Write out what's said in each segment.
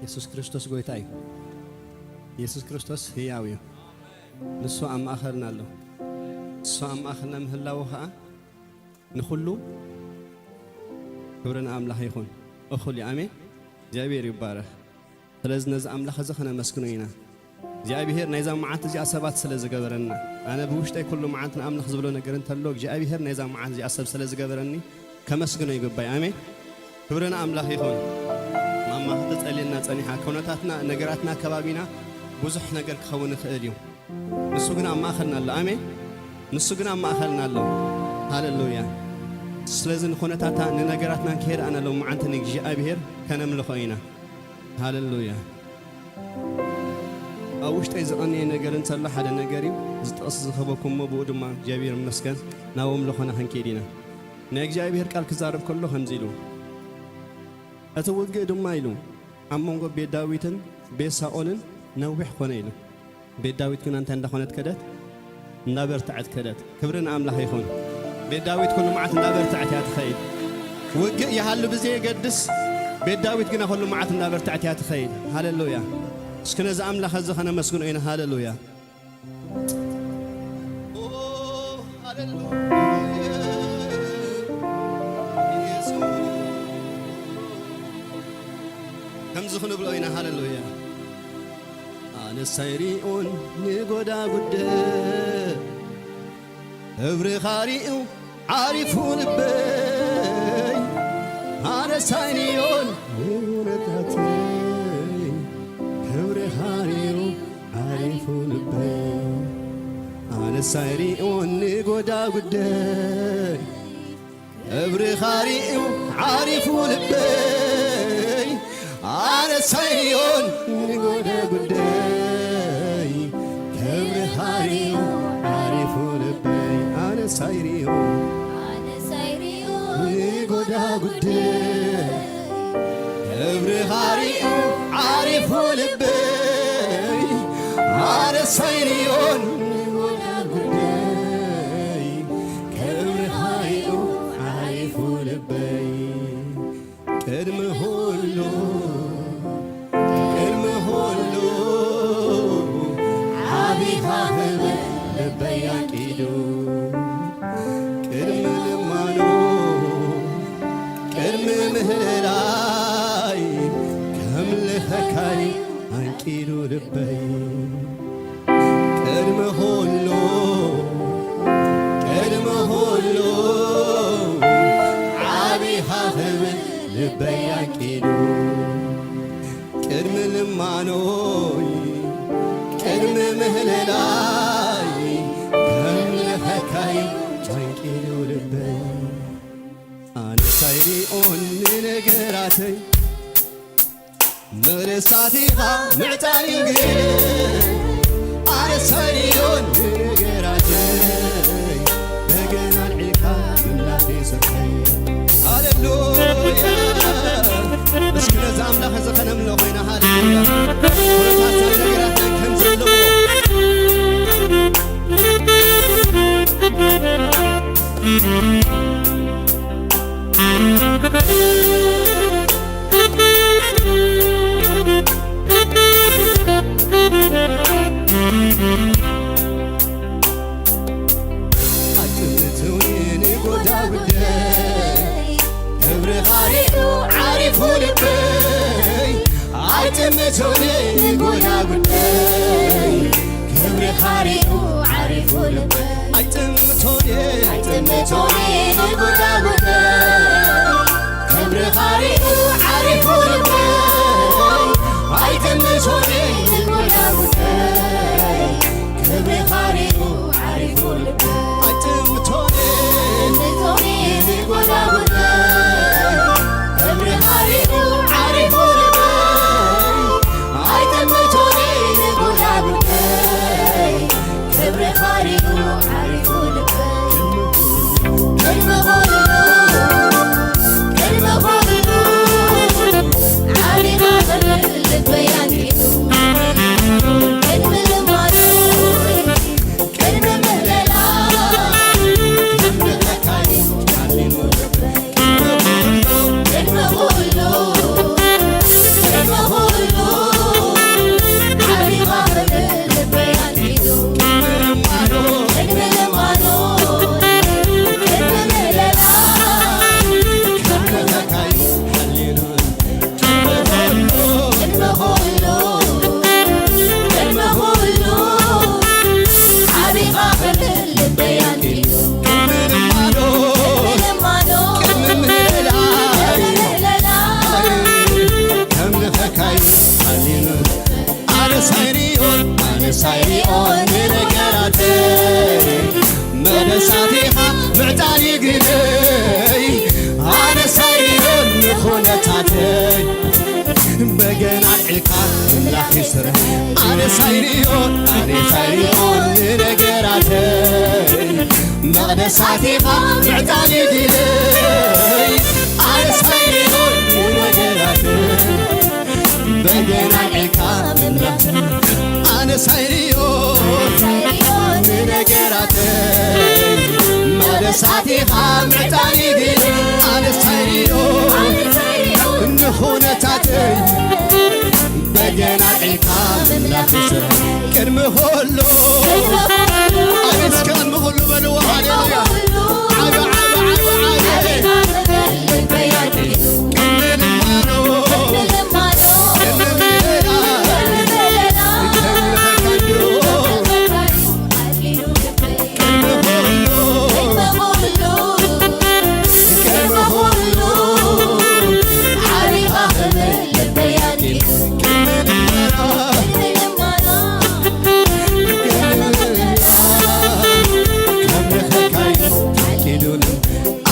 የሱስ ክርስቶስ ጎይታ እዩ። የሱስ ክርስቶስ ህያው እዩ። ንሱ ኣብ ማእኸልና ኣሎ። ንሱ ኣብ ማእኸልና ምህላዉ ኸኣ ንኹሉ ክብሪ ንኣምላኽ ይኹን። እኹል እዩ። ኣሜን። እግዚኣብሔር ይባረኽ። ስለዚ ነዚ ኣምላኽ እዚ ኸነመስግኖ ኢና። እግዚኣብሔር ናይዛ መዓልቲ እዚኣ ሰባት ስለ ዝገበረና፣ ኣነ ብውሽጠይ ኩሉ መዓልቲ ንኣምላኽ ዝብሎ ነገር እንተሎ፣ እግዚኣብሔር ናይዛ መዓልቲ እዚኣ ሰብ ስለ ዝገበረኒ ከመስግኖ ይግባይ። ኣሜን። ክብሪ ንኣምላኽ ይኹን። ማማ ከተጸልየና ጸኒሓ። ኩነታትና፣ ነገራትና፣ ከባቢና ብዙሕ ነገር ክኸውን ይኽእል እዩ። ንሱ ግን ኣብ ማእኸልና ኣሎ። ኣሜን። ንሱ ግን ኣብ ማእኸልና ኣሎ። ሃሌሉያ። ስለዚ ንኹነታታ፣ ንነገራትና ከየርኣና ሎም መዓልቲ ንእግዚኣብሔር ከነምልኾ ኢና። ሃሌሉያ። ኣብ ውሽጠይ ዝቐነየ ነገር እንተሎ ሓደ ነገር እዩ። እዚ ጥቕሲ ዝኸበኩሞ ብኡ ድማ እግዚኣብሔር ይመስገን ናብ ኣምልኾና ክንከይድ ኢና። ናይ እግዚኣብሔር ቃል ክዛረብ ከሎ ከምዚ ኢሉ፣ እቲ ውግእ ድማ ኢሉ ኣብ መንጎ ቤት ዳዊትን ቤት ሳኦልን ነዊሕ ኮነ ኢሉ። ቤት ዳዊት ግና እንታይ እንዳኾነት ከደት? እንዳበርትዐት ከደት። ክብሪ ንኣምላኽ ይኹን። ቤት ዳዊት ኩሉ መዓት እንዳበርትዐት እያ ትኸይድ። ውግእ ይሃሉ ብዘየገድስ፣ ቤት ዳዊት ግና ኩሉ መዓት እንዳበርትዐት እያ ትኸይድ። ሃሌሉያ። እስኪ ነዚ ኣምላኽ እዚ ኸነመስግኖ ኢና። ሃሌሉያ። ኦ፣ ሃሌሉያ። ኢየሱስ። ከምዚ ክንብሎ ኢና። ሃሌሉያ። ኣነስ ኣይሪኦን ንጎዳጉደ፣ ክብርኻ ሪኡ ዓሪፉ ልበይ። ኣነስ ኣይሪኦን ንጉነታተይ፣ ክብርኻ ሪኡ ዓሪፉ ልበይ። ኣነስ ኣይሪኦን ንጎዳጉደይ፣ ክብርኻ ሪኡ ዓሪፉ ልበይ። ኣነስ ኣይሪኦን ንጎዳጉደይ፣ ክብርኻ ሪኡ ዓሪፉ ልበይ። ኣነስ ኣይሪኦን ንጎዳጉደይ፣ ክብርኻ ሪኡ ዓሪፉ ልበይ። ኣነስ ኣይሪኦን ንጎዳጉደይ፣ ክብርኻ ሪኡ ዓሪፉ ልበይ። ቅድሚ ኹሉ፣ ቅድሚ ኹሉ ዓቢኻ ክብል ልበይ ኣንቂዱ። ቅድሚ ልማኖ፣ ቅድሚ ምህልላይ ከምልኸካይ ኣንቂዱ ልበይ። ቅድሚ ኹሉ፣ ቅድሚ ኹሉ ዓቢኻ ክብል ልበይ ኣንቂዱ። ቅድሚ ልማኖይ፣ ቅድሚ ምህልላይ ከምልኸካይ ኣንቂዱ ልበይ። ኣነስ ኣይሪኦን ንነገራተይ፣ ምርሳት ኢኻ ምዕጣን እዩ ግን። ኣነስ ኣይሪኦን ንነገራተይ፣ በገና ኣልዒልካ ምምላኽ ይስርሐይ። ሃሌሉያ። እስኪ ነዚ ኣምላኽ እዚ ከነምልኾ ኢና። ሃሌሉያ። ኩነታትና ነገራትና ከም ዘለዎ ኣይትምትውኒ ንጎዳጉደይ፣ ክብርኻ ሪኡ ዓሪፉ ልበይ። ኣይትምትውኒ ንጎዳጉደይ፣ ክብርኻ ሪኡ ዓሪፉ ልበይ። ኣይትምትውኒ፣ ኣይትምትውኒ ንጎዳጉደይ፣ ክብርኻ ሪኡ ዓሪፉ ልበይ። ኣይትምትውኒ ንጎዳጉደይ፣ ክብርኻ ሪኡ ዓሪፉ ልበይ። ኣይትምትውኒ፣ ኣይትምትውኒ ንጎዳጉደይ፣ ክብርኻ ሪኡ ዓሪፉ ልበይ። ኣይትምትውኒ ንጎዳጉደይ፣ ክብርኻ ሪኡ ዓሪፉ ልበይ። ቅድሚ ኹሉ፣ ቅድሚ ኹሉ ዓቢኻ ክብል ልበይ ኣንቂዱ። ቅድሚ ልማዱ፣ ቅድሚ ምህለላ፣ ክብርኻ ሪኡ ዓሪፉ ልበይ። ቅድሚ ኹሉ፣ ቅድሚ ኹሉ ኣነስ ኣይሪኦን፣ ኣነስ ኣይሪኦን ንነገራተይ። መደሳቲኻ ምዕጣኒ ግደይ። ኣነስ ኣይሪኦን ንኹነታተይ። በገና ዒልካ ኣምላኽ ይስርሕ። ኣነስ ኣይሪኦን፣ ኣነስ ኣይሪኦን ንነገራተይ። መቕደሳቲኻ ምዕጣኒ ግደይ። ኣነስ ኣይሪኦን ንነገራተይ። በገና ዒልካ ምምላኽ። ኣነስ ኣይሪኦን ንነገራተይ። መቕደሳቲኻ ምዕጣኒ ግደይ። ኣነስ ኣይሪኦን ንኹነታተይ። በገና ዒልካ ምምላኽ ይስርሕ። ቅድሚ ኩሉ፣ ኣቤት እስከ ቅድሚ ኩሉ በልዎ። ሃሌሉያ። ዓቢ፣ ዓቢ፣ ዓቢ፣ ዓቢ። ቅድሚ ልማኖ፣ ቅድሚ ምህላ፣ ቅድሚ ልኸካዮ። ቅድሚ ኩሉ፣ ቅድሚ ኩሉ፣ ዓቢኻ ክብል ልበይ ኣንዲዱ። ቅድሚ ልማና፣ ቅድሚ ልማና፣ ከምልኸካይ ታኪዱን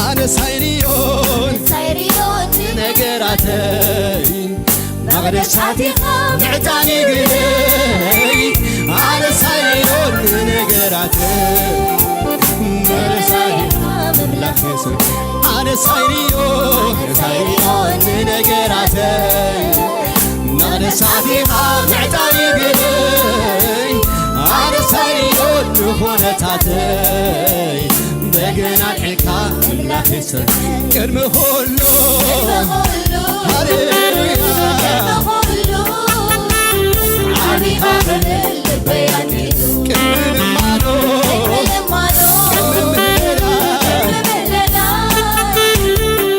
ኣነስ ኣይሪኦን፣ ኣነስ ኣይሪኦን ንነገራተይ። መቕደሳቲኻ ምዕጣኒ ግደይ። ኣነስ ኣይሪኦን ንነገራተይ። መቕደሳቲኻ ምምላኽ የሱስ። ኣነስ ኣይሪኦን፣ ኣነስ ኣይሪኦን ንነገራተይ። መቕደሳቲኻ ምዕጣኒ ግደይ። ኣነስ ኣይሪኦን ንኹነታተይ። በገና ኣልዒልካ ኣምላኽ ይስር ቅድሚ ኩሉ። ሃሌሉያ። ዓቢኻ ክብል ልበይ ኣንዲዱ። ቅድሚ ልማኖ። ቅድሚ ልማኖ። ቅድሚ ምህለላ። ቅድሚ ምህለላ።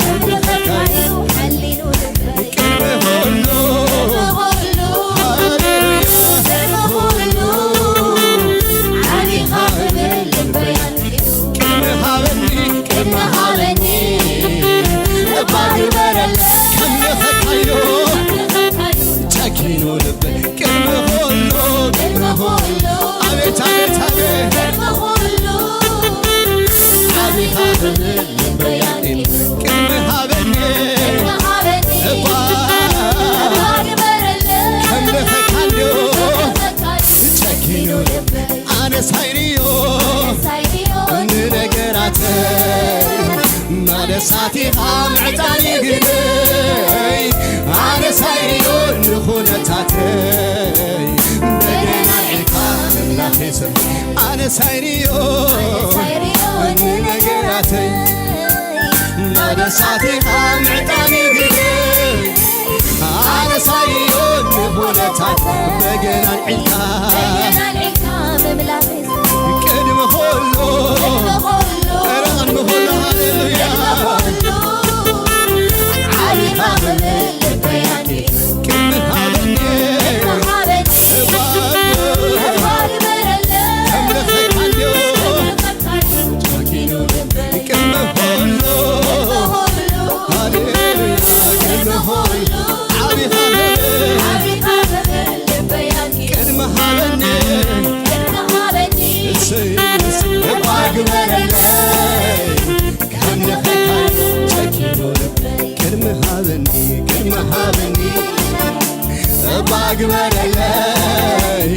ኣምልኸካዩ ሓሊኑ ልበይ። ቅድሚ ኩሉ። ቅድሚ ኩሉ። ሃሌሉያ። ቅድሚ ኩሉ። ዓቢኻ ክብል ልበይ ኣንዲዱ። ቅድሚ ሃበኒ፣ ቅድሚ ሃበኒ፣ እባ ግበረለይ። ከምልኸካዩ ጨኪኑ ልበይ። ቅድሚ ኩሉ፣ ቅድሚ ኩሉ፣ ኣቤት፣ ኣቤት፣ ኣቤት። ቅድሚ ኩሉ፣ ዓቢኻ ክብል ልበይ ኣንዲዱ። ቅድሚ ሃበኒ፣ ቅድሚ ሃበኒ፣ እባ፣ እባ ግበረለይ። ከምልኸካዩ ከምልኸካዩ ጨኪኑ ልበይ። ኣነስ ኣይሪኦን ንነገራተይ፣ መቕደሳቲኻ ምዕጣኒ ግደይ። ኣነስ ኣይሪኦን ንኹነታተይ፣ በገና ኣልዒልካ ኣምላኽ ይስር። ኣነስ ኣይሪኦን ንነገራተይ፣ መቕደሳቲኻ ምዕጣኒ ግደይ። ኣነስ ኣይሪኦን ንኹነታት፣ በገና ኣልዒልካ። በገና ኣልዒልካ ምምላኽ ይስር። ቅድሚ ኩሉ። ቅድሚ ኩሉ። ኧረ ቅድሚ ኩሉ፣ ሃሌሉያ። ቅድሚ ኩሉ። ዓቢኻ ክብል ልበይ ኣንዲዱ። ቅድሚ ሃበኒ። ቅድሚ ሃበኒ። እባ፣ እባ ግበረለይ። ከምልኸካዮ። ከምልኸካዮ። ጨኪኑ ልበይ። ቅድሚ ኩሉ። ቅድሚ ኩሉ። ሃሌሉያ። ቅድሚ ኩሉ። ዓቢኻ ክብል። ዓቢኻ ክብል ልበይ ኣንዲዱ። ቅድሚ ሃበኒ። ቅድሚ ሃበኒ። እሰይ፣ እሰይ። እባ ግበረለይ። ከምልኸካዩ ጨኪኑ ልበይ። ቅድሚ ሃበኒ፣ ቅድሚ ሃበኒ። እባ ግበረለይ።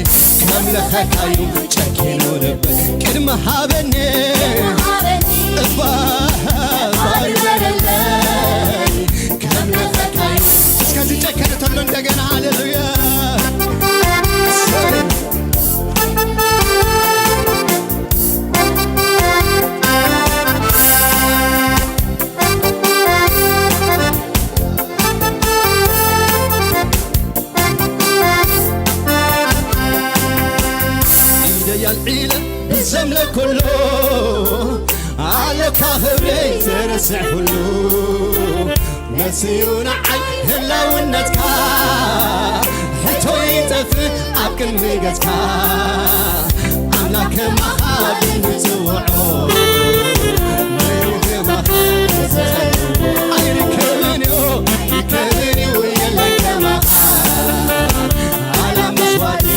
ከምልኸካዩ ጨኪኑ ልበይ። ቅድሚ ሃበኒ። እባ፣ እባ ግበረለይ። ከምልኸካዩ። እስከ ዝጨከነ ተሎ እንደገና ሃሌሉያ። ኢደይ ኣልዒለ ብዘምለ ኩሉ፣ ኣለካ ክብረይ ዘረስዕ ኩሉ። መሲዩ ንዓይ ህላውነትካ፣ ሕቶይ ይጠፍእ ኣብ ቅድሚ ገጽካ። ኣምላኽ ከማኻ ብንጽውዖ፣ መን ከማኻ ዝጸልዎ? ኣይርከብን እዩ፣ ይርከብን እዩ፣ የለን ከማኻ። ኣላ መስዋእቲ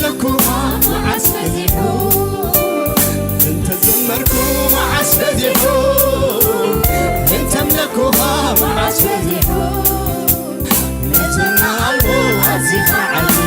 ለኩኻ መዓስ በዚሑ፣ እንተዘመርኩ መዓስ በዚሑ፣ እንተምለኩኻ መዓስ በዚሑ፣ መዘና ኣልቦ ኣዚኻ ዓቢ።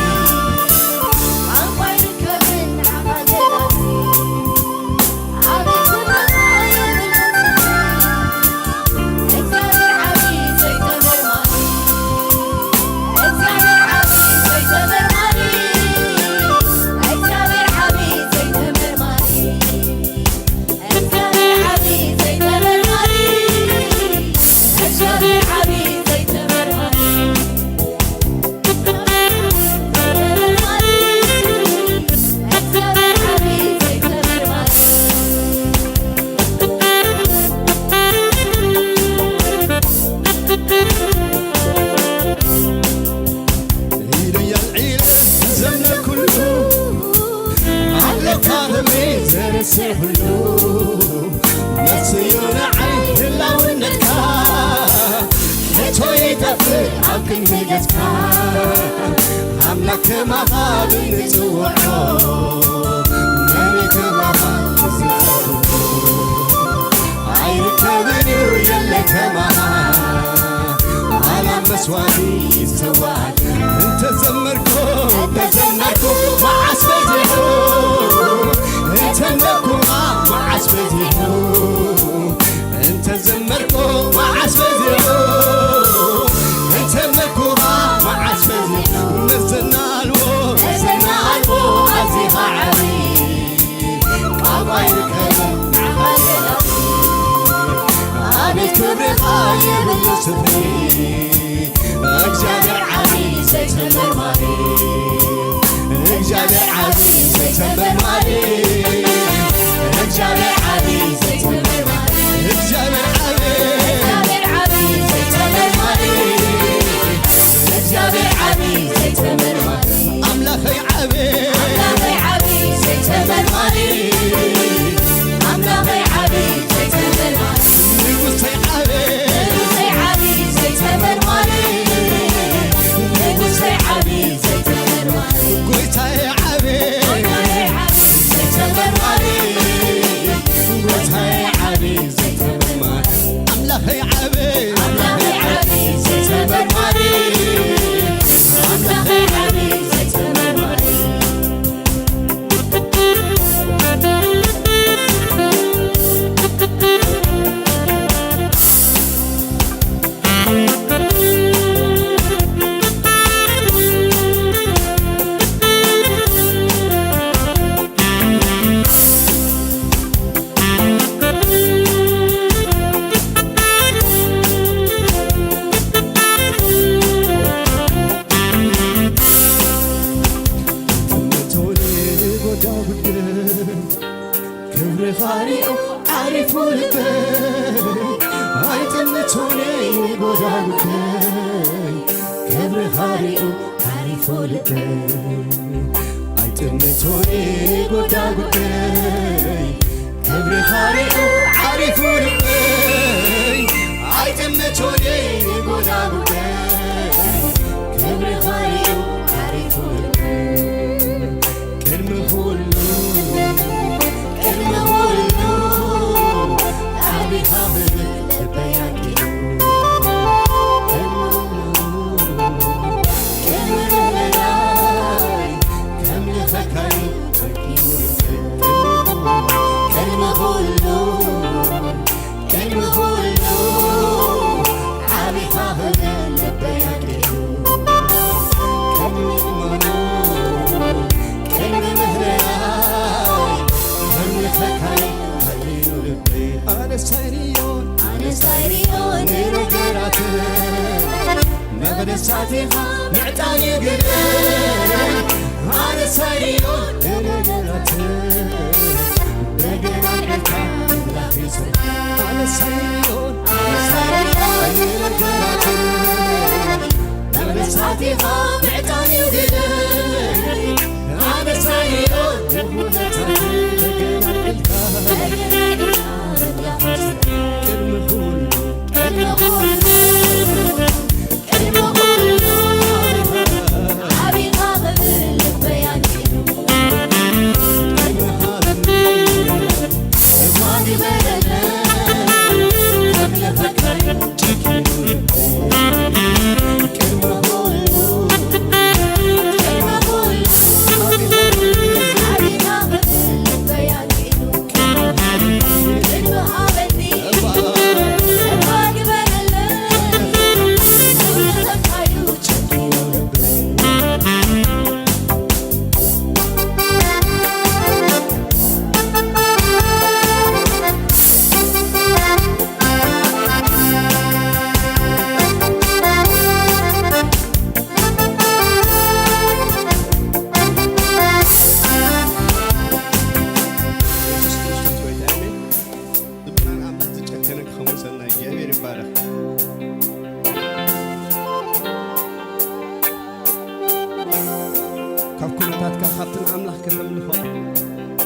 ካብቲ ንኣምላኽ ከተምልኾ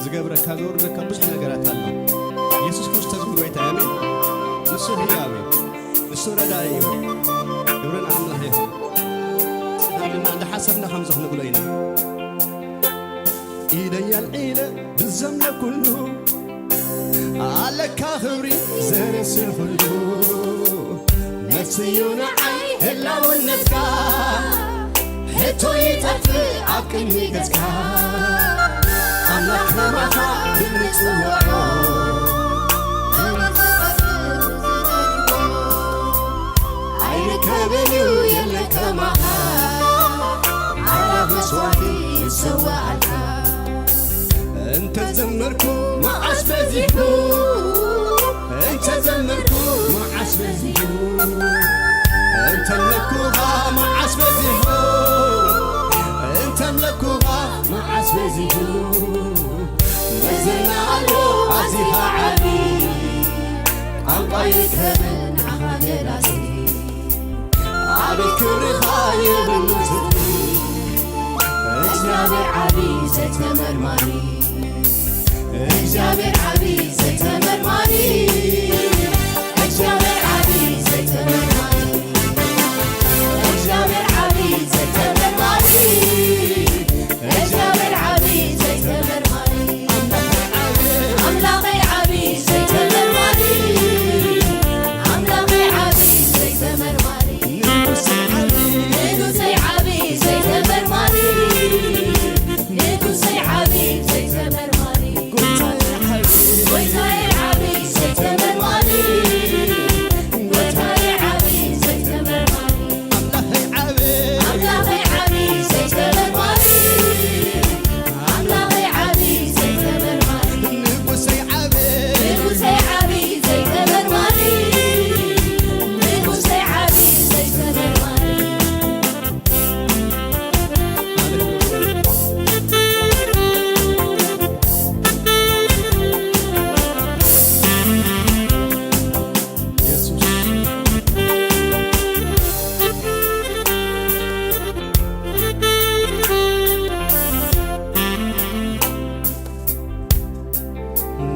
ዝገብረካ፣ ዘውርደካ ብዙሕ ነገራት ኣሎ። የሱስ ክርስቶስ ግን ጎይታ እዩ። ኣሜን። ንሱ ህያው እዩ። ንሱ ረዳኢ እዩ። ክብሪ ንኣምላኽ ይኹን። ስለ እንዳ ሓሰብና ከምዚ ክንብሎ ኢና። ኢደይ ኣልዒለ ብዘምለኩሉ፣ ኣለካ ክብሪ ዘረስርኩሉ። መልሲ እዩ ንዓይ ህላውነትካ፣ ሕቶ ይጠፍእ ኣብ ቅድሚ ገጽካ። ኣምላኽ ከማኻ ብምጽውዖ፣ ኣይርከብን እዩ የለ ከማኻ። ኣምላኽ መስዋዕቲ ይሰዋኣልካ። እንተ ዘመርኩ መዓስ በዚሑ፣ እንተ ዘመርኩ መዓስ በዚሑ፣ እንተ ኣምለኩኻ መዓስ በዚሑ፣ እንተ ኣምለኩኻ መዓስ በዚሑ። መዘና ኣሎ ኣዚኻ ዓቢ፣ ቋንቋ ይርከብን ንዓኻ ገላጺ። ኣቤት ክብርኻ የብሉ ትርጉም። እግዚኣብሔር ዓቢ ዘይተመርማሪ፣ እግዚኣብሔር ዓቢ ዘይተመርማሪ፣ እግዚኣብሔር ዓቢ ዘይተመርማሪ፣ እግዚኣብሔር ዓቢ ዘይተመርማሪ፣ እግዚኣብሔር ዓቢ ዘይተመርማሪ፣ ኣምላኸይ ዓቢ ዘይተመርማሪ፣ ኣምላኸይ ዓቢ ዘይተመርማሪ፣ ንጉሰይ ዓቢ ዘይተመርማሪ፣ ንጉሰይ ዓቢ ዘይተመርማሪ፣ ጎይታየ ዓቢ ዘይተመርማሪ፣ ጎይታየ ዓቢ ዘይተመርማሪ፣ ኣምላኸይ ዓቢ ዘይተመርማሪ፣ ኣምላኸይ ዓቢ ዘይተመርማሪ፣ ንጉሰይ ዓቢ፣ ንጉሰይ ዓቢ ዘይተመርማሪ፣ ንጉሰይ ዓቢ ዘይተመርማሪ።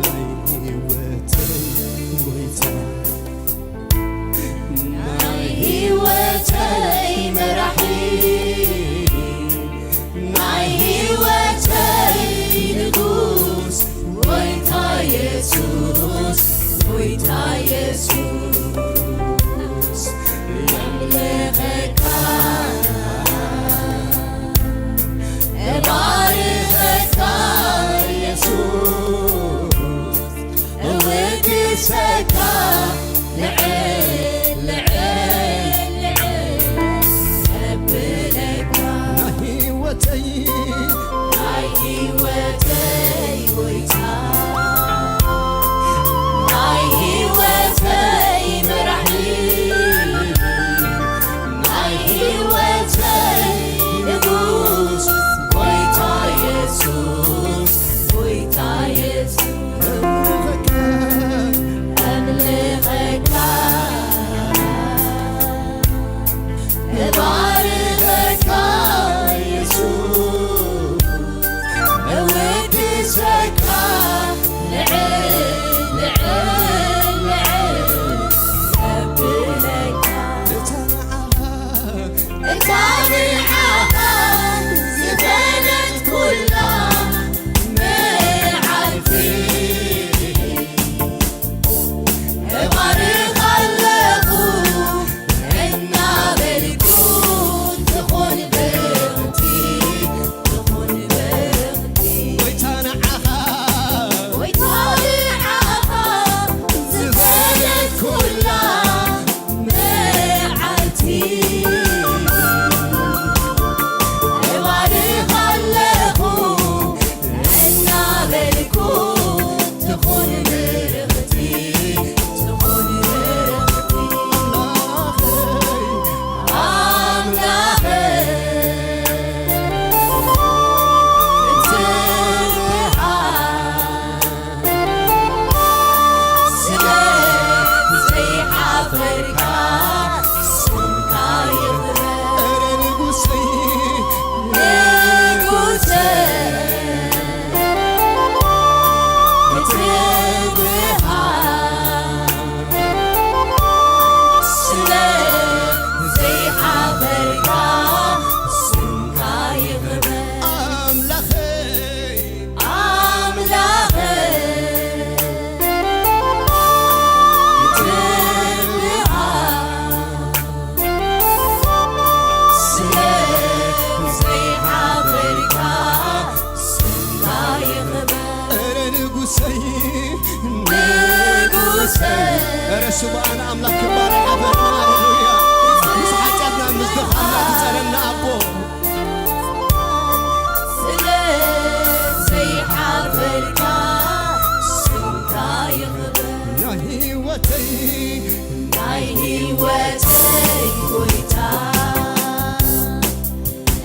ናይ ህይወተይ ጎይታ፣ ናይ ህይወተይ መራሒ፣ ናይ ህይወተይ ንጉስ፣ ጎይታ የሱስ፣ ጎይታ የሱስ፣ የምልኸካ፣ እባርኸካ የሱስ፣ እውድሰካ፣ ልዕል፣ ልዕል፣ ልዕል፣ ከብለካ። ናይ ህይወተይ፣ ናይ ህይወተይ ጎይታ፣ ናይ ህይወተይ መራሒ፣ ናይ ህይወተይ ንጉስ፣ ጎይታ የሱስ፣ ጎይታ የሱስ። እምልኸካ፣ እባርኸካ የሱስ፣ እውድሰካ፣ ልዕል፣ ልዕል፣ ልዕል፣ ከብለካ። እታ ንዓኻ ዝፈነትኩላ መዓልቲ እባርኻ ኣለኹ እናበልኩ፣ ትኹን ብርኽቲ፣ ትኹን ብርኽቲ። ጎይታ ንዓኻ፣ ጎይታ ንዓኻ ስቡኣን ኣምላኽ ክባረ ሓበርና። ሃሌሉያ። ምስ ሓጢኣትና ምስ ድኻምና ትጸረና ኣቦ። ስለ ዘይሓፈርካ ስምካ ይኽበር። ናይ ህይወተይ ናይ ህይወተይ ጎይታ፣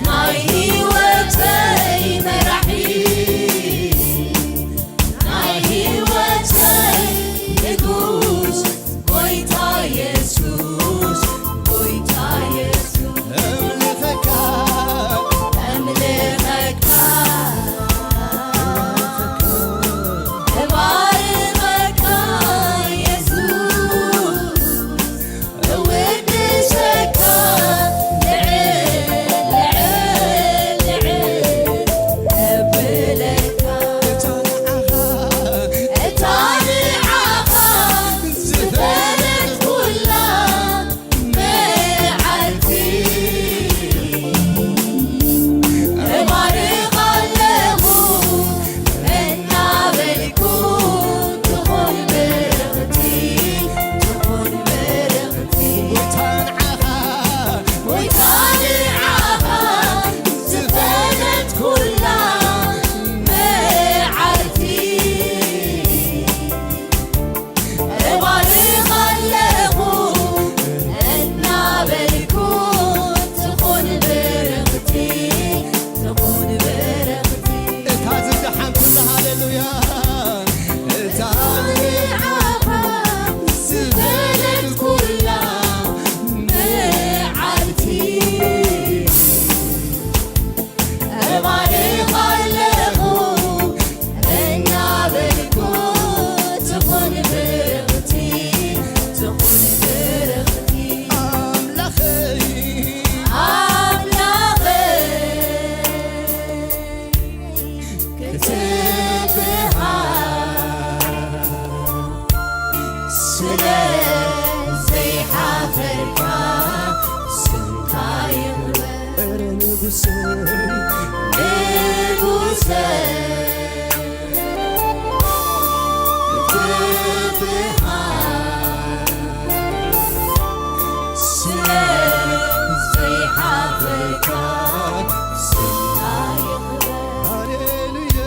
ናይ ህይወተይ መራሒ፣ ናይ ህይወተይ ንጉስ ጎይታ የሱስ፣ ጎይታ የሱስ። እምልኸካ፣ እምልኸካ፣ እባርኸካ የሱስ። እውድሰካ ልዕል፣ ልዕል፣ ልዕል እብለካ። እታ ንዓኻ፣ እታ ንዓኻ ዝፈረድኩላ መዓልቲ እባርኻ ኣለኹ። እናበልኩ ትኹን ብርኽቲ፣ ትኹን ብርኽቲ። ጎይታ ንዓኻ፣ ጎይታ ንዓኻ ዝፈረድኩላ መዓልቲ እባርኽ ኣለኹ እናበልኩ ትኹን ብርኽቲ፣ ትኹን ብርኽቲ። እታ ዝደሓንኩላ፣ ሃሌሉያ፣ እታ ንዓኻ ዝበለትኩላ መዓልቲ እባርኽ ኣለኹ እናበልኩ ትኹን ብርኽቲ፣ ትኹን ብርኽቲ። ኣምላኸይ፣ ኣምላኸይ ክትብሃል ስለ ዘይሓፈርካ ስምካ ይኽበር። ንጉሰይ፣ ንጉሰይ፣ ትብሃል ስለ ዘይሓፈርካ ስምካ ይኽበር። ሃሌሉያ።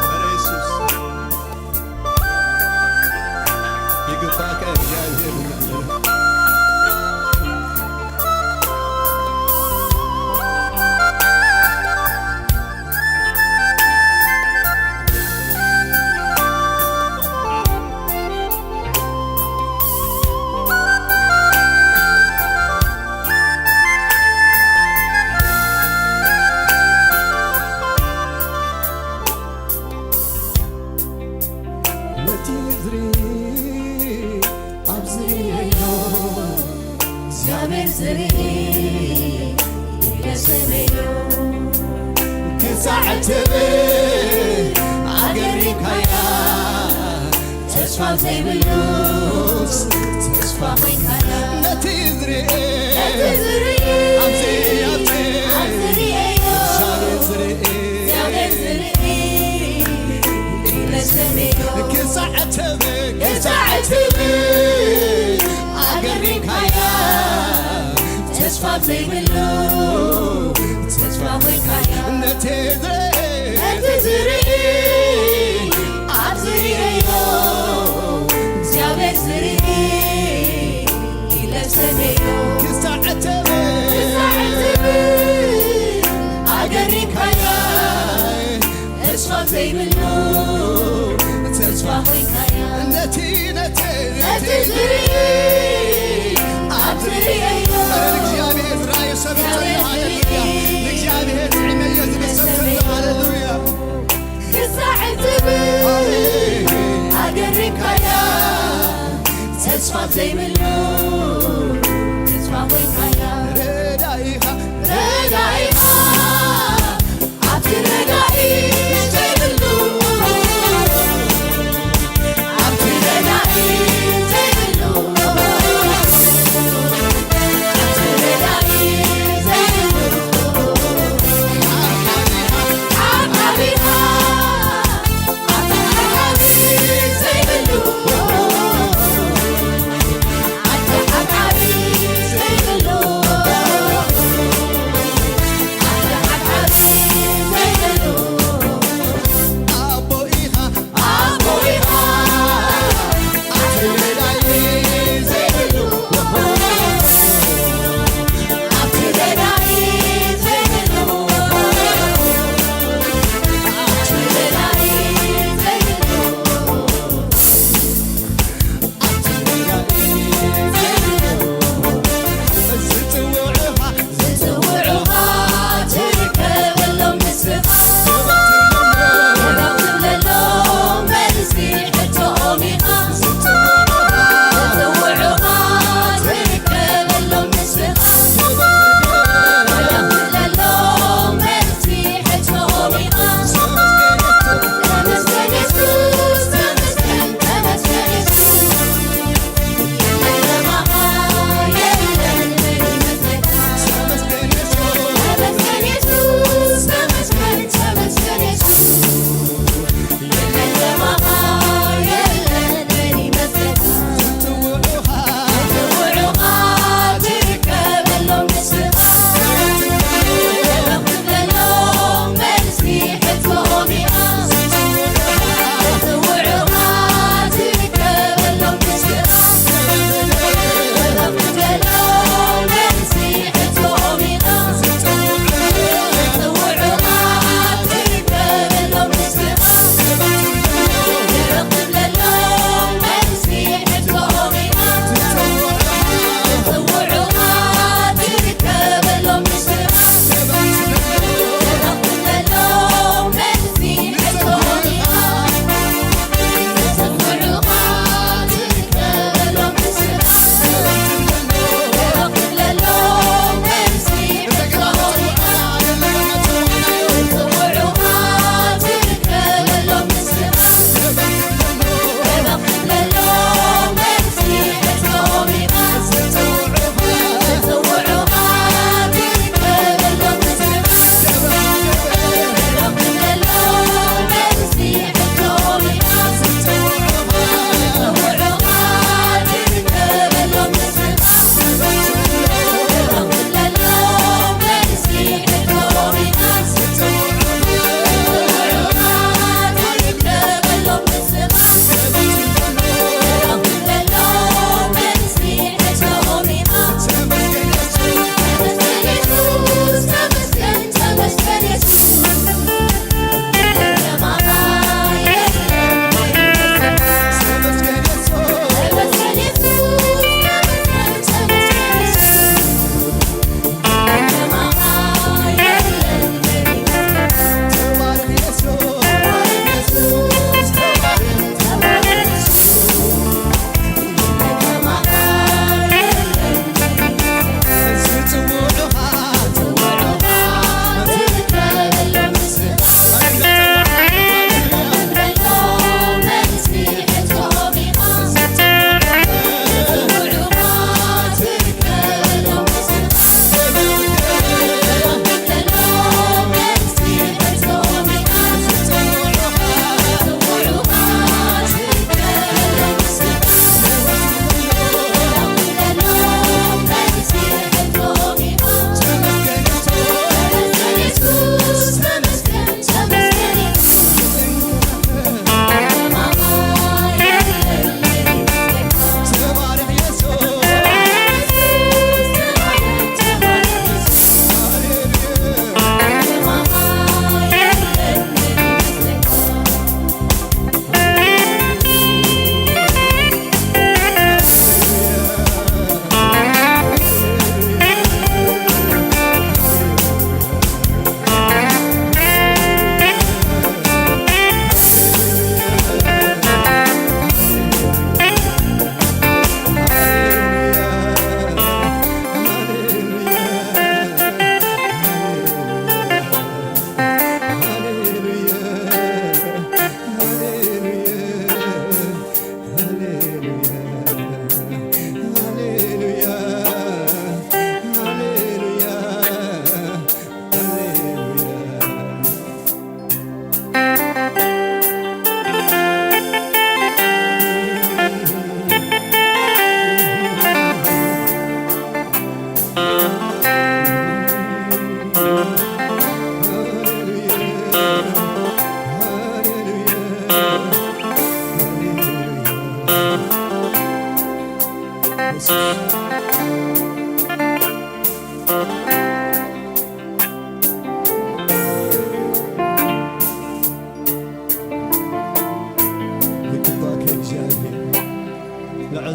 ኧረ የሱስ። ይግባካ እግዚኣብሔር። ነቲ ዝርኢ ኣብ ዝርእዮ እግዚኣብሔር ዝርኢ ኢለ ሰመዮ ክሳዕ ትብል ኣገሪምካያ ተስፋ ዘይብሉስ ተስፋ ኮይንካያ ነቲ ዝርኢ ነቲ ዝርኢ ኣብዚ ኣብዚ ኣብ ዝርእዮ እግዚኣብሔር ዝርኢ እግዚኣብሔር ዝርኢ ኢለ ሰመዮ ክሳዕ ትብል ክሳዕ ትብል ኣገሪምካያ ተስፋ ዘይብሉ ተስፋ ኮይንካያ ነቲ ዝርኢ ነቲ ዝርኢ ኣብ ዝርእዮ እግዚኣብሔር ዝርኢ ኢለ ሰመዮ ክሳዕ ትብል ክሳዕ ትብል ኣገሪምካያ ተስፋ ዘይብሉ ተስፋ ኮይንካያ ነቲ ነቲ ነቲ ዝርኢ ኣብ ዝርእዮ ኧረ ንእግዚኣብሔር ዝረኣዮ ሰብ ይጽልይ። ሃሌሉያ። ንእግዚኣብሔር ዝዕመዮ ዝብል ሰብ ዘሎ። ሃሌሉያ። ክሳዕ ትብል ኣገሪምካያ ተስፋ ዘይብሉ ተስፋ ኮይንካያ ረዳኢኻ ረዳኢኻ ኣብቲ ረዳኢ ዘይብሉ ኣብቲ ረዳኢ ዘይብሉ ኣብቲ ረዳኢ ዘይብሉ ዓቃቢኻ ኣብቲ ረዳኢ ዘይብሉ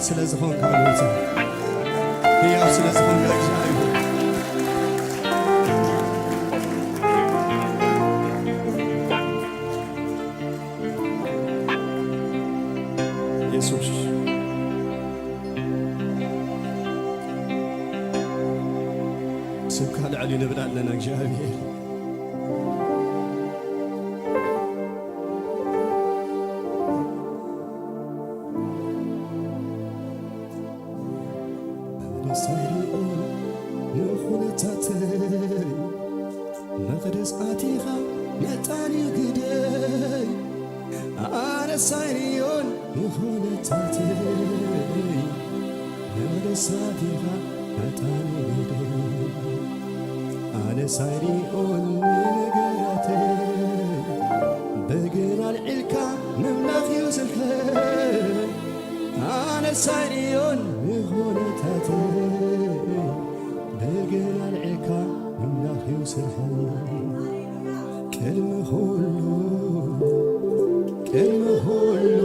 ስለ ዝኾንካ ጎይታ፣ ህያው ስለ ዝኾንካ እግዚኣብሔር። የሱስ፣ ስምካ ልዕል እዩ ንብል ኣለና እግዚኣብሔር። መቕደስ ኣይሪኦን ንኹነታተይ፣ መቕደስ ኣቲኻ መጣን እዩ ግደይ። ኣነስ ኣይሪኦን ንኹነታተይ፣ መቕደስ ኣቲኻ መጣን እዩ ግደይ። ኣነስ ኣይሪኦን ንነገራተይ፣ በገና ኣልዒልካ ምምላኽ እዩ ስርሐይ። ኣነስ ኣይሪኦን ንኹነታተይ፣ በገና ኣልዒልካ ምምላኽ እዩ ስርሐይ። ቅድሚ ኩሉ፣ ቅድሚ ኩሉ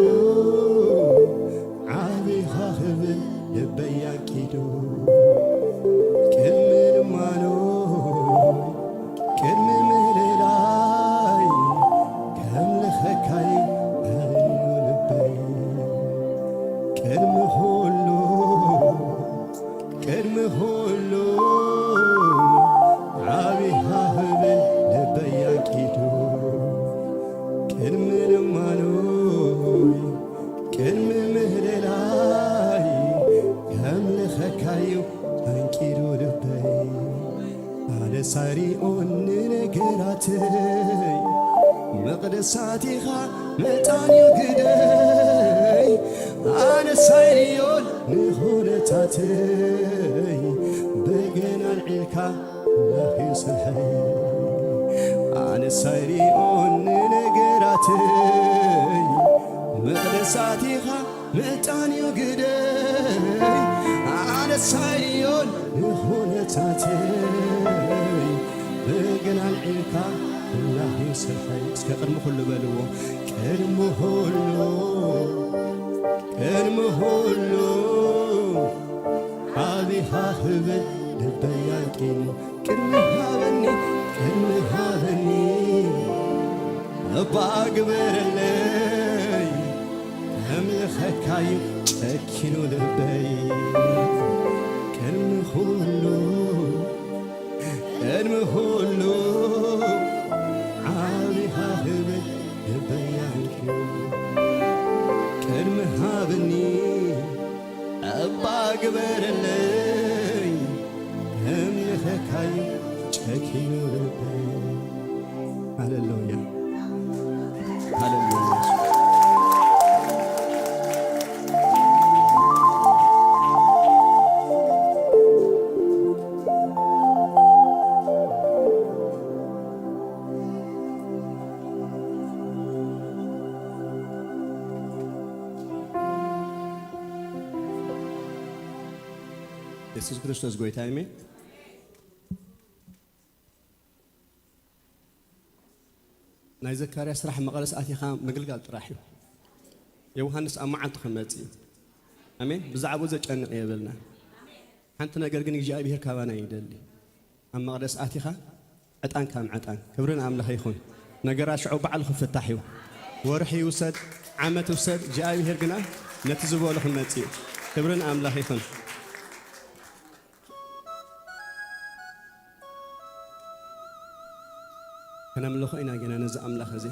ዓቢኻ ክብል ልበይ ኣንቂዱ። ቅድሚ ልማኖ፣ ቅድሚ ምህልላይ ከምልኸካይ እዩ ልበይ። ቅድሚ ኩሉ፣ ቅድሚ ኩሉ ዓቢኻ ክብል ልበይ ኣንቂዱ። ቅድሚ ልማኖይ፣ ቅድሚ ምህልላይ ከምልኸካዩ ኣንቂዱ ልበይ። ኣነስ ኣይሪኦን ንነገራተይ፣ መቕደስ ኣቲኻ መጣን እዩ ግደይ። ኣነስ ኣይሪኦን ንኹነታተይ፣ በገና ኣልዒልካ ኣምላኽ እዩ ስርሐይ። ኣነስ ኣይሪኦን ንነገራተይ፣ መቕደስ ኣቲኻ መጣን እዩ ግደይ። ኣነስ ኣይሪኦን ንኹነታተይ፣ በገና ኣልዒልካ ኣምላኽ እዩ ስርሐይ። እስከ ቅድሚ ኩሉ በልዎ፣ ቅድሚ ኩሉ፣ ቅድሚ ኩሉ ዓቢኻ ክብል ልበይ ኣንቂኑ። ቅድሚ ሃበኒ፣ ቅድሚ ሃበኒ እባ ግበረለይ። ከምልኸካዩ ጨኪኑ ልበይ። ቅድሚ ኩሉ፣ ቅድሚ ኩሉ ዓቢኻ ክብል ልበይ ኣንቂኑ። ቅድሚ ሃበኒ እባ ግበረለይ። ከምልኸካዩ ጨኪኑ ልበይ። ሃሌሉያ፣ ሃሌሉያ። የሱስ ክርስቶስ ጎይታ፣ ኣሜን። ናይ ዘካርያስ ስራሕ መቐደስ ኣቲኻ ምግልጋል ጥራሕ እዩ። ዮሃንስ ኣብ መዓልቱ ክመጽእ እዩ። ኣሜን። ብዛዕባኡ ዘጨንቕ የብልና። ሓንቲ ነገር ግን እግዚኣብሔር ካባና ይደሊ። ኣብ መቕደስ ኣቲኻ ዕጣን ካብ ዕጣን። ክብሪ ንኣምላኽ ይኹን። ነገራት ሽዑ ባዕሉ ክፍታሕ እዩ። ወርሒ ይውሰድ፣ ዓመት ይውሰድ፣ እግዚኣብሔር ግና ነቲ ዝበሎ ክመጽእ እዩ። ክብሪ ንኣምላኽ ይኹን። ከነምልኾ ኢና ጌና ነዚ ኣምላኽ እዚ።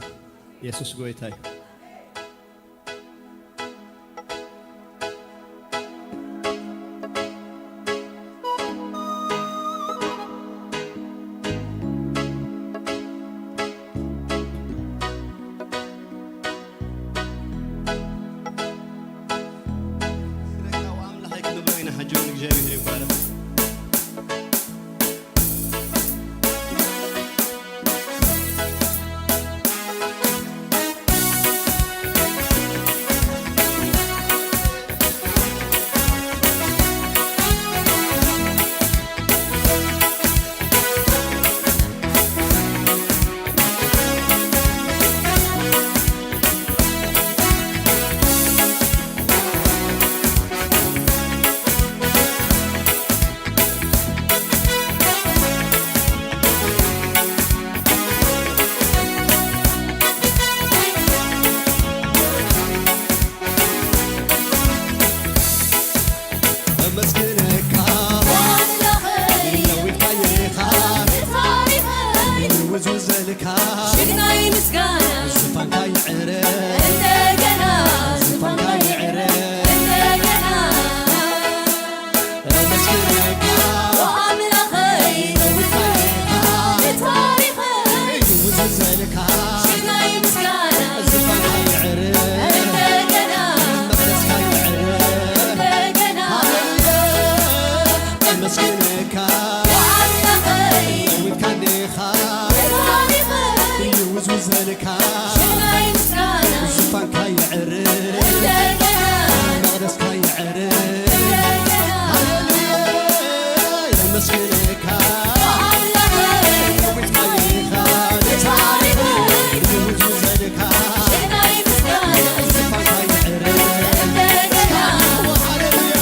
የሱስ ጎይታ እዩ። ስለካው ኣምላኸይ ክንብሎ ኢና ሕጂ እውን እግዚኣብሔር ይባረክ። ዙዘልካ ሽግናይ ምስጋና ዙፋንካ ይዕረ እንደገና ዙፋንካ ይዕረ እንደገና ኣመስግነካ ኣምላኸይ ታሪኸይ ሽግናይ ምስጋና ዙፋንካ ይዕረ እንደገና መቅደስካ ይዕረ እንደገና ሃሌሉያ ኣመስግነካ ኣምላኸይ ዳዊት ካንዴኻ ታሪኸይ ይውዝውዘልካ ሽግናይ ምስጋና ዙፋንካ ይዕረ እንደገና መቅደስካ ይዕረ ሃሌሉያ የመስግነካ ኣምላኸይ ዳዊት ካንዴኻ ታሪኸይ ይውዝውዘልካ ሽግናይ ምስጋና ዙፋንካ ይዕረ እንደገና ሃሌሉያ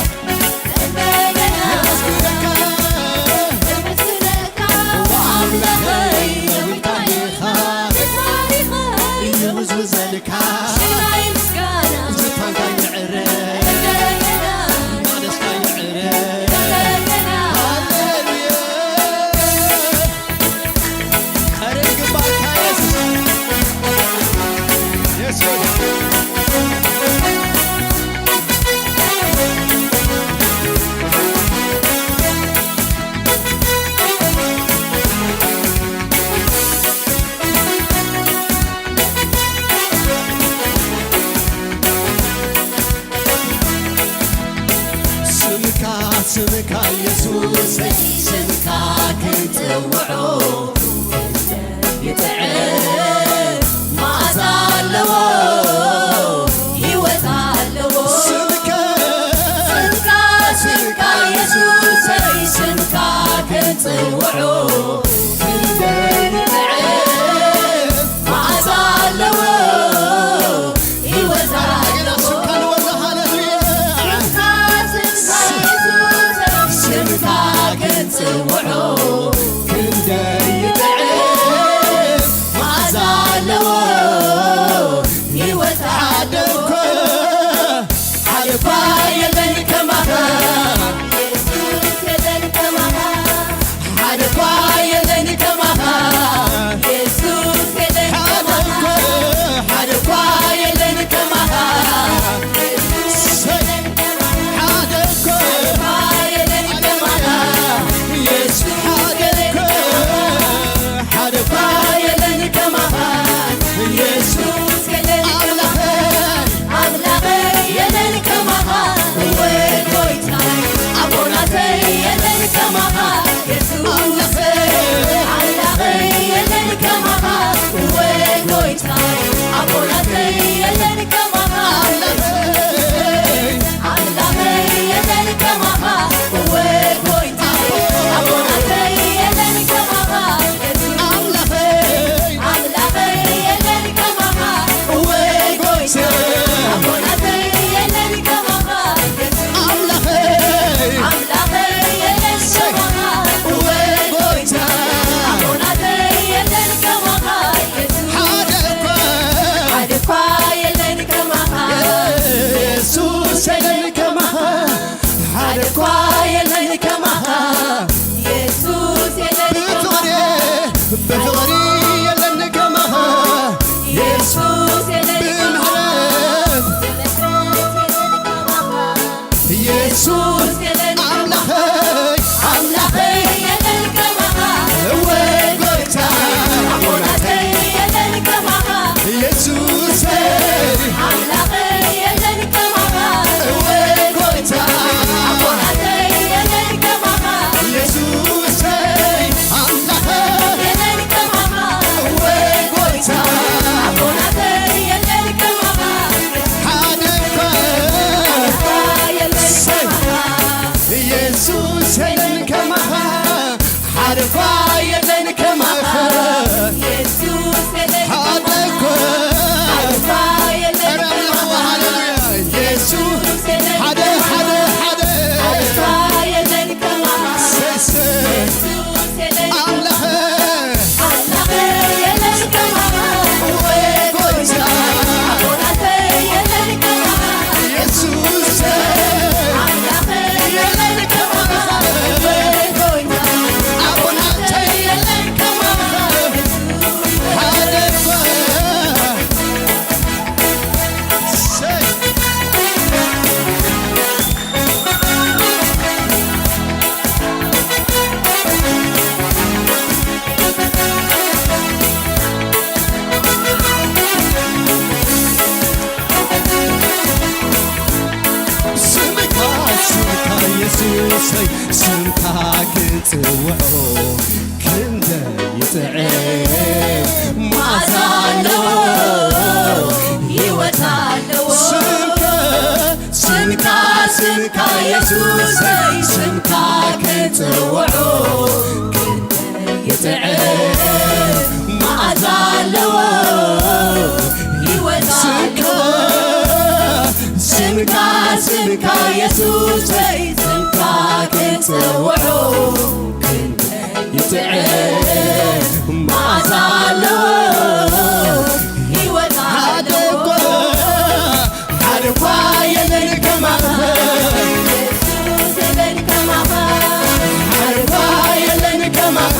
ስምካ ስምካ የሱሰይ ስምካ ክንጽውዖ ይጥዕም መዓዛ ኣለዎ ህይወት ኣለዎ ስምካ ስምካ ስምካ የሱሰይ ስምካ ክንጽውዖ ክንደይ ይጥዕም መዓዛ ኣለዎ ህይወት ኣለዎ ስምካ ንወዛ ሃሌሉያ ስምካ ስምካ የሱሰይ ስምካ ክንጽውዖ ክንደይ ይጥዕም መዓዛ ኣለዎ ህይወት ሓደ እኮ ሓደ እኳ የለን ከማኻ የለን ከማኻ ሓደ እኳ የለን ከማኻ የሱስ የለን ከማኻ ሓደ እኳ የለን ከማኻ የሱስ የለን ከማኻ ሓደ እኮ የለን ከማኻ የሱስ የለን ከማኻ ሓደ እኳ የለን ከማኻ ጸውዑ ክንደይ ይጥዕም መዓዛ ኣለዎ። ህይወት ሓደ እኮ፣ ሓደ እኳ የለን ከማኻ። ኢየሱስ የለን ከማኻ። ሓደ እኳ የለን ከማኻ።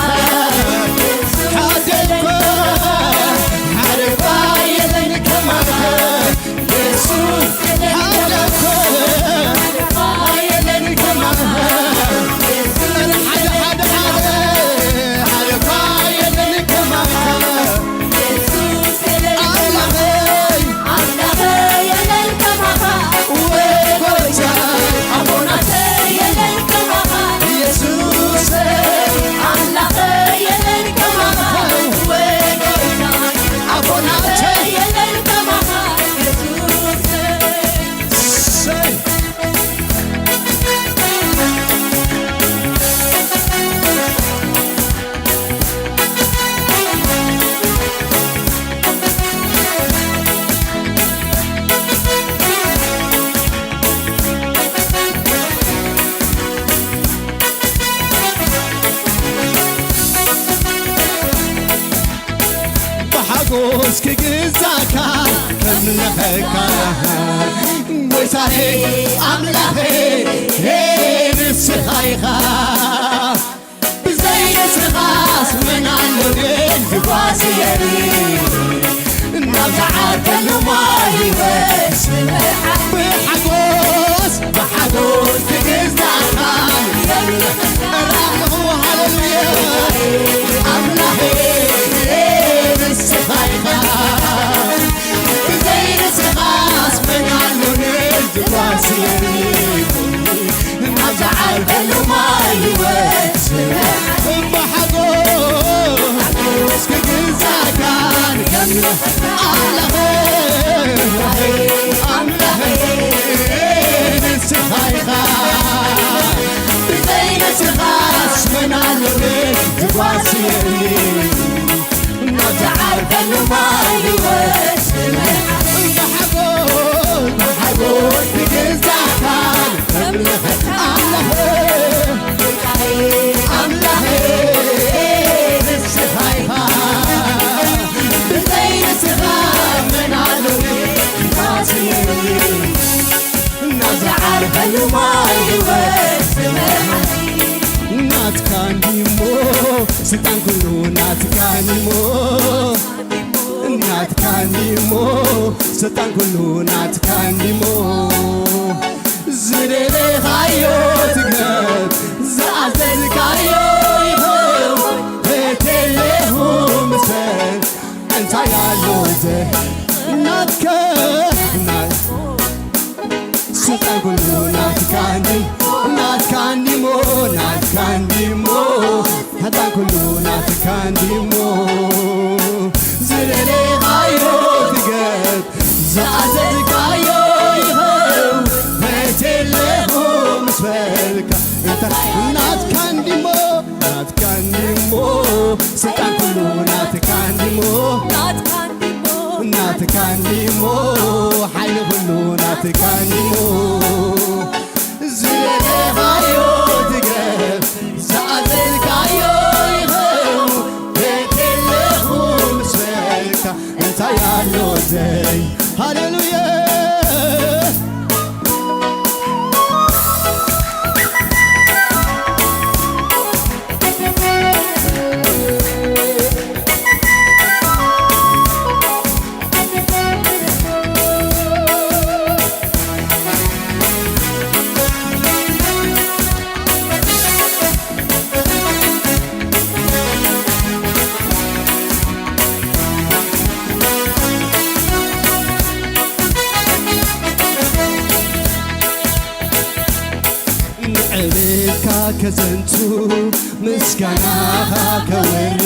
ሓደ እኮ፣ ሓደ እኳ የለን ከማኻ። ኢየሱስ ሓደ እኮ፣ የለን ከማኻ። ሓደ፣ ሓደ፣ ሓደ፣ ሓደ እኳ የለን ከማኻ። ኣምላኸይ፣ ወይ ጎይታ፣ ኣቦናተይ የለን ከማኻ። ኢየሱሰይ፣ ኣምላኸይ የለን ከማኻ። ወይ ጎይታ፣ ኣቦናተይ የለን ከማኻ። ኢየሱሰይ። ብሓጎስ ክግዛእካ ከምልኸካ፣ ጎይታዬ ኣምላኸ ንስኻ ኢኻ። ብዘይ ንስኻስ መን ኣሎኒ ዝጓስየኒ፣ ናብ ዝዓርፈሉ ማይ ህይወት ዝመርሓኒ። ብሓጎስ፣ ብሓጎስ ክግዛእካ የምልኽ ኣለኹ። ሃሌሉያ። ኣምላኸ ንስኻ ኢኻ። ብዘይ ንስኻስ መን ኣሎኒ ዝጓስየኒ፣ ናብ ዝዓርፈሉ ማይ ህይወት ዝመርሓኒ። ብሓጎስ ክግዛእካን የምልኽ ኣለኹ። ኣምላኸይ ንስኻ ኢኻ። ብዘይ ንስኻስ መን ኣሎኒ ዝጓስየኒ፣ ናብ ዝዓርፈሉ ማይ ህይወት ዝመርሓኒ። ብሓጎስ፣ ብሓጎስ ክግዛእካን የምልኸካ ኣለኹ። ኣምላኸይ ንስኻ ኢኻ። ብዘይ ንስኻ መን ኣሎኒ ዝጓስየኒ፣ ናብ ዝዓርፈሉ ማይ ህይወት ዝመርሓኒ። ናትካ እንዲሞ ስልጣን ኩሉ ናትካ እንዲሞ፣ ናትካ እንዲሞ ስልጣን ኩሉ ናትካ እንዲሞ። ዝደለኻዮ ትግበር፣ ዝኣዘዝካዮ ይኸውን። ቤት የለኹ ምሰል እንታይ ኣሎ ዘ-፣ ናትካ፣ ናት-፣ ስልጣን ኩሉ ናትካ እንዲ፣ ናትካ እንዲሞ፣ ናትካ እንዲሞ፣ ስልጣን ኩሉ ናትካ እንዲሞ። ዝደለኻዮ ትገብ፣ ዝኣዘዝካዮ ይኸው። መቼ ኣለኹ ምስ በልካ፣ እንታይ ናትካ እንዲሞ፣ ናትካ እንዲሞ፣ ስልጣን ኩሉ ናትካ እንዲሞ፣ ናትካ እንዲሞ፣ ናትካ እንዲሞ፣ ሓይሊ ኩሉ ናትካ እንዲሞ። ዝደለኻዮ ትገብ፣ ዝኣዘዝካዮ ይኸው። ቤት የለኹ ምስ በልካ፣ እንታይ ኣሎ ዘይ-፣ ሃሌሉያ። ንዕቤትካ ከዘንቱ፣ ምስጋናኻ ከወሪ፣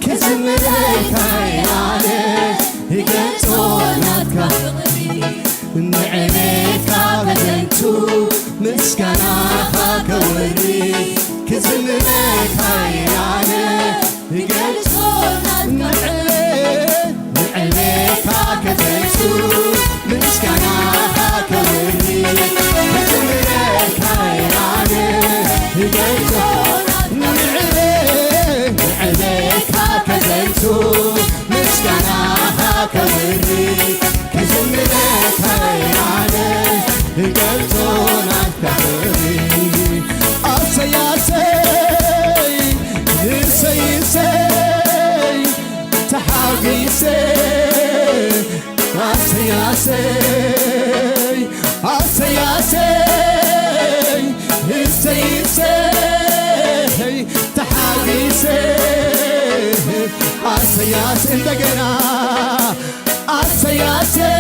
ክዝምረልካ እየ ኣነ፣ ይገልጾ ናትካ ፍቕሪ። ንዕቤትካ ከዘንቱ፣ ምስጋናኻ ከወሪ፣ ክዝምረልካ እየ ኣነ፣ ይገልጾ ናትካ ንዕቤት፣ ንዕቤትካ ከዘንቱ፣ ምስጋናኻ ከወሪ፣ ክዝምረልካ እየ ኣነ፣ ሓጒሰ ኣሰይ ኣሰይ ኣሰይ ኣሰይ እሰይ እሰይ ተሓጒሰ ኣሰይ ኣሰይ እንደገና ኣሰይ ኣሰይ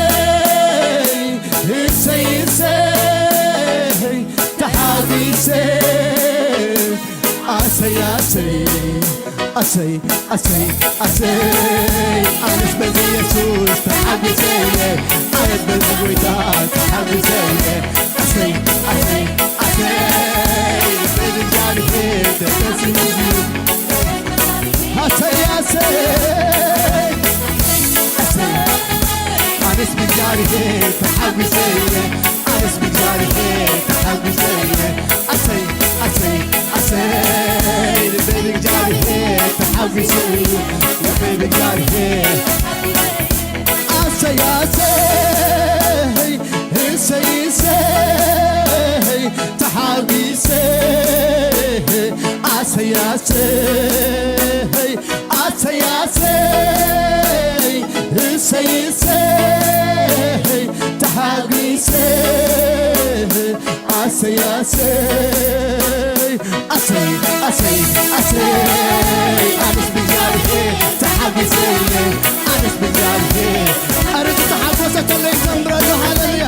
እሰይ እሰይ ተሓጒሰ ኣሰይ ኣሰይ ኣሰይ ኣሰይ ኣሰይ ኣነስ በዚ የሱስ ተሓጒሰ እየ ኣነስ በዚ ጎይታ ተሓጒሰ እየ ኣሰይ ኣሰይ ኣሰይ በዚ እግዚኣብሔር ተደሲሙ ኣሰይ ኣሰይ ኣሰይ ኣነስ ብእግዚኣብሔር ተሓጒሰ እየ ኣነስ ብእግዚኣብሔር ተሓጒሰ እየ ኣሰይ ኣሰይ ኣሰይ ልበይ ብእግዚኣብሔር ተሓጒሰ እዩ ልበይ ብእግዚኣብሔር ኣሰይ ኣሰይ እሰይ እሰይ ተሓጒሰ ኣሰይ ኣሰይ ኣሰይ ኣሰይ እሰይ እሰይ ተሓጒሰ ኣሰይ ኣሰይ ኣሰይ ኣሰይ ኣሰይ ኣነስ ብእግዚኣብሔር ተሓጒሰ እየ ኣነስ ብእግዚኣብሔር ኣረ ተሓጎሰ ከለይ ዘምረሉ ሃለሉያ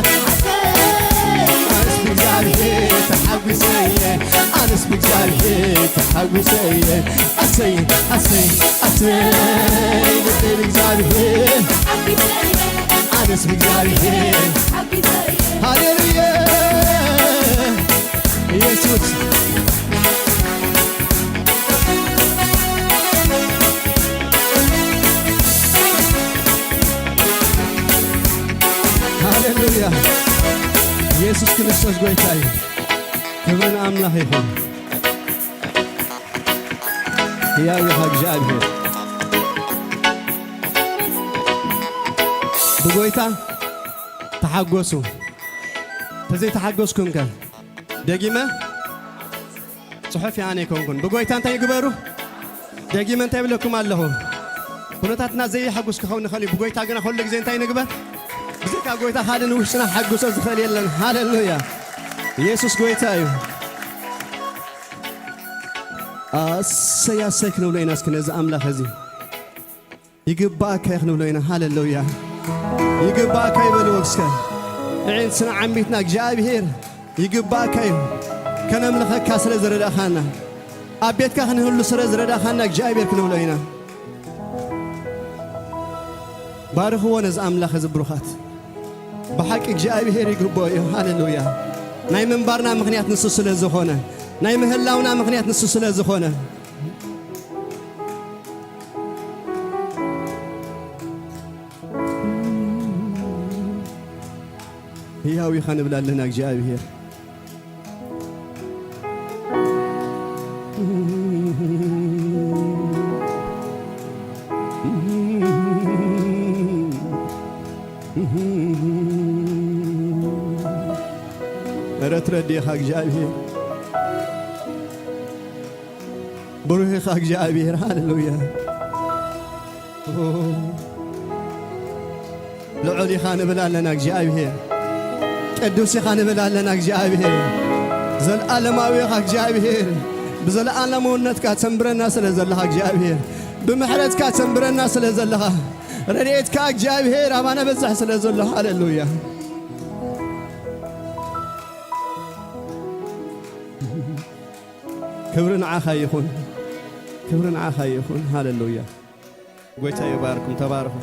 ኣነስ ብእግዚኣብሔር ተሓጒሰ እየ ኣነስ ብእግዚኣብሔር ተሓጒሰ እየ ኣሰይ ኣሰይ ኣሰይ ልቤ ብእግዚኣብሔር ኣነስ ብእግዚኣብሔር ሃሌሉያ ኢየሱስ ሃሌሉያ ኢየሱስ ክርስቶስ ጎይታ እዩ ክብርን ኣምላኽ ይኹን ሕያው ኢኻ እግዚኣብሔር ብጎይታ ተሓጎሱ ተዘይተሓጎስኩም ከ ደጊመ ጽሑፍ ይኣነ ኣይኮንኩን ብጎይታ እንታይ ይግበሩ ደጊመ እንታይ ይብለኩም ኣለኹ ኩነታትና ዘይሓጉስ ክኸውን ይኽእል እዩ ብጎይታ ግና ኩሉ ግዜ እንታይ ንግበር ብዘይካ ጎይታ ካልእ ንውሽጥና ሓጉሶ ዝኽእል የለን ሃሌሉያ ኢየሱስ ጎይታ እዩ ኣሰይ ኣሰይ ክንብሎ ኢና እስኪ ነዚ ኣምላኽ እዚ ይግባእካ እዩ ክንብሎ ኢና ሃሌሉያ ይግባእካ ይበልዎ እስከ ንዒንስና ዓሚትና እግዚኣብሔር ይግባእካ እዩ ከነምልኸካ ስለ ዝረዳእኻና ኣብ ቤትካ ክንህሉ ስለ ዝረዳእኻና እግዚኣብሔር ክንብሎ ኢና ባርኽዎ ነዚ ኣምላኽ እዚ ብሩኻት ብሓቂ እግዚኣብሔር ይግብኦ እዩ ሃሌሉያ ናይ ምንባርና ምኽንያት ንሱ ስለ ዝኾነ ናይ ምህላውና ምኽንያት ንሱ ስለ ዝኾነ ህያው ኢኻ ንብል ኣለና እግዚኣብሔር እረ ትረድእኻ እግዚኣብሔር ብሩህ ኢኻ እግዚኣብሔር ሃሌሉያ ልዑል ኢኻ ንብል ኣለና እግዚኣብሔር ቅዱስ ኢኻ ንብል ኣለና እግዚኣብሔር ዘለዓለማዊ ኢኻ እግዚኣብሔር ብዘለዓለማውነትካ ተንብረና ስለ ዘለኻ እግዚኣብሔር ብምሕረትካ ተንብረና ስለ ዘለኻ ረድኤትካ እግዚኣብሔር ኣባና በዝሕ ስለ ዘሎ ሃሌሉያ ክብሪ ንዓኻ ይኹን ክብሪ ንዓኻ ይኹን ሃሌሉያ ጎይታ ይባርኩም ተባረኹ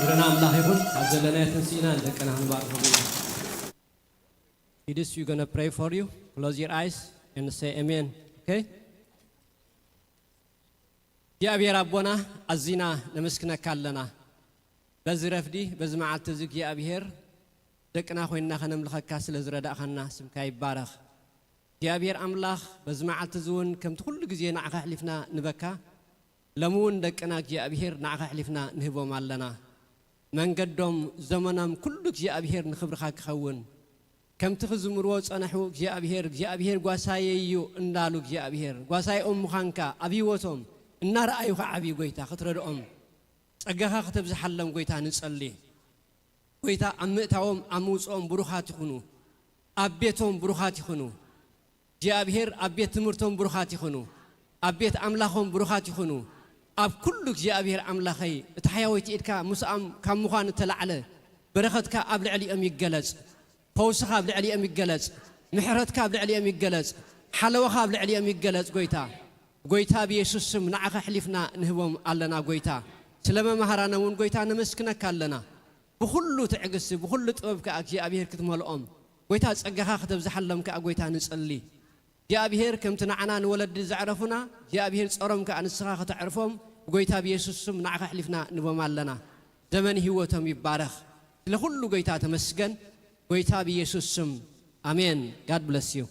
ና ኣምላኽ ይኹን። ኣብ ዘለናዮ ተንሲእና ንደቅና ክንባርኾም ኢና። Kids, we're gonna pray for you. Close your eyes and say amen. Okay? እግዚኣብሔር ኣቦና፣ ኣዚና ነመስግነካ ኣለና። በዚ ረፍዲ፣ በዚ መዓልቲ እዚ እግዚኣብሔር፣ ደቅና ኮይንና ከነምልኸካ ስለ ዝረዳእኻና ስምካ ይባረኽ። እግዚኣብሔር ኣምላኽ፣ በዚ መዓልቲ እዚ እውን ከምቲ ኩሉ ግዜ ንዓኻ ኣሕሊፍና ንበካ። ሎሚ እውን ደቅና እግዚኣብሔር ንዓኻ ኣሕሊፍና ንህቦም ኣለና። መንገዶም፣ ዘመኖም ኩሉ እግዚኣብሔር ንኽብርኻ ክኸውን። ከምቲ ክዝምርዎ ጸነሑ እግዚኣብሔር፣ እግዚኣብሔር ጓሳየ እዩ እንዳሉ እግዚኣብሔር፣ ጓሳይኦም ምዃንካ ኣብ ህይወቶም እናረኣዩ ክዓብዩ ጎይታ ክትረድኦም ጸጋኻ ከተብዝሓሎም ጎይታ ንጸሊ። ጎይታ ኣብ ምእታዎም ኣብ ምውጽኦም ብሩኻት ይኹኑ። ኣብ ቤቶም ብሩኻት ይኹኑ። እግዚኣብሔር ኣብ ቤት ትምህርቶም ብሩኻት ይኹኑ። ኣብ ቤት ኣምላኾም ብሩኻት ይኹኑ። ኣብ ኩሉ እግዚኣብሔር ኣምላኸይ፣ እታ ሕያወይቲ ኢድካ ምስኣም ካብ ምዃን እተላዕለ በረኸትካ ኣብ ልዕሊኦም ይገለጽ። ፈውስኻ ኣብ ልዕሊኦም ይገለጽ። ምሕረትካ ኣብ ልዕሊኦም ይገለጽ። ሓለዋኻ ኣብ ልዕሊኦም ይገለጽ። ጎይታ፣ ጎይታ ብየሱስ ስም ንዓኻ ኣሕሊፍና ንህቦም ኣለና። ጎይታ፣ ስለ መማህራና እውን ጎይታ ነመስግነካ ኣለና። ብኹሉ ትዕግስቲ፣ ብኹሉ ጥበብ ከኣ እግዚኣብሔር ክትመልኦም፣ ጎይታ ጸጋኻ ከተብዝሓሎም ከኣ ጎይታ ንጸሊ። እግዚኣብሔር ከምቲ ንዓና ንወለዲ ዘዕረፉና፣ እግዚኣብሔር ጸሮም ከኣ ንስኻ ከተዕርፎም፣ ብጎይታ ብየሱስ ስም ንዓኻ ኣሕሊፍና ንቦም ኣለና። ዘመን ህይወቶም ይባረኽ። ስለ ኩሉ ጎይታ ተመስገን። ጎይታ ብየሱስ ስም። ኣሜን። God bless you።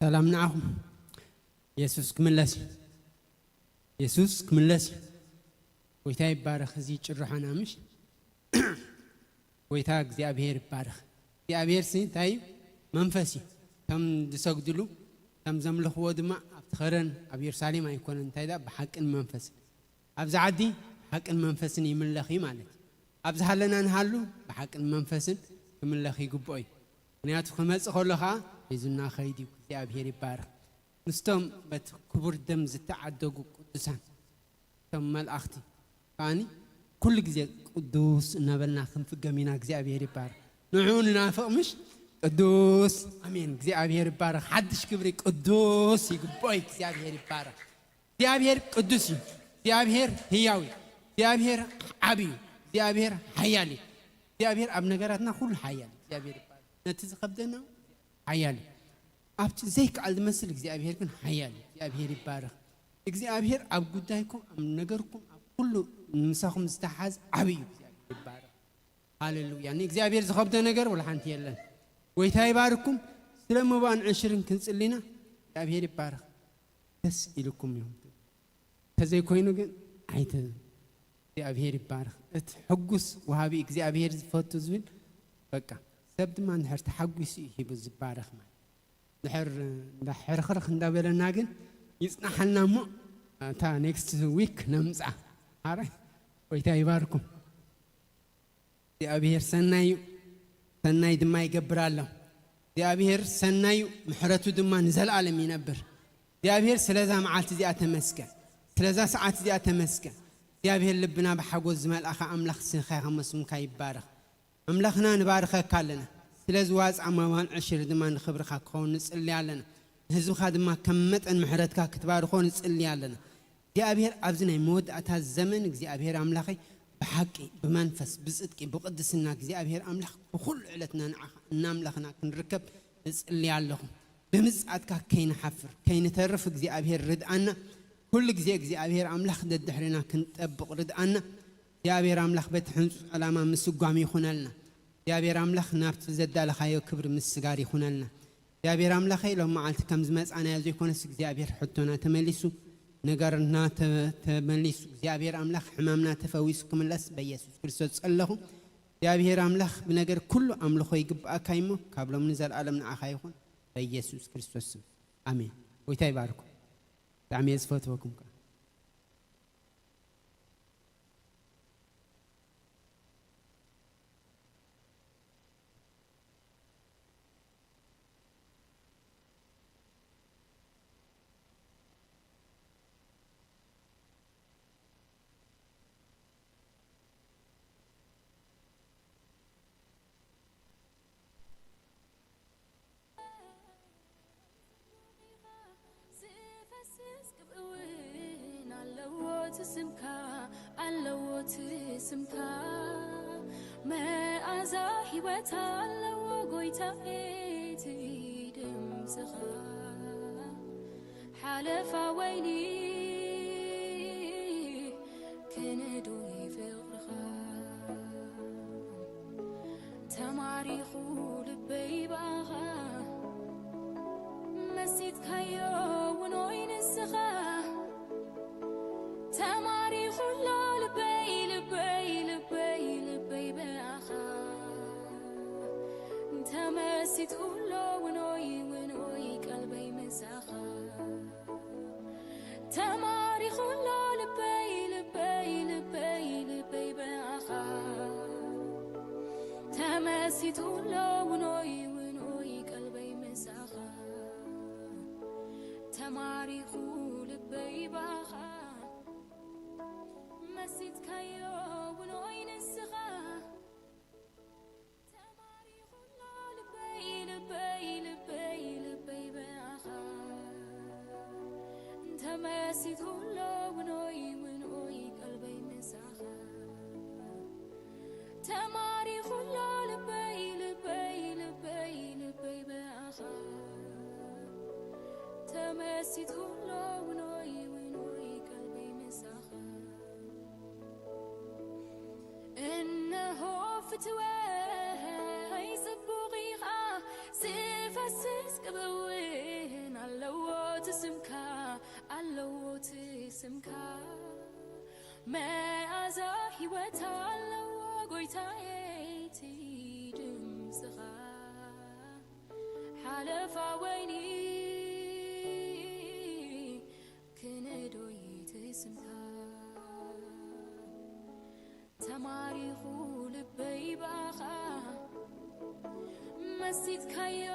ሰላም ንዓኹም። የሱስ ክምለስ እዩ። የሱስ ክምለስ እዩ። ጎይታ ይባረኽ። እዚ ጭርሖና ምሽ ጎይታ እግዚኣብሔር ይባረኽ። እግዚኣብሔር ሲ እንታይ እዩ? መንፈስ እዩ። ከም ዝሰግድሉ፣ ከም ዘምልኽዎ ድማ ኣብቲ ኸረን ኣብ የሩሳሌም ኣይኮነን። እንታይ ደኣ? ብሓቅን መንፈስን። ኣብዚ ዓዲ ብሓቅን መንፈስን ይምለኽ እዩ ማለት እዩ። ኣብዚ ሃለና ንሃሉ ብሓቅን መንፈስን ክምለኽ ይግብኦ እዩ። ምኽንያቱ ክመጽእ ከሎ ኸኣ ሒዙና ኸይድ እዩ። እግዚኣብሔር ይባረኽ። ምስቶም በቲ ክቡር ደም ዝተዓደጉ ቅዱሳን፣ እቶም መላእኽቲ ከኣኒ ኩሉ ግዜ ቅዱስ እናበልና ክንፍገም ኢና። እግዚኣብሔር ይባረኽ። ንዕኡ ንናፍቕ ምሽ? ቅዱስ። ኣሜን። እግዚኣብሔር ይባረኽ። ሓድሽ ክብሪ ቅዱስ ይግብኦ እዩ። እግዚኣብሔር ይባረኽ። እግዚኣብሔር ቅዱስ እዩ። እግዚኣብሔር ህያው እዩ። እግዚኣብሔር ዓቢ እዩ። እግዚኣብሔር ሓያል እዩ። እግዚኣብሔር ኣብ ነገራትና ኩሉ ሓያል እዩ። እግዚኣብሔር ይባረኽ። ነቲ ዝኸብደና ሓያል እዩ። ኣብቲ ዘይከኣል ዝመስል እግዚኣብሔር ግን ሓያል እዩ። እግዚኣብሔር ይባረኽ። እግዚኣብሔር ኣብ ጉዳይኩም፣ ኣብ ነገርኩም፣ ኣብ ኩሉ ምሳኹም ዝተሓዝ ዓቢ እዩ። እግዚኣብሔር ይባረኽ። ሃሌሉያ። ንእግዚኣብሔር ዝኸብዶ ነገር ወላ ሓንቲ የለን። ጎይታ ይባርኩም። ስለ መባን ዕሽርን ክንጽሊና እግዚኣብሔር ይባረኽ። ደስ ኢልኩም እዮም። ተዘይኮይኑ ግን ኣይተ እግዚኣብሔር ይባረኽ። እቲ ሕጉስ ወሃቢ እግዚኣብሔር ዝፈቱ ዝብል በቃ ሰብ ድማ እንድሕር ተሓጒሱ እዩ ሂቡ ዝባረኽ ማለት። እንድሕር እንዳ ሕርኽርኽ እንዳበለና ግን ይጽናሓልና እሞ እታ ኔክስት ዊክ ነምጻ። ኣረ ጎይታ ይባርኩም። እግዚኣብሔር ሰናይ እዩ፣ ሰናይ ድማ ይገብር ኣሎ። እግዚኣብሔር ሰናይ እዩ፣ ምሕረቱ ድማ ንዘለኣለም ይነብር። እግዚኣብሔር ስለዛ መዓልቲ እዚኣ ተመስገን፣ ስለዛ ሰዓት እዚኣ ተመስገን። እግዚኣብሔር ልብና ብሓጎስ ዝመልኣኻ ኣምላኽ ስምካ ይባረኽ። ኣምላኽና ንባርኸካ ኣለና። ስለዚ ዋፃ ማማን ዕሽር ድማ ንኽብርኻ ክኸውን ንጽሊ ኣለና። ንህዝብኻ ድማ ከም መጠን ምሕረትካ ክትባርኾ ንጽሊ ኣለና። እግዚኣብሔር ኣብዚ ናይ መወዳእታ ዘመን እግዚኣብሔር ኣምላኸይ ብሓቂ፣ ብመንፈስ፣ ብጽድቂ፣ ብቕድስና እግዚኣብሔር ኣምላኽ ብኹሉ ዕለትና ንዓኻ እናምለኽና ክንርከብ እጽሊ ኣለኹ። ብምጽኣትካ ከይንሓፍር፣ ከይንተርፍ እግዚኣብሔር ርድኣና። ኩሉ ግዜ እግዚኣብሔር ኣምላኽ ደድሕሪና ክንጠብቕ ርድኣና። እግዚኣብሔር ኣምላኽ በቲ ሕንጹጽ ዕላማ ምስጓም ይኹነልና። እግዚኣብሔር ኣምላኽ ናብቲ ዘዳለኻዮ ክብሪ ምስጋር ይኹነልና። እግዚኣብሔር ኣምላኸይ ሎም መዓልቲ ከም ዝመጻናዮ ዘይኮነስ እግዚኣብሔር ሕቶና ተመሊሱ፣ ነገርና ተ-፣ ተመሊሱ፣ እግዚኣብሔር ኣምላኽ ሕማምና ተፈዊሱ ክምለስ በኢየሱስ ክርስቶስ ጸለኹ። እግዚኣብሔር ኣምላኽ ብነገር ኩሉ ኣምልኾ ይግብኣካ እሞ ካብ ሎም ንዘለኣለም ንዓኻ ይኹን በኢየሱስ ክርስቶስ ስም ኣሜን። ጎይታ ይባርኩም። ብጣዕሚ እየ ዝፈትወኩም ከኣ። ዝፈስስ ቅብእውን ኣለዎ እቲ ስምካ፣ ኣለዎ እቲ ስምካ። መኣዛ ህይወት ኣለዎ ጎይታዬ እቲ ድምፅኻ። ሓለፋ ወይኒ ክንዱይ ፍቕርኻ። ተማሪኹ ልበይ ብኣኻ፣ መሲጥካዮ እውን ወይ ንስኻ። ተማሪኹ ኣሎ ልበይ፣ ልበይ፣ ልበይ፣ ልበይ ብኣኻ። ተመሲጡ ኣሎ እውን ወይ፣ እውን ወይ ቀልበይ ምሳኻ። ተማሪኹ ኣሎ ልበይ፣ ልበይ፣ ልበይ፣ ልበይ ብኣኻ። ተመሲጡ ኣሎ ውኖይ፣ ውኖይ ቀልበይ ምሳኻ። ተማሪኹ ልበይ ብኣኻ። መሲጥካዮ ውኖይ ንስኻ። ተማሪኹ ኣሎ ልበይ፣ ልበይ፣ ልበይ ብኣኻ። ተመሲጡ ኣሎ ውኖይ፣ ውኖይ ቀልበይ ምሳኻ። ተማሪኹ ኣሎ ልበይ፣ ልበይ፣ ልበይ፣ ልበይ ብኣኻ። ተመሲጡ ኣሎ ውኖይ፣ ውኖይ ቀልበይ ምሳኻ። እነሆ ፍትወይ ጽቡቕ ኢኻ፣ ዝፈስስ ቅብእውን ኣለዎ እቲ ስምካ፣ ኣለዎ እቲ ስምካ። መኣዛ ህይወት ኣለዎ ጎይታዬ እቲ ድምፅኻ። ሓለፋ ወይኒ ክንዶይ ትስምታ። ተማሪኹ ልበይ ብኣኻ። መሲጥካዮ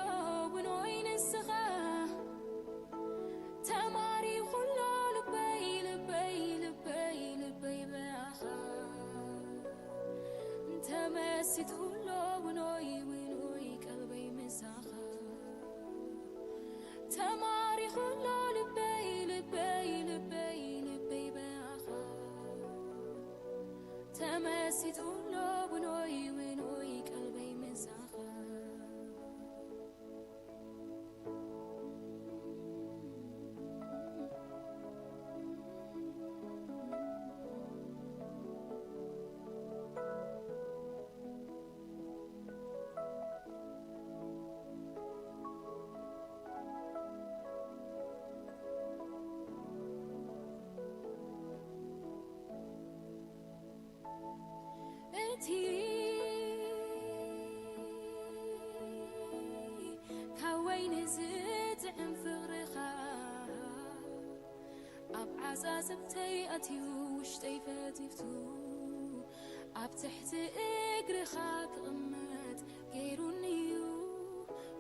ውኖይ ንስኻ። ተማሪኹ ኣሎ ልበይ፣ ልበይ፣ ልበይ፣ ልበይ ብኣኻ። ተመሲጡ ኣሎ ውኖይ፣ ውኖይ ቀልበይ ምሳኻ። ተማሪኹ ኣሎ ልበይ፣ ልበይ፣ ልበይ፣ ልበይ ብኣኻ። ተመሲጡ ኣሎ ውኖይ፣ ውኖይ ቀልበይ ምሳኻ። እቲ ካብ ወይኒ ዝጥዕም ፍቕርኻ ኣብ ዓጻጽምተይ ኣትዩ ውሽጠይ ፈቲፍቱ ኣብ ትሕቲ እግርኻ ክቕመጥ ገይሩኒዩ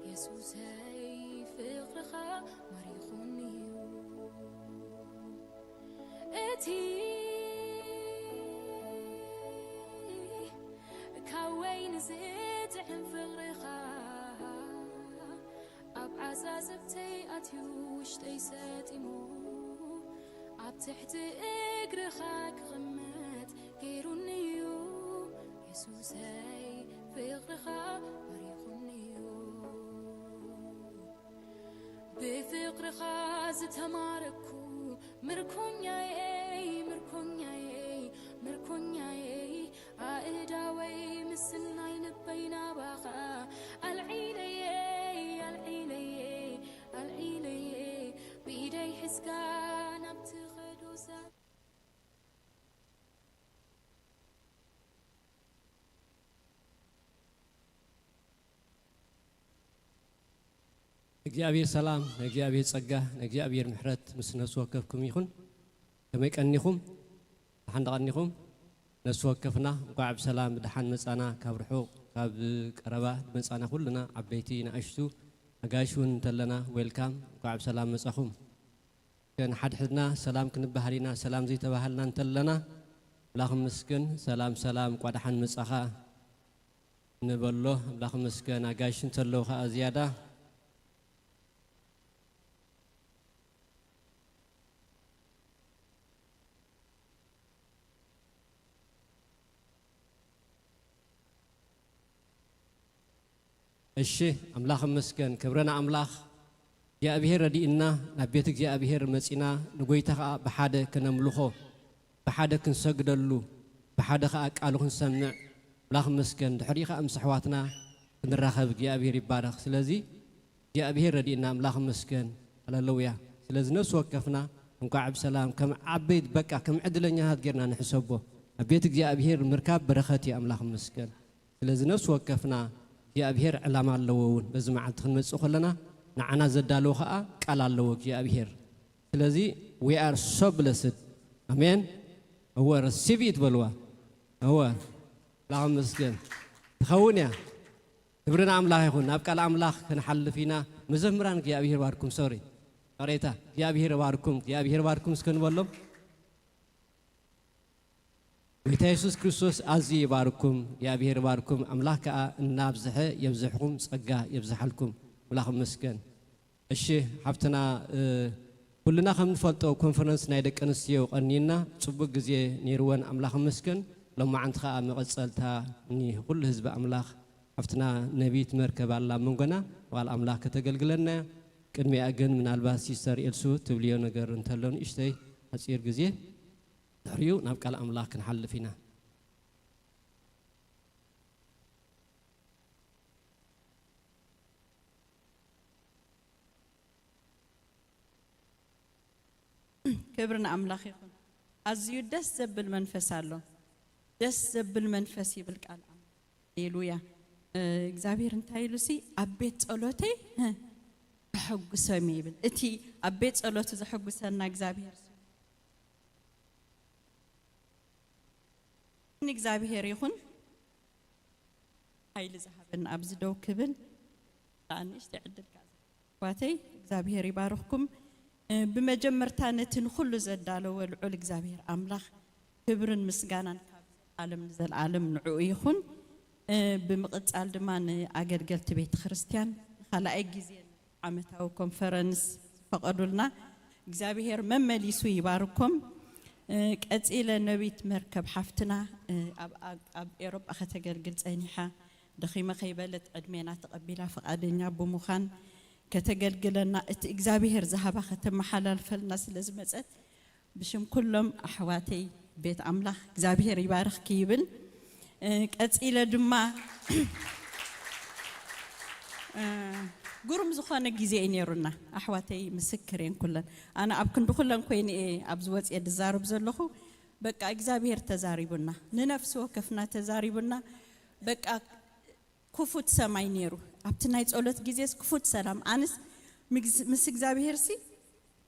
የሱሰይ ፍቕርኻ ማሪኹኒዩ። እቲ ካብ ወይኒ ዝጥዕም ፍቕርኻ ኣብ ዓጻጽብተይ ኣትዩ ውሽጠይ ሰጢሙ ኣብ ትሕቲ እግርኻ ክቕመጥ ገይሩኒ እዩ የሱሰይ፣ ፍቕርኻ ማሪኹኒ እዩ። ብፍቕርኻ ዝተማረኩ ምርኮኛየይ፣ ምርኮኛየይ፣ ምርኮኛየይ፣ ኣእዳወይ ምስናይ ልበይ ናባኻ ኣልዒለየይ፣ ኣልዒለየይ፣ ኣልዒለየይ፣ ብኢደይ ሒዝካ ናብ ትኸዶ ዛ- እግዚኣብሔር ሰላም፣ ናይ እግዚኣብሔር ጸጋ፣ ናይ እግዚኣብሔር ምሕረት ምስ ነፍሲ ወከፍኩም ይኹን። ከመይ ቀኒኹም? ደሓን ዶ ቀኒኹም? ነፍሲ ወከፍና እንኳዕ ብሰላም ብደሓን መጻና። ካብ ርሑቕ ካብ ቀረባ መጻና ኩልና ዓበይቲ ንኣሽቱ ኣጋይሽ እውን እንተለና ዌልካም፣ እንኳዕ ብሰላም መጻኹም። ከን ሓድሕድና ሰላም ክንበሃል ኢና፣ ሰላም ዘይተባሃልና እንተለና ኣምላኽ ይመስገን። ሰላም ሰላም፣ እንኳዕ ደሓን መጻኻ ንበሎ። ኣምላኽ ይመስገን። ኣጋይሽ እንተለዉ ኸኣ ዝያዳ እሺ፣ ኣምላኽ ይመስገን። ክብሪ ንኣምላኽ። እግዚኣብሔር ረዲእና ናብ ቤት እግዚኣብሔር መጺና ንጎይታ ኸኣ ብሓደ ከነምልኾ፣ ብሓደ ክንሰግደሉ፣ ብሓደ ኸኣ ቃሉ ክንሰምዕ ኣምላኽ ይመስገን። ድሕሪኡ ኸኣ ምስ ኣሕዋትና ክንራኸብ እግዚኣብሔር ይባረኽ። ስለዚ እግዚኣብሔር ረዲእና ኣምላኽ ይመስገን። ሃሌሉያ። ስለዚ ነፍሲ ወከፍና እንኳዕ ብሰላም ከም ዓበይት በቃ ከም ዕድለኛታት ጌርና ንሕሰቦ። ኣብ ቤት እግዚኣብሔር ምርካብ በረኸት እዩ ኣምላኽ ይመስገን። ስለዚ ነፍሲ ወከፍና እግዚኣብሔር ዕላማ ኣለዎ እውን። በዚ መዓልቲ ክንመጽእ ከለና ንዓና ዘዳለዎ ኸኣ ቃል ኣለዎ እግዚኣብሔር። ስለዚ we are so blessed። ኣሜን። እወ receive it በልዋ። እወ ኣምላኽ ይመስገን። ትኸውን እያ። ክብሪ ንኣምላኽ ይኹን። ናብ ቃል ኣምላኽ ክንሓልፍ ኢና። መዘምራን እግዚኣብሔር ባርኩም። ሶሪ፣ ይቕሬታ። እግዚኣብሔር ባርኩም፣ እግዚኣብሔር ባርኩም እስከ ንበሎም። ጎይታ የሱስ ክርስቶስ ኣዝዩ ይባርኩም፣ እግዚኣብሔር ይባርኩም። ኣምላኽ ከኣ እናብዝሐ የብዝሕኩም፣ ጸጋ የብዝሓልኩም። ኣምላኽ ይመስገን። እሺ፣ ሓፍትና፣ እ፣ ኩልና ከም ንፈልጦ ኮንፈረንስ ናይ ደቂ ኣንስትዮ ቀኒና ጽቡቅ ግዜ ነይርወን፣ ኣምላኽ ይመስገን። ሎማዓንቲ ከኣ መቐጸልታ ንኩሉ ህዝቢ ኣምላኽ ሓፍትና ነቢት መርከብ ኣላ ኣብ መንጎና፣ ቃል ኣምላኽ ከተገልግለና እያ። ቅድሚኣ ግን ምናልባት ሲስተር ኤልሱ ትብልዮ ነገር እንተሎ ንእሽተይ ሓጺር ግዜ፣ ድሕሪኡ ናብ ቃል ኣምላኽ ክንሓልፍ ኢና። ክብሪ ንኣምላኽ ይኹን። ኣዝዩ ደስ ዘብል መንፈስ ኣሎ። ደስ ዘብል መንፈስ ይብል ቃል ኣምላኽ። ሃሌሉያ። እ፣ እግዚኣብሔር እንታይ ኢሉ ሲ፣ "ኣብ ቤት ጸሎተይ፣ እ፣ ተሐጉሶም እየ" ይብል። እቲ ኣብ ቤት ጸሎቱ ዘሐጉሰና እግዚኣብሔር ስሙ ንእግዚኣብሔር ይኹን። ሓይሊ ዝሃበኒ ኣብዚ ደው ክብል ንእሽተይ ዕድል ከኣ ኣሕዋተይ፣ እግዚኣብሔር ይባርኽኩም። እ፣ ብመጀመርታ ነቲ ንኹሉ ዘዳለወ ልዑል እግዚኣብሔር ኣምላኽ ክብርን ምስጋናን ካብ ዘለኣለም ንዘለኣለም ንዕኡ ይኹን። እ፣ ብምቕጻል ድማ ንኣገልገልቲ ቤተ ክርስቲያን ንኻልኣይ ግዜ ዓመታዊ ኮንፈረንስ ዝፈቐዱልና እግዚኣብሔር መመሊሱ ይባርኮም። እ፣ ቀጺለ ነቢት መርከብ ሓፍትና፣ እ፣ ኣብ፣ ኣብ፣ ኣብ ኤሮጳ ከተገልግል ጸኒሓ፣ ደኺመ ከይበለት ዕድሜና ተቐቢላ ፍቓደኛ ብምዃን ከተገልግለና፣ እቲ እግዚኣብሔር ዝሃባ ከተመሓላልፈልና ስለ ዝመጸት፣ ብሽም ኩሎም ኣሕዋተይ ቤት ኣምላኽ እግዚኣብሔር ይባርኽኪ ይብል። እ፣ ቀጺለ ድማ፣ እ፣ ግሩም ዝኾነ ግዜ እዩ ነይሩና። ኣሕዋተይ ምስክር እየን ኩለን። ኣነ ኣብ ክንዲ ኩለን ኮይነ እየ ኣብዚ ወፅየ ዝዛረብ ዘለኹ። በቃ እግዚኣብሔር ተዛሪቡና፣ ንነፍሲ ወከፍና ተዛሪቡና። በቃ ክፉት ሰማይ ነይሩ። ኣብቲ ናይ ጸሎት ግዜስ ክፉት ሰላም። ኣነስ ምግዝ-፣ ምስ እግዚኣብሄርሲ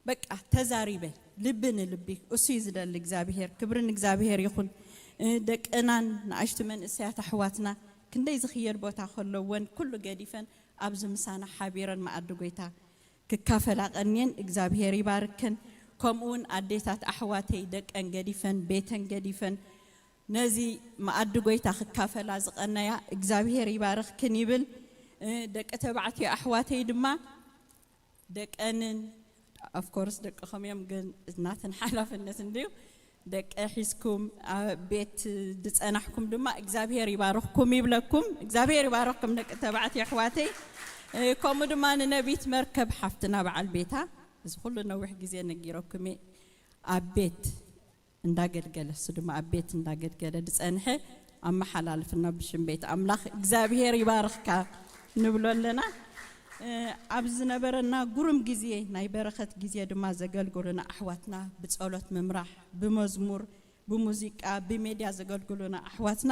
በቃ ተዛሪበ፣ ልቢ ንልቢ። እሱ እዩ ዝደሊ እግዚኣብሄር። ክብሪ ንእግዚኣብሄር ይኹን። እ፣ ደቅናን ንኣሽቱ መንእሰያት ኣሕዋትና ክንደይ ዝኽየድ ቦታ ከለወን ኩሉ ገዲፈን ኣብዚ ምሳና ሓቢረን መኣዲ ጎይታ ክካፈላ ቀንየን እግዚኣብሄር ይባርከን። ከምኡ እውን ኣዴታት ኣሕዋተይ ደቀን ገዲፈን ቤተን ገዲፈን ነዚ መኣዲ ጎይታ ክካፈላ ዝቐነያ እግዚኣብሄር ይባርኽክን ይብል። እ፣ ደቂ ተባዕትዮ ኣሕዋተይ ድማ ደቀንን ኦፍኮርስ ደቅኹም እዮም፣ ግን ናተን ሓላፍነት እንድዩ። ደቂ ሒዝኩም ኣብ ቤት ዝጸናሕኩም ድማ እግዚኣብሔር ይባርኽኩም ይብለኩም። እግዚኣብሔር ይባርኽኩም ደቂ ተባዕትዮ ኣሕዋተይ። እ፣ ከምኡ ድማ ንነቢት መርከብ ሓፍትና በዓል ቤታ፣ እዚ ኩሉ ነዊሕ ግዜ ነጊረኩም እየ። ኣብ ቤት እንዳገልገለ፣ እሱ ድማ ኣብ ቤት እንዳገልገለ ዝጸንሐ ኣመሓላልፍና ብሽም ቤት ኣምላኽ እግዚኣብሔር ይባርኽካ ንብሎ ኣለና። እ፣ ኣብ ዝነበረና ግሩም ግዜ፣ ናይ በረኸት ግዜ ድማ ዘገልግሉና ኣሕዋትና ብጸሎት ምምራሕ፣ ብመዝሙር፣ ብሙዚቃ፣ ብሜድያ ዘገልግሉና ኣሕዋትና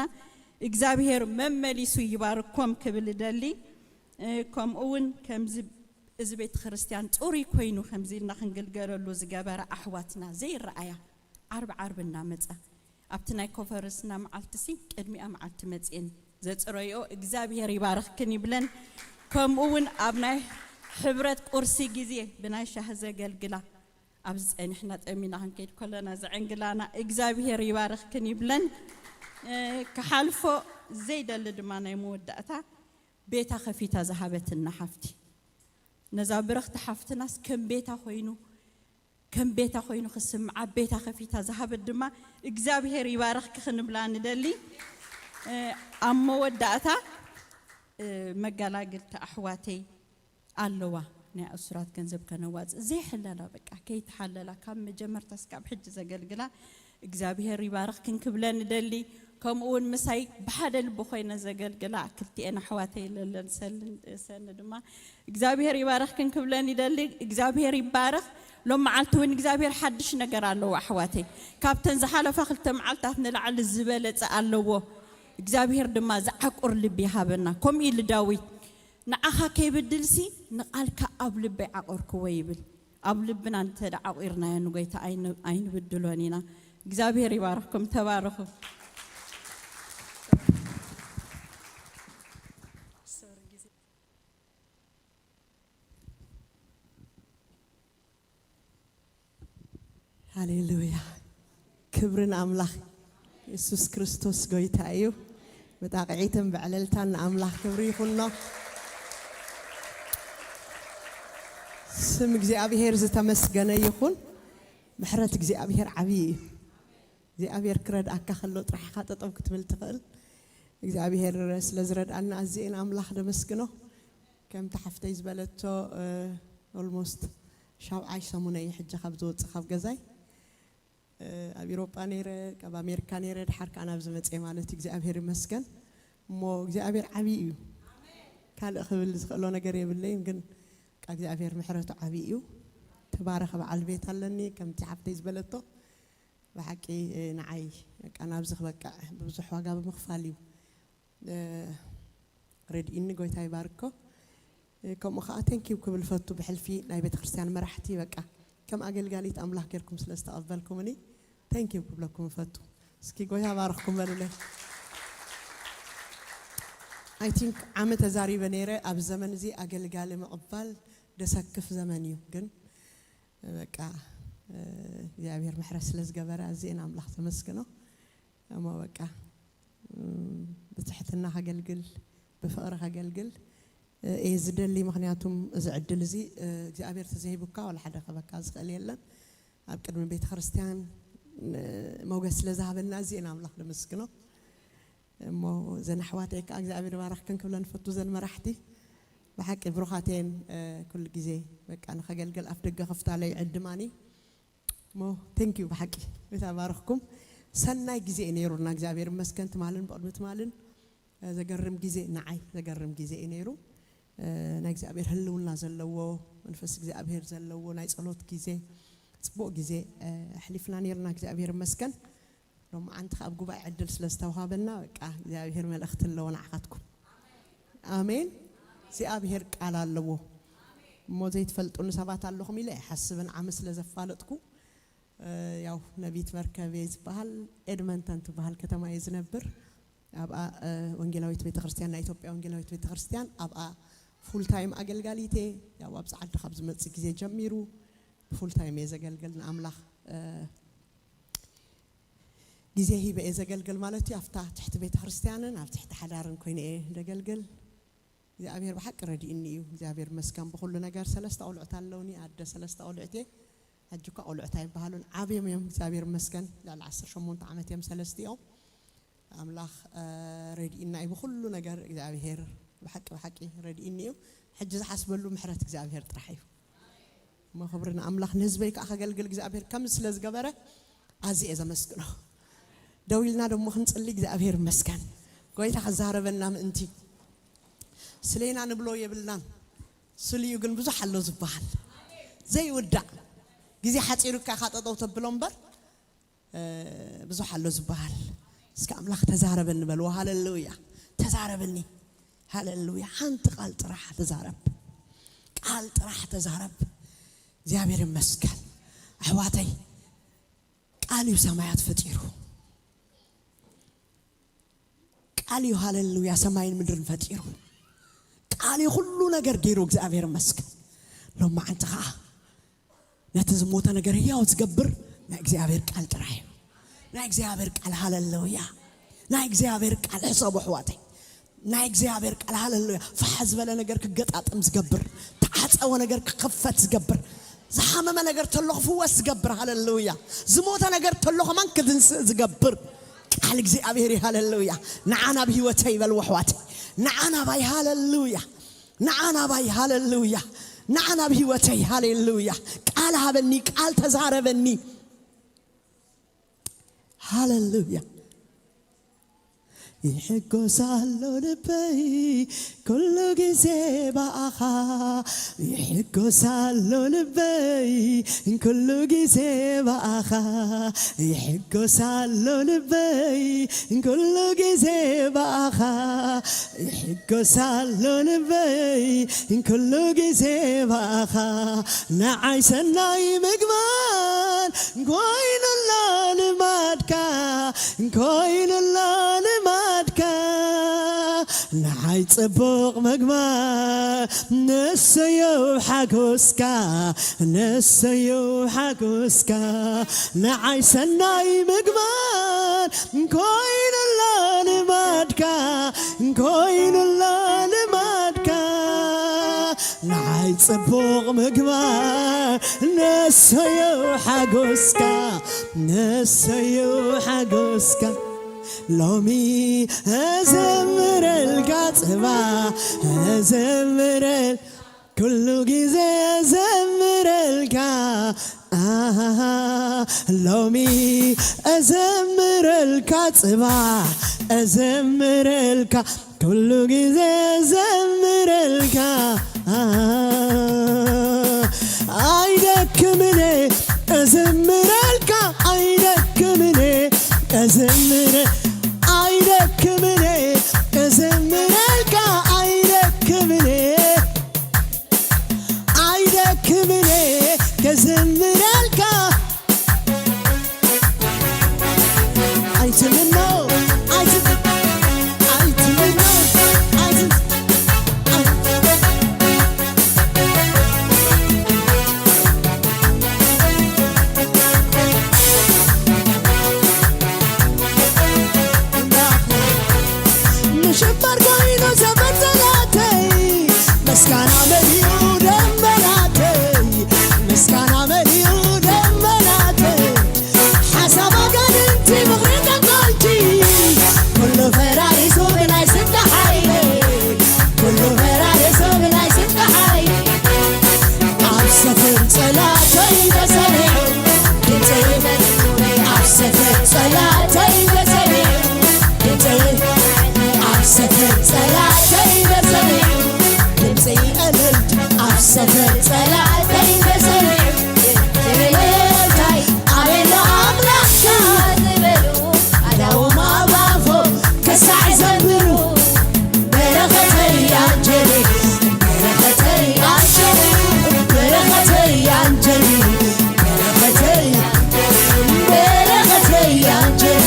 እግዚኣብሔር መመሊሱ ይባርኮም ክብል እደሊ። እ፣ ከምኡ እውን ከምዚ እዚ ቤተ ክርስቲያን ጽሩይ ኮይኑ ከምዚ ኢልና ክንግልገለሉ ዝገበረ ኣሕዋትና ዘይረኣያ ዓርቢ ዓርቢ እናመጻ ኣብቲ ናይ ኮንፈረንስና መዓልቲ ሲ ቅድሚኣ መዓልቲ መጽኤን ዘጽረዮ እግዚኣብሔር ይባርኽክን ይብለን። ከምኡ እውን ኣብ ናይ ሕብረት ቁርሲ ግዜ ብናይ ሻሂ ዘገልግላ ኣብዚ ጸኒሕና ጠሚና ክንከይድ ከለና ዘዕንግላና እግዚኣብሔር ይባርኽክን ይብለን። እ፣ ክሓልፎ ዘይደሊ ድማ ናይ መወዳእታ ቤታ ከፊታ ዝሃበትና ሓፍቲ፣ ነዛ ብርኽቲ ሓፍትናስ ከም ቤታ ኮይኑ ከም ቤታ ኮይኑ ክስምዓ ቤታ ከፊታ ዝሃበት ድማ እግዚኣብሔር ይባርኽኪ ክንብላ ንደሊ። እ፣ ኣብ መወዳእታ፣ እ፣ መገላግልቲ ኣሕዋተይ ኣለዋ፣ ናይ እሱራት ገንዘብ ከነዋጽእ ዘይሕለላ፣ በቃ ከይተሓለላ ካብ መጀመርታ እስካብ ሕጂ ዘገልግላ እግዚኣብሔር ይባርኽክን ክብለን ንደሊ። ከምኡ እውን ምሳይ ብሓደ ልቢ ኮይነ ዘገልግላ ክልቲኤን ኣሕዋተይ ለለን ሰልን፣ ሰኒ ድማ እግዚኣብሔር ይባርኽክን ክብለን ይደሊ። እግዚኣብሔር ይባረኽ። ሎም መዓልቲ እውን እግዚኣብሔር ሓድሽ ነገር ኣለዎ ኣሕዋተይ። ካብተን ዝሓለፋ ክልተ መዓልታት ንላዕሊ ዝበለጸ ኣለዎ። እግዚኣብሔር ድማ ዝዓቁር ልቢ ይሃበና። ከምኡ ኢሉ ዳዊት፣ "ንዓኻ ከይብድልሲ ንቓልካ ኣብ ልበይ ዓቆርክዎ" ይብል። ኣብ ልብና እንተ ደኣ ዓቑርናዮ ንጎይታ ኣይን-፣ ኣይንብድሎን ኢና። እግዚኣብሔር ይባርኽኩም። ተባረኹ። ሃሌሉያ። ክብሪ ንኣምላኽ። የሱስ ክርስቶስ ጎይታ እዩ። ብጣቕዒትን ብዕልልታን ንኣምላኽ ክብሪ ይኹኖ። ስም እግዚኣብሔር ዝተመስገነ ይኹን። ምሕረት እግዚኣብሔር ዓብዪ እዩ። እግዚኣብሔር ክረድኣካ ከሎ ጥራሕ ኢኻ ጠጠው ክትብል ትኽእል። እግዚኣብሔር ስለ ዝረድኣና ኣዝየ ንኣምላኽ ደመስግኖ። ከምቲ ሓፍተይ ዝበለቶ፣ እ፣ ኦልሞስት ሻብዓይ ሰሙነይ ሕጂ ካብ ዝወፅእ ካብ ገዛይ፣ እ፣ ኣብ ኢሮጳ ነይረ፣ ካብ ኣሜሪካ ነይረ፣ ድሓር ከዓ ናብዚ መፅየ ማለት እዩ። እግዚኣብሔር ይመስገን። እሞ እግዚኣብሔር ዓብዪ እዩ። ካልእ ክብል ዝኽእሎ ነገር የብለይን፣ ግን በቃ እግዚኣብሔር ምሕረቱ ዓብዪ እዩ። ተባረኸ በዓል ቤት ኣለኒ፣ ከምቲ ሓፍተይ ዝበለቶ ብሓቂ፣ እ፣ ንዓይ በቃ ናብዚ ክበቅዕ ብብዙሕ ዋጋ ብምኽፋል እዩ፣ እ፣ ረድኢኒ። ጎይታ ይባርኮ። እ፣ ከምኡ ከዓ ቴንኪው ክብል ፈቱ ብሕልፊ ናይ ቤተ ክርስቲያን መራሕቲ በቃ ከም ኣገልጋሊት ኣምላኽ ጌርኩም ስለ ዝተቐበልኩምኒ ቴንኪው ክብለኩም ፈቱ። እስኪ ጎይታ ባርኽኩም በሉለይ። ኣይ ቲንክ ዓመት ተዛሪበ ነይረ። ኣብ ዘመን እዚ ኣገልጋሊ ምቕባል ደሰክፍ ዘመን እዩ፣ ግን በቃ፣ እ፣ እግዚኣብሔር ምሕረት ስለ ዝገበረ ኣዝየ ንኣምላኽ ተመስግኖ። እሞ በቃ፣ እ፣ ብትሕትና ከገልግል፣ ብፍቕሪ ከገልግል፣ እ፣ እየ ዝደሊ። ምኽንያቱም እዚ ዕድል እዚ፣ እ፣ እግዚኣብሔር ተዘይቡካ ዋላ ሓደ ከበካ ዝኽእል የለን። ኣብ ቅድሚ ቤተ ክርስቲያን፣ እ፣ ሞገስ ስለ ዝሃበና ኣዝየ ንኣምላኽ ነመስግኖ። እሞ እዘን ኣሕዋተይ ከዓ እግዚኣብሔር ይባርኽክን ክብለን ፈቱ፣ እዘን መራሕቲ ብሓቂ ብሩኻት እየን። እ፣ ኩሉ ግዜ በቃ ንኸገልግል ኣፍ ደገ ክፍታለይ ዕድማኒ። እሞ ቴንኪዩ ብሓቂ ቤታ ባርኽኩም። ሰናይ ግዜ እዩ ነይሩና፣ እግዚኣብሔር ይመስገን። ትማልን ብቕድሚ ትማልን፣ እ፣ ዘገርም ግዜ፣ ንዓይ ዘገርም ግዜ እዩ ነይሩ። እ፣ ናይ እግዚኣብሔር ህልውና ዘለዎ፣ መንፈስ እግዚኣብሔር ዘለዎ ናይ ጸሎት ግዜ፣ ጽቡቕ ግዜ፣ እ፣ ኣሕሊፍና ነይርና፣ እግዚኣብሔር ይመስገን። ሎማዓንቲ ኣብ ጉባኤ ዕድል ስለ ዝተዋሃበና፣ በቃ እግዚኣብሔር መልእኽቲ ኣለዎ ንዓኻትኩም። ኣሜን። እግዚኣብሔር ቃል ኣለዎ። እሞ ዘይትፈልጡኒ ሰባት ኣለኹም ኢለ ኣይሓስብን፣ ዓሚ ስለ ዘፋለጥኩ። እ፣ ያው ነቢት መርከብ እየ ዝበሃል፣ ኤድመንተን ትበሃል ከተማ እየ ዝነብር። ኣብኣ፣ እ፣ ወንጌላዊት ቤተክርስትያን፣ ናይ ኢትዮጵያ ወንጌላዊት ቤተክርስትያን፣ ኣብኣ ፉል ታይም ኣገልጋሊት እየ። ያው ኣብዚ ዓዲ ካብ ዝመጽእ ግዜ ጀሚሩ ፉል ታይም እየ ዘገልግል ንኣምላኽ፣ እ፣ ግዜ ሂበ እየ ዘገልግል ማለት እዩ። ኣብታ ትሕቲ ቤተክርስትያንን ኣብ ትሕቲ ሓዳርን ኮይነ እየ ዘገልግል። እግዚኣብሔር ብሓቂ ረድእኒ እዩ። እግዚኣብሔር መስገን ብኩሉ ነገር። ሰለስተ ቆልዑት ኣለውኒ። ኣደ ሰለስተ ቆልዑት እየ። ሕጂ እኳ ቆልዑት ኣይበሃሉን፣ ዓብዮም እዮም። እግዚኣብሔር መስገን። ልዕሊ ዓሰርተ ሸሞንተ ዓመት እዮም ሰለስቲኦም። ኣምላኽ ረድእና እዩ ብኩሉ ነገር። እግዚኣብሔር ብሓቂ ብሓቂ ረድእኒ እዩ። ሕጂ ዝሓስበሉ ምሕረት እግዚኣብሔር ጥራሕ እዩ። እሞ ክብሪ ንኣምላኽ። ንህዝበይ ከዓ ከገልግል እግዚኣብሔር ከም ስለ ዝገበረ ኣዝየ ዘመስግኖ። ደው ኢልና ደሞ ክንጽሊ እግዚኣብሔር ይመስገን። ጎይታ ክዛረበና ምእንቲ። ስሌና ንብሎ የብልናን። ስልዩ ግን ብዙሕ ኣሎ ዝበሃል ዘይውዳእ። ግዜ ሓፂሩካ ኢኻ ጠጠው ተብሎ እምበር ብዙሕ ኣሎ ዝበሃል። እስከ ኣምላኽ ተዛረበኒ በልዎ። ሃለሉያ። ተዛረበኒ። ሃለሉያ። ሓንቲ ቃል ጥራሕ ተዛረብ። ቃል ጥራሕ ተዛረብ። እግዚኣብሔር ይመስገን። ኣሕዋተይ፣ ቃል እዩ ሰማያት ፈጢሩ። ቃል እዩ፣ ሃለሉያ፣ ሰማይን ምድርን ፈጢሩ። ቃል እዩ ኩሉ ነገር ገይሩ። እግዚኣብሔር ይመስገን። ሎማዓንቲ ከዓ ነቲ ዝሞተ ነገር ህያው ዝገብር ናይ እግዚኣብሔር ቃል ጥራሕ እዩ። ናይ እግዚኣብሔር ቃል፣ ሃለሉያ። ናይ እግዚኣብሔር ቃል ሕሰቡ ኣሕዋተይ። ናይ እግዚኣብሔር ቃል፣ ሃለሉያ፣ ፋሕ ዝበለ ነገር ክገጣጠም ዝገብር፣ ተዓፀወ ነገር ክኸፈት ዝገብር፣ ዝሓመመ ነገር ተሎ ክፍወስ ዝገብር፣ ሃለሉያ፣ ዝሞተ ነገር ተሎ ከማን ክድንስእ ዝገብር ቃል እግዚኣብሔር እዩ። ሃለሉያ። ንዓ ናብ ህይወተይ በልዎ ኣሕዋተይ። ንዓ ናባይ፣ ሃለሉያ። ንዓ ናባይ፣ ሃለሉያ። ንዓ ናብ ህይወተይ፣ ሃሌሉያ። ቃል ሃበኒ፣ ቃል ተዛረበኒ። ሃሌሉያ። ይሕጎስ ኣሎ ልበይ ኩሉ ግዜ ብኣኻ፣ ይሕጎስ ኣሎ ልበይ ኩሉ ግዜ ብኣኻ፣ ይሕጎስ ኣሎ ልበይ ኩሉ ግዜ ብኣኻ፣ ይሕጎስ ኣሎ ልበይ ኩሉ ግዜ ብኣኻ። ንዓይ ሰናይ ምግባር ኮይኑላ ልማድካ፣ ኮይኑላ ልማድካ። ንዓይ ጽቡቕ ምግባር ንሰዮ ሓጎስካ፣ ንሰዮ ሓጎስካ። ንዓይ ሰናይ ምግባር ኮይኑላ ልማድካ፣ ኮይኑላ ልማድካ። ንዓይ ጽቡቕ ምግባር ንሰዮ ሓጎስካ፣ ንሰዮ ሓጎስካ። ሎሚ እዘምረልካ፣ ጽባሕ እዘምረል፣ ኩሉ ግዜ እዘምረልካ። ኣሃ፣ ሎሚ እዘምረልካ፣ ጽባሕ እዘምረልካ፣ ኩሉ ግዜ እዘምረልካ። ኣሃ፣ ኣይደክምነ እዘምረልካ፣ ኣይደክምነ እዘምረ፣ ኣይደክምነ እዘምረልካ፣ ኣይደክምነ፣ ኣይደክምነ ከዘምረልካ። ኣይትምኖ፣ ኣይት-፣ ኣይትምኖ፣ ኣይት-፣ ኣይ-፣ ምሽባር ኮይኑ ዘመን ጸላተይ፣ ምስጋና መሊኡ ደመናተይ፣ ምስጋና መሊኡ ደመናተይ። ሓሳብ ኣጋንንቲ ምኽሪ ቀጸልቲ፣ ኩሉ ፈራሪሱ ብናይ ስምካ ሓይሊ፣ ኩሉ ፈራሪሱ ብናይ ስምካ ሓይሊ። ኣብ ሰፈር ጸላተይ ተሰሚዑ ድምጺ፣ ኣብ ሰፈር ጸላተይ ተሰሚዑ ድምጺ፣ ኣብ ሰፈር ጸላተይ ተሰሚዑ ድምጺ እልልት፣ ኣብ ሰፈር ጸላተይ ተሰሚዑ እልልታይ። ኣቤት ኣምላኽካ ዝበሉ ኣዳዎም ኣብ ኣፎም ክሳዕ ዘንብሩ በረኸተይ ኣንጀሊ፣ በረኸተይ ኣንጀሊ፣ በረኸተይ ኣንጀሊ፣ በረኸተይ፣ በረኸተይ ኣንጀሊ፣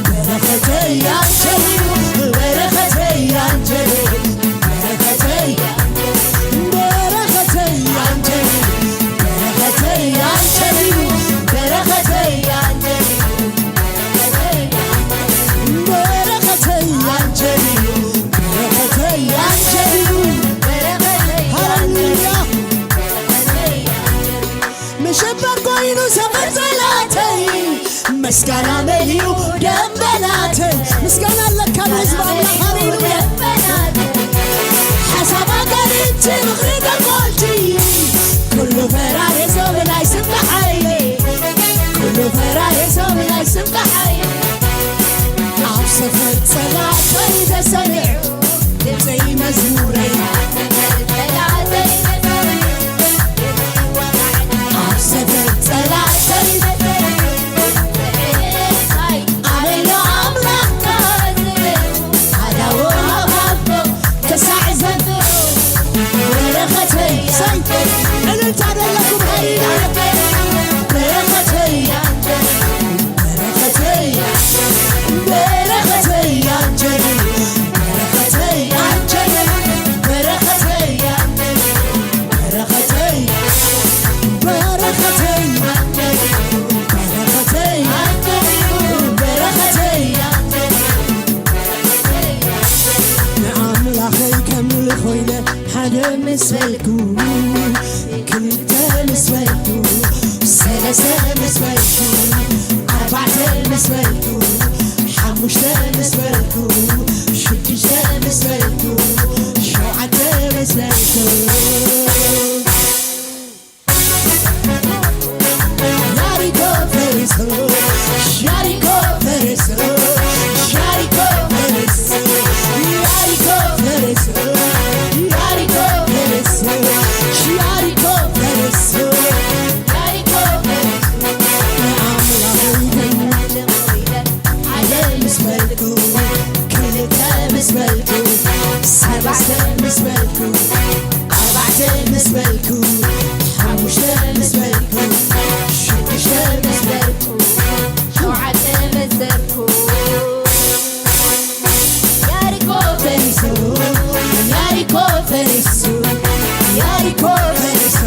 በረኸተይ ኣንጀሊ፣ በረኸተይ ኣንጀሊ፣ በረኸተይ፣ በረኸተይ ኣንጀሊ፣ ምስጋና መሊኡ ደንበናት ምስጋና ኣለካ ንህዝቢ ኣምላኽ ሃሌሉያ ሓሳብ ኣጋንንቲ ምኽሪ ደቆልቲ ኩሉ ፈራሪሶም ናይ ስምካ ሓይሊ ኩሉ ፈራሪሶም ናይ ስምካ ሓይሊ ኣብ ሰፈር ጸላእተይ ተሰሚዑ ድምፀይ መዝሙረይ ኣብ ሰፈር ጸላእተይ ኣበሎ ኣምላኽካ ዝብል ኣዳዎ ሃባቦ ክሳዕ ዘብሩ በረኸተይ ዕልልታ ደለኩም ሃሌሉያ በረኸተይ በረኸተይ በረኸተይ ኣንጀሊ በረኸተይ ኣንጀሊ በረኸተይ ኣንጀሊ በረኸተይ በረኸተይ በረኸተይ በረኸተይ ንኣምላኸይ ከምልኾ ኢለ ሓደ ምስ በልኩ ክልተ ምስ በልኩ ሰለስተ ምስ በልኩ ኣርባዕተ ምስ በልኩ ሓሙሽተ ምስ በልኩ ሽዱሽተ ምስ በልኩ ሸውዓተ ምስ በልኩ ያሪኮ ፈሪሱ ያሪኮ ፈሪሱ ያሪኮ ፈሪሱ ያሪኮ ፈሪሱ ያሪኮ ፈሪሱ ያሪኮ ፈሪሱ ኣምላኸይ ሓደ ምስ በልኩ ክልተ ምስ በልኩ ሰለስተ ምስ በልኩ ኣርባዕተ ምስ በልኩ ሓሙሽተ ምስ በልኩ ሽዱሽተ ምስ በልኩ ሸውዓተ ምስ በልኩ ያሪኮ ፈሪሱ ያሪኮ ፈሪሱ ያሪኮ ፈሪሱ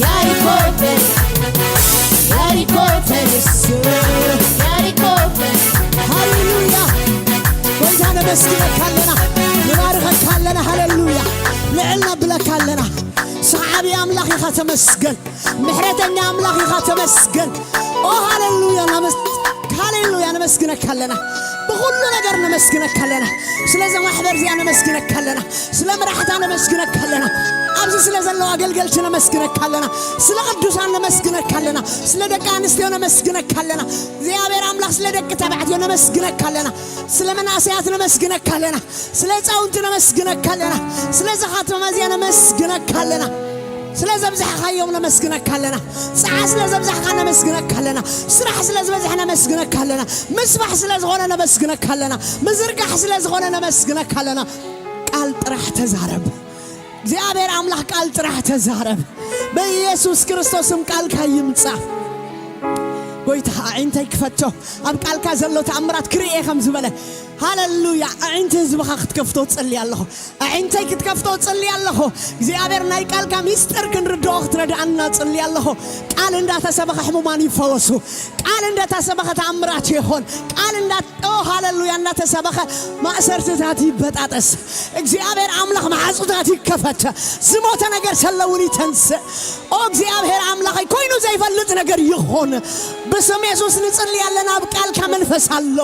ያሪኮ ፈሪሱ ያሪኮ ፈሪሱ ያሪኮ ፈሪሱ ሃሌሉያ ጎይታ ነመስግነካ ኣለና ንባርኸካ ኣለና ሃሌሉያ ልዕል ነብለካ ኣለና ስሓቢ ኣምላኽ ኢኻ ተመስገን ምሕረተኛ ኣምላኽ ኢኻ ተመስገን ኦ ሃሌሉያ ሃሌሉያ ነመስግነካ ኣለና ብኩሉ ነገር ነመስግነካ ኣለና ስለዚ ማሕበር እዚኣ ነመስግነካ ኣለና ስለ መራሕታ ነመስግነካ ኣለና ኣብዚ ስለ ዘለዋ ኣገልገልቲ ነመስግነካ ኣለና ስለ ቅዱሳን ነመስግነካ ኣለና ስለ ደቂ ኣንስትዮ ነመስግነካ ኣለና እግዚኣብሔር ኣምላኽ ስለ ደቂ ተባዕትዮ ነመስግነካ ኣለና ስለ መናእሰያት ነመስግነካ ኣለና ስለ ህፃውንቲ ነመስግነካ ኣለና ስለዚ ኻትማ እዚኣ ነመስግነካ ኣለና ስለ ዘብዛሕኻዮም ነመስግነካ ኣለና ፃዓ ስለ ዘብዛሕካ ነመስግነካ ኣለና ስራሕ ስለ ዝበዝሐ ነመስግነካ ኣለና ምስባሕ ስለ ዝኾነ ነመስግነካ ኣለና ምዝርጋሕ ስለ ዝኾነ ነመስግነካ ኣለና ቃል ጥራሕ ተዛረብ እግዚኣብሔር ኣምላኽ ቃል ጥራሕ ተዛረብ በኢየሱስ ክርስቶስም ቃልካ ይምፃ ጎይታ ኣዒንተይ ክፈቶ ኣብ ቃልካ ዘሎ ተኣምራት ክርእየ ከም ዝበለ ሃለሉያ ኣዒንቲ ህዝብኻ ክትከፍቶ ጽሊ ኣለኹ ኣዒንተይ ክትከፍቶ ጽሊ ኣለኹ እግዚኣብሔር ናይ ቃልካ ሚስጥር ክንርድኦ ክትረድኣና ጽሊ ኣለኹ ቃል እንዳተሰበኸ ሕሙማን ይፈወሱ ቃል እንዳተሰበኸ ተኣምራት ይኹን ቃል እንዳ ሃለሉያ እንዳተሰበኸ ማእሰርትታት ይበጣጠስ እግዚኣብሔር ኣምላኽ ማዕጹታት ይከፈት ዝሞተ ነገር ሰለውን ይተንስእ ኦ እግዚኣብሔር ኣምላኸይ ኮይኑ ዘይፈልጥ ነገር ይኹን ብስም የሱስ ንጽሊ ኣለና ኣብ ቃልካ መንፈስ ኣሎ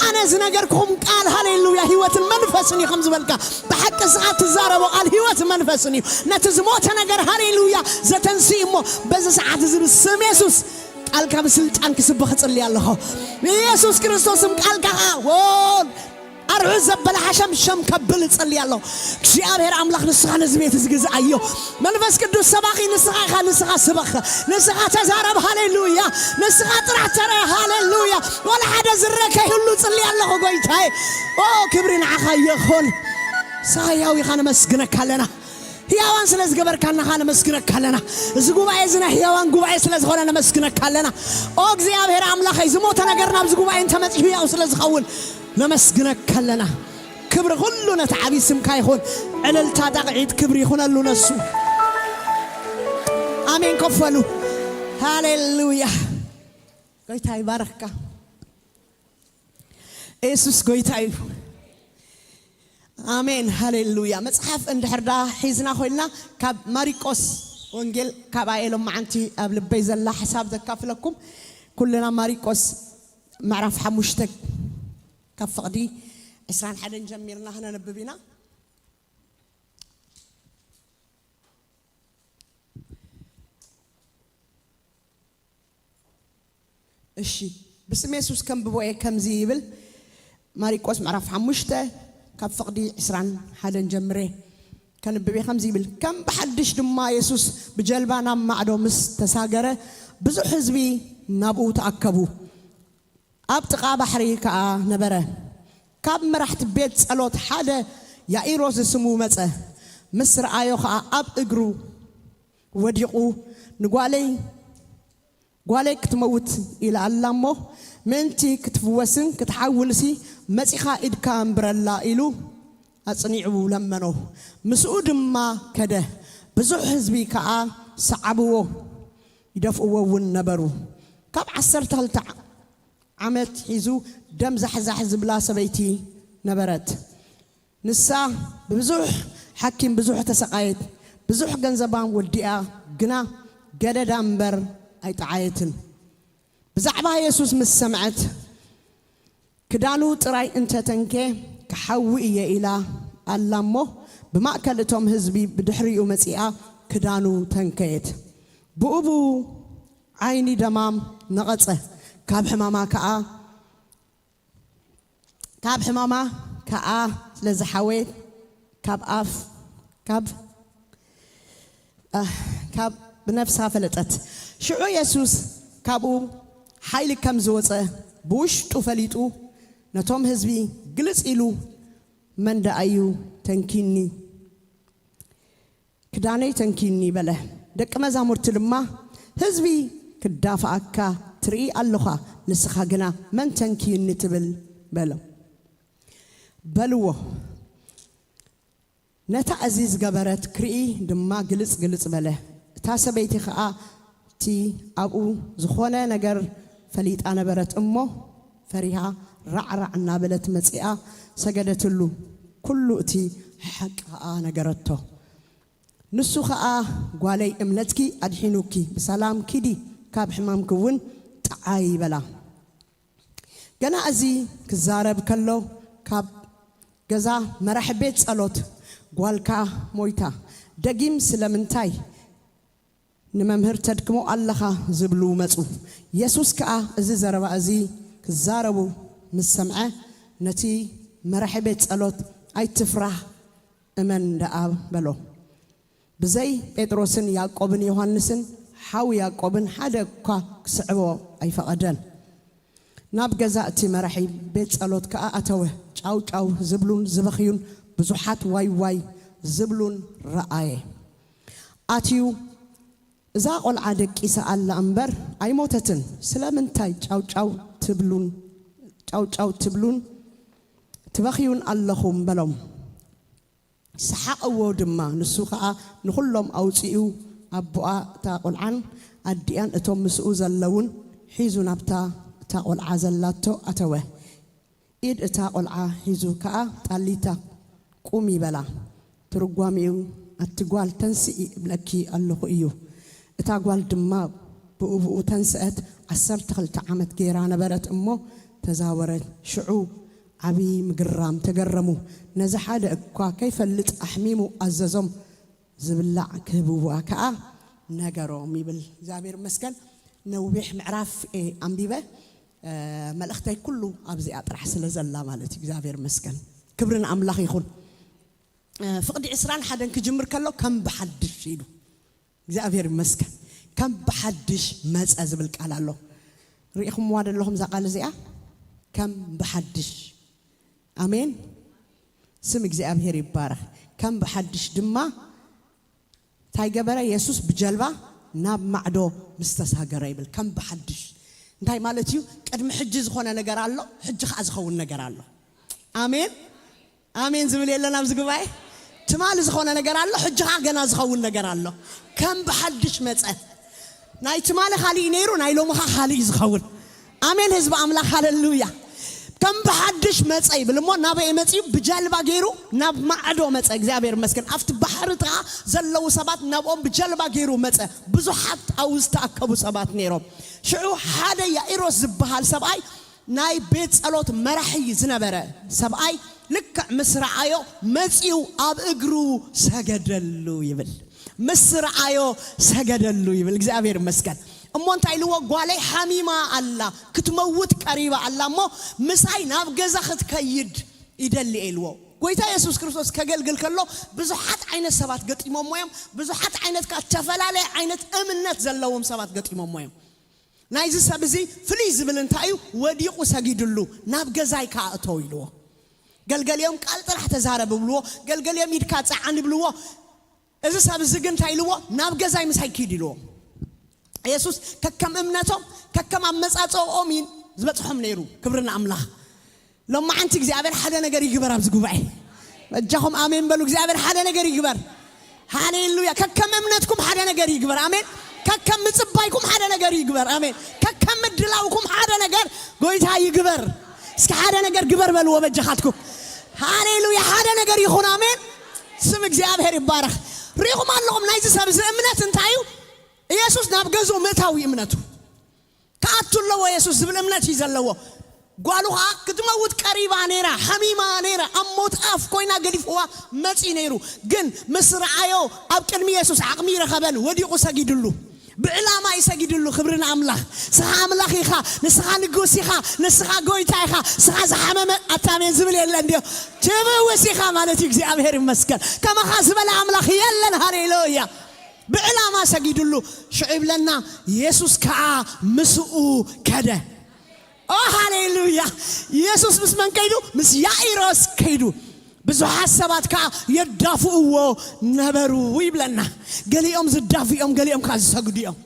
ኣነ ዝነገርኩም ቃል ሃሌሉያ ህይወትን መንፈስን እዩ ከም ዝበልካ ብሓቂ ስኻ ትዛረቦ ቃል ህይወት መንፈስን እዩ ነቲ ዝሞተ ነገር ሃሌሉያ ዘተንስእ እሞ በዚ ሰዓት እዚ ብስም የሱስ ቃልካ ብስልጣን ክስበኽ እጽሊ ኣለኹ ብኢየሱስ ክርስቶስም ቃልካ ውን ኣርዑ ዘበለ ሓሸም ሸም ከብል እጸሊ ኣለኹ እግዚኣብሔር ኣምላኽ ንስኻ ነዚ ቤት እዚ ግዝኣዮ መንፈስ ቅዱስ ሰባኺ ንስኻ ኢኻ ንስኻ ስበኽ ንስኻ ተዛረብ ሃሌሉያ ንስኻ ጥራሕ ተረ ሃሌሉያ ወላ ሓደ ዝረ ከይህሉ ጽሊ ኣለኹ ጎይታይ ኦ ክብሪ ንዓኻ ይኹን ሳያው ኢኻ ነመስግነካ ኣለና ህያዋን ስለ ዝገበርካና ኻ ነመስግነካ ኣለና እዚ ጉባኤ እዚ ናይ ህያዋን ጉባኤ ስለ ዝኾነ ነመስግነካ ኣለና ኦ እግዚኣብሔር ኣምላኸይ ዝሞተ ነገር ናብዚ ጉባኤ እንተመፂ ህያው ስለ ዝኸውን ነመስግነካ ኣለና ክብሪ ኩሉ ነቲ ዓብዪ ስምካ ይኹን ዕልልታ ጣቕዒት ክብሪ ይኹነሉ ነሱ ኣሜን ኮፈሉ ሃሌሉያ ጎይታ ይባረኽካ የሱስ ጎይታ እዩ ኣሜን ሃሌሉያ መፅሓፍ እንድሕር ዳ ሒዝና ኮይልና ካብ ማሪቆስ ወንጌል ካብኣ ኢሎም መዓንቲ ኣብ ልበይ ዘላ ሓሳብ ዘካፍለኩም ኩልና ማሪቆስ ምዕራፍ ሓሙሽተ ካብ ፍቕዲ ዕስራን ሓደን ጀሚርና ክነንብብ ኢና። እሺ፣ ብስም የሱስ ከንብቦ እየ። ከምዚ ይብል፣ ማሪቆስ ምዕራፍ ሓሙሽተ ካብ ፍቕዲ ዕስራን ሓደን ጀምሬ ከንብብ እየ። ከምዚ ይብል፣ ከም ብሓድሽ ድማ የሱስ ብጀልባ ናብ ማዕዶ ምስ ተሳገረ፣ ብዙሕ ህዝቢ ናብኡ ተኣከቡ። ኣብ ጥቓ ባሕሪ ከኣ ነበረ። ካብ መራሕቲ ቤት ጸሎት ሓደ ያኢሮስ ዝስሙ መጸ። ምስ ረኣዮ ከኣ ኣብ እግሩ ወዲቑ፣ ንጓለይ፣ ጓለይ ክትመውት ኢላ ኣላ እሞ፣ ምእንቲ ክትፍወስን ክትሓውንሲ መጺኻ ኢድካ እንብረላ ኢሉ ኣጽኒዑ ለመኖ። ምስኡ ድማ ከደ። ብዙሕ ህዝቢ ከኣ ሰዓብዎ፣ ይደፍእዎ እውን ነበሩ። ካብ ዓሰርተ ክልተ ዓመት ሒዙ ደም ዛሕዛሕ ዝብላ ሰበይቲ ነበረት። ንሳ ብብዙሕ ሓኪም ብዙሕ ተሰቃየት፣ ብዙሕ ገንዘባን ወዲኣ፣ ግና ገደዳ እምበር ኣይጠዓየትን። ብዛዕባ የሱስ ምስ ሰምዐት፣ ክዳኑ ጥራይ እንተ ተንኬ ክሓዊ እየ ኢላ ኣላ እሞ፣ ብማእከል እቶም ህዝቢ ብድሕሪኡ መጺኣ ክዳኑ ተንከየት። ብኡብኡ ዓይኒ ደማም ነቐጸ። ካብ ሕማማ ከኣ ካብ ሕማማ ከኣ ስለ ዝሓወየት፣ ካብ ኣፍ ካብ ኣህ፣ ካብ ብነፍሳ ፈለጠት። ሽዑ የሱስ ካብኡ ሓይሊ ከም ዝወጸ ብውሽጡ ፈሊጡ፣ ነቶም ህዝቢ ግልጽ ኢሉ፣ "መን ደኣ እዩ ተንኪኒ? ክዳነይ ተንኪኒ?" በለ። ደቂ መዛሙርቲ ድማ፣ "ህዝቢ ክዳፍኣካ ትርኢ ኣለኻ፣ ንስኻ ግና መን ተንኪኒ ትብል?" በሎ፣ በልዎ። ነታ እዚ ዝገበረት ክርኢ ድማ ግልጽ ግልጽ በለ። እታ ሰበይቲ ኸኣ እቲ ኣብኡ ዝኾነ ነገር ፈሊጣ ነበረት እሞ፣ ፈሪሃ ራዕራዕ እናበለት መጺኣ ሰገደትሉ። ኩሉ እቲ ሓቂ ኸኣ ነገረቶ። ንሱ ኸኣ፣ "ጓለይ፣ እምነትኪ ኣድሒኑኪ፣ ብሰላም ኪዲ፣ ካብ ሕማምኪ እውን ጥዓዪ" በላ። ገና እዚ ክዛረብ ከሎ፣ ካብ ገዛ መራሒ ቤት ጸሎት፣ "ጓልካ ሞይታ፣ ደጊም ስለምንታይ ንመምህር ተድክሞ ኣለኻ?" ዝብሉ መጹ። የሱስ ከኣ እዚ ዘረባ እዚ ክዛረቡ ምስ ሰምዐ፣ ነቲ መራሒ ቤት ጸሎት፣ "ኣይትፍራህ፣ እመን ደኣ" በሎ። ብዘይ ጴጥሮስን ያዕቆብን ዮሃንስን፣ ሓው ያዕቆብን ሓደ እኳ ክስዕቦ ኣይፈቐደን። ናብ ገዛ እቲ መራሒ ቤት ጸሎት ከኣ ኣተወ። ጫው ጫው ዝብሉን ዝበኽዩን ብዙሓት ዋይ ዋይ ዝብሉን ረኣየ። ኣትዩ፣ "እዛ ቖልዓ ደቂሳ ኣላ እምበር ኣይሞተትን፣ ስለምንታይ ጫው ጫው ትብሉን፣ ጫው ጫው ትብሉን ትበኽዩን ኣለኹም?" በሎም። ሰሓቕዎ ድማ። ንሱ ኸኣ ንኹሎም ኣውጺኡ፣ ኣቦኣ እታ ቖልዓን ኣዲኣን እቶም ምስኡ ዘለዉን ሒዙ ናብታ እታ ቖልዓ ዘላቶ ኣተወ። ኢድ እታ ቖልዓ ሒዙ ከኣ፣ "ጣሊታ ቁሚ" በላ። ትርጓሜኡ፣ "ኣቲ ጓል ተንስኢ እብለኪ ኣለኹ" እዩ። እታ ጓል ድማ ብኡብኡ ተንስአት፣ ዓሰርተ ክልተ ዓመት ገይራ ነበረት እሞ ተዛወረት። ሽዑ ዓቢ ምግራም ተገረሙ። ነዚ ሓደ እኳ ከይፈልጥ ኣሕሚሙ ኣዘዞም። ዝብላዕ ክህብዋ ከኣ ነገሮም ይብል። እግዚኣብሔር ይመስገን። ነዊሕ ምዕራፍ እየ ኣንቢበ። እ፣ መልእኽተይ ኩሉ ኣብዚኣ ጥራሕ ስለ ዘላ ማለት እዩ። እግዚኣብሔር ይመስገን። ክብሪ ንኣምላኽ ይኹን። እ፣ ፍቕዲ ዕስራን ሓደን ክጅምር ከሎ ከም ብሓድሽ ኢሉ፣ እግዚኣብሔር ይመስገን፣ ከም ብሓድሽ መጸ ዝብል ቃል ኣሎ። ርኢኹምዋ ዶ ኣለኹም እዛ ቃል እዚኣ? ከም ብሓድሽ። ኣሜን። ስም እግዚኣብሔር ይባረኽ። ከም ብሓድሽ ድማ እንታይ ገበረ? የሱስ ብጀልባ ናብ ማዕዶ ምስ ተሳገረ ይብል። ከም ብሓድሽ እንታይ ማለት እዩ? ቅድሚ ሕጂ ዝኾነ ነገር ኣሎ፣ ሕጂ ኸዓ ዝኸውን ነገር ኣሎ። ኣሜን፣ ኣሜን ዝብል የለን ኣብዚ ጉባኤ? ትማሊ ዝኾነ ነገር ኣሎ፣ ሕጂ ኸዓ ገና ዝኸውን ነገር ኣሎ። ከም ብሓድሽ መጸ። ናይ ትማሊ ካሊእ ነይሩ፣ ናይ ሎሚ ኸዓ ካሊእ እዩ ዝኸውን። ኣሜን ህዝቢ ኣምላኽ፣ ሃሌሉያ። ከም ብሓድሽ መጸ ይብል እሞ፣ ናበይ መጺኡ? ብጀልባ ገይሩ ናብ ማዕዶ መጸ። እግዚኣብሔር ይመስገን። ኣብቲ ባሕሪ ጥቓ ዘለዉ ሰባት ናብኦም ብጀልባ ገይሩ መጸ። ብዙሓት ኣብኡ ዝተኣከቡ ሰባት ነይሮም። ሽዑ ሓደ ያኢሮስ ዝበሃል ሰብኣይ፣ ናይ ቤት ጸሎት መራሒ ዝነበረ ሰብኣይ፣ ልክዕ ምስ ረኣዮ መጺኡ ኣብ እግሩ ሰገደሉ ይብል። ምስ ረኣዮ ሰገደሉ ይብል። እግዚኣብሔር ይመስገን። እሞ እንታይ ኢልዎ? ጓለይ ሓሚማ ኣላ፣ ክትመውት ቀሪባ ኣላ፣ እሞ ምሳይ ናብ ገዛ ክትከይድ ይደሊ እየ ኢልዎ። ጎይታ የሱስ ክርስቶስ ከገልግል ከሎ ብዙሓት ዓይነት ሰባት ገጢሞሞ እዮም። ብዙሓት ዓይነት፣ ካብ ዝተፈላለየ ዓይነት እምነት ዘለዎም ሰባት ገጢሞሞ እዮም። ናይዚ ሰብ እዚ ፍልይ ዝብል እንታይ እዩ? ወዲቑ ሰጊድሉ፣ ናብ ገዛይ ከኣ እተው ኢልዎ። ገልገሊኦም ቃል ጥራሕ ተዛረብ ይብልዎ፣ ገልገሊኦም ኢድካ ጸዓን ይብልዎ። እዚ ሰብ እዚ ግን እንታይ ኢልዎ? ናብ ገዛይ ምሳይ ኪድ ኢልዎ። የሱስ ከከም እምነቶም፣ ከከም ኣመጻጽኦም እዩ ዝበጽሖም ነይሩ። ክብሪ ንኣምላኽ። ሎማዓንቲ እግዚኣብሔር ሓደ ነገር ይግበር ኣብዚ ጉባኤ። በጃኹም ኣሜን በሉ። እግዚኣብሔር ሓደ ነገር ይግበር። ሃሌሉያ። ከከም እምነትኩም ሓደ ነገር ይግበር። ኣሜን። ከከም ምጽባይኩም ሓደ ነገር ይግበር። ኣሜን። ከከም ምድላውኩም ሓደ ነገር ጎይታ ይግበር። እስኪ ሓደ ነገር ግበር በልዎ በጃኻትኩም። ሃሌሉያ። ሓደ ነገር ይኹን። ኣሜን። ስም እግዚኣብሔር ይባረኽ። ርኢኹም ኣለኹም ናይዚ ሰብ እዚ እምነት እንታይ እዩ? ኢየሱስ ናብ ገዝኡ ምእታው እዩ እምነቱ። ክኣቱ ኣለዎ የሱስ ዝብል እምነት እዩ ዘለዎ። ጓሉ ኸዓ ክትመውት ቀሪባ ነይራ፣ ሓሚማ ነይራ፣ ኣብ ሞት ኣፍ ኮይና ገዲፍዋ መጺኡ ነይሩ። ግን ምስ ረኣዮ ኣብ ቅድሚ የሱስ ዓቕሚ ይረኸበን ወዲቑ ሰጊድሉ። ብዕላማ እዩ ሰጊድሉ። ክብሪ ንኣምላኽ። ንስኻ ኣምላኽ ኢኻ፣ ንስኻ ንጉስ ኢኻ፣ ንስኻ ጎይታ ኢኻ፣ ንስኻ ዝሓመመ ኣታሜን ዝብል የለን ድዮ? ትብውስ ኢኻ ማለት እዩ። እግዚኣብሔር ይመስገን። ከማኻ ዝበለ ኣምላኽ የለን። ሃሌሉያ። ብዕላማ ሰጊድሉ። ሽዑ ይብለና፣ የሱስ ከኣ ምስኡ ከደ። ኦ ሃሌሉያ። የሱስ ምስ መን ከይዱ? ምስ ያኢሮስ ከይዱ። ብዙሓት ሰባት ከኣ የዳፍእዎ ነበሩ ይብለና። ገሊኦም ዝዳፍኡ እዮም፣ ገሊኦም ከኣ ዝሰግዱ እዮም።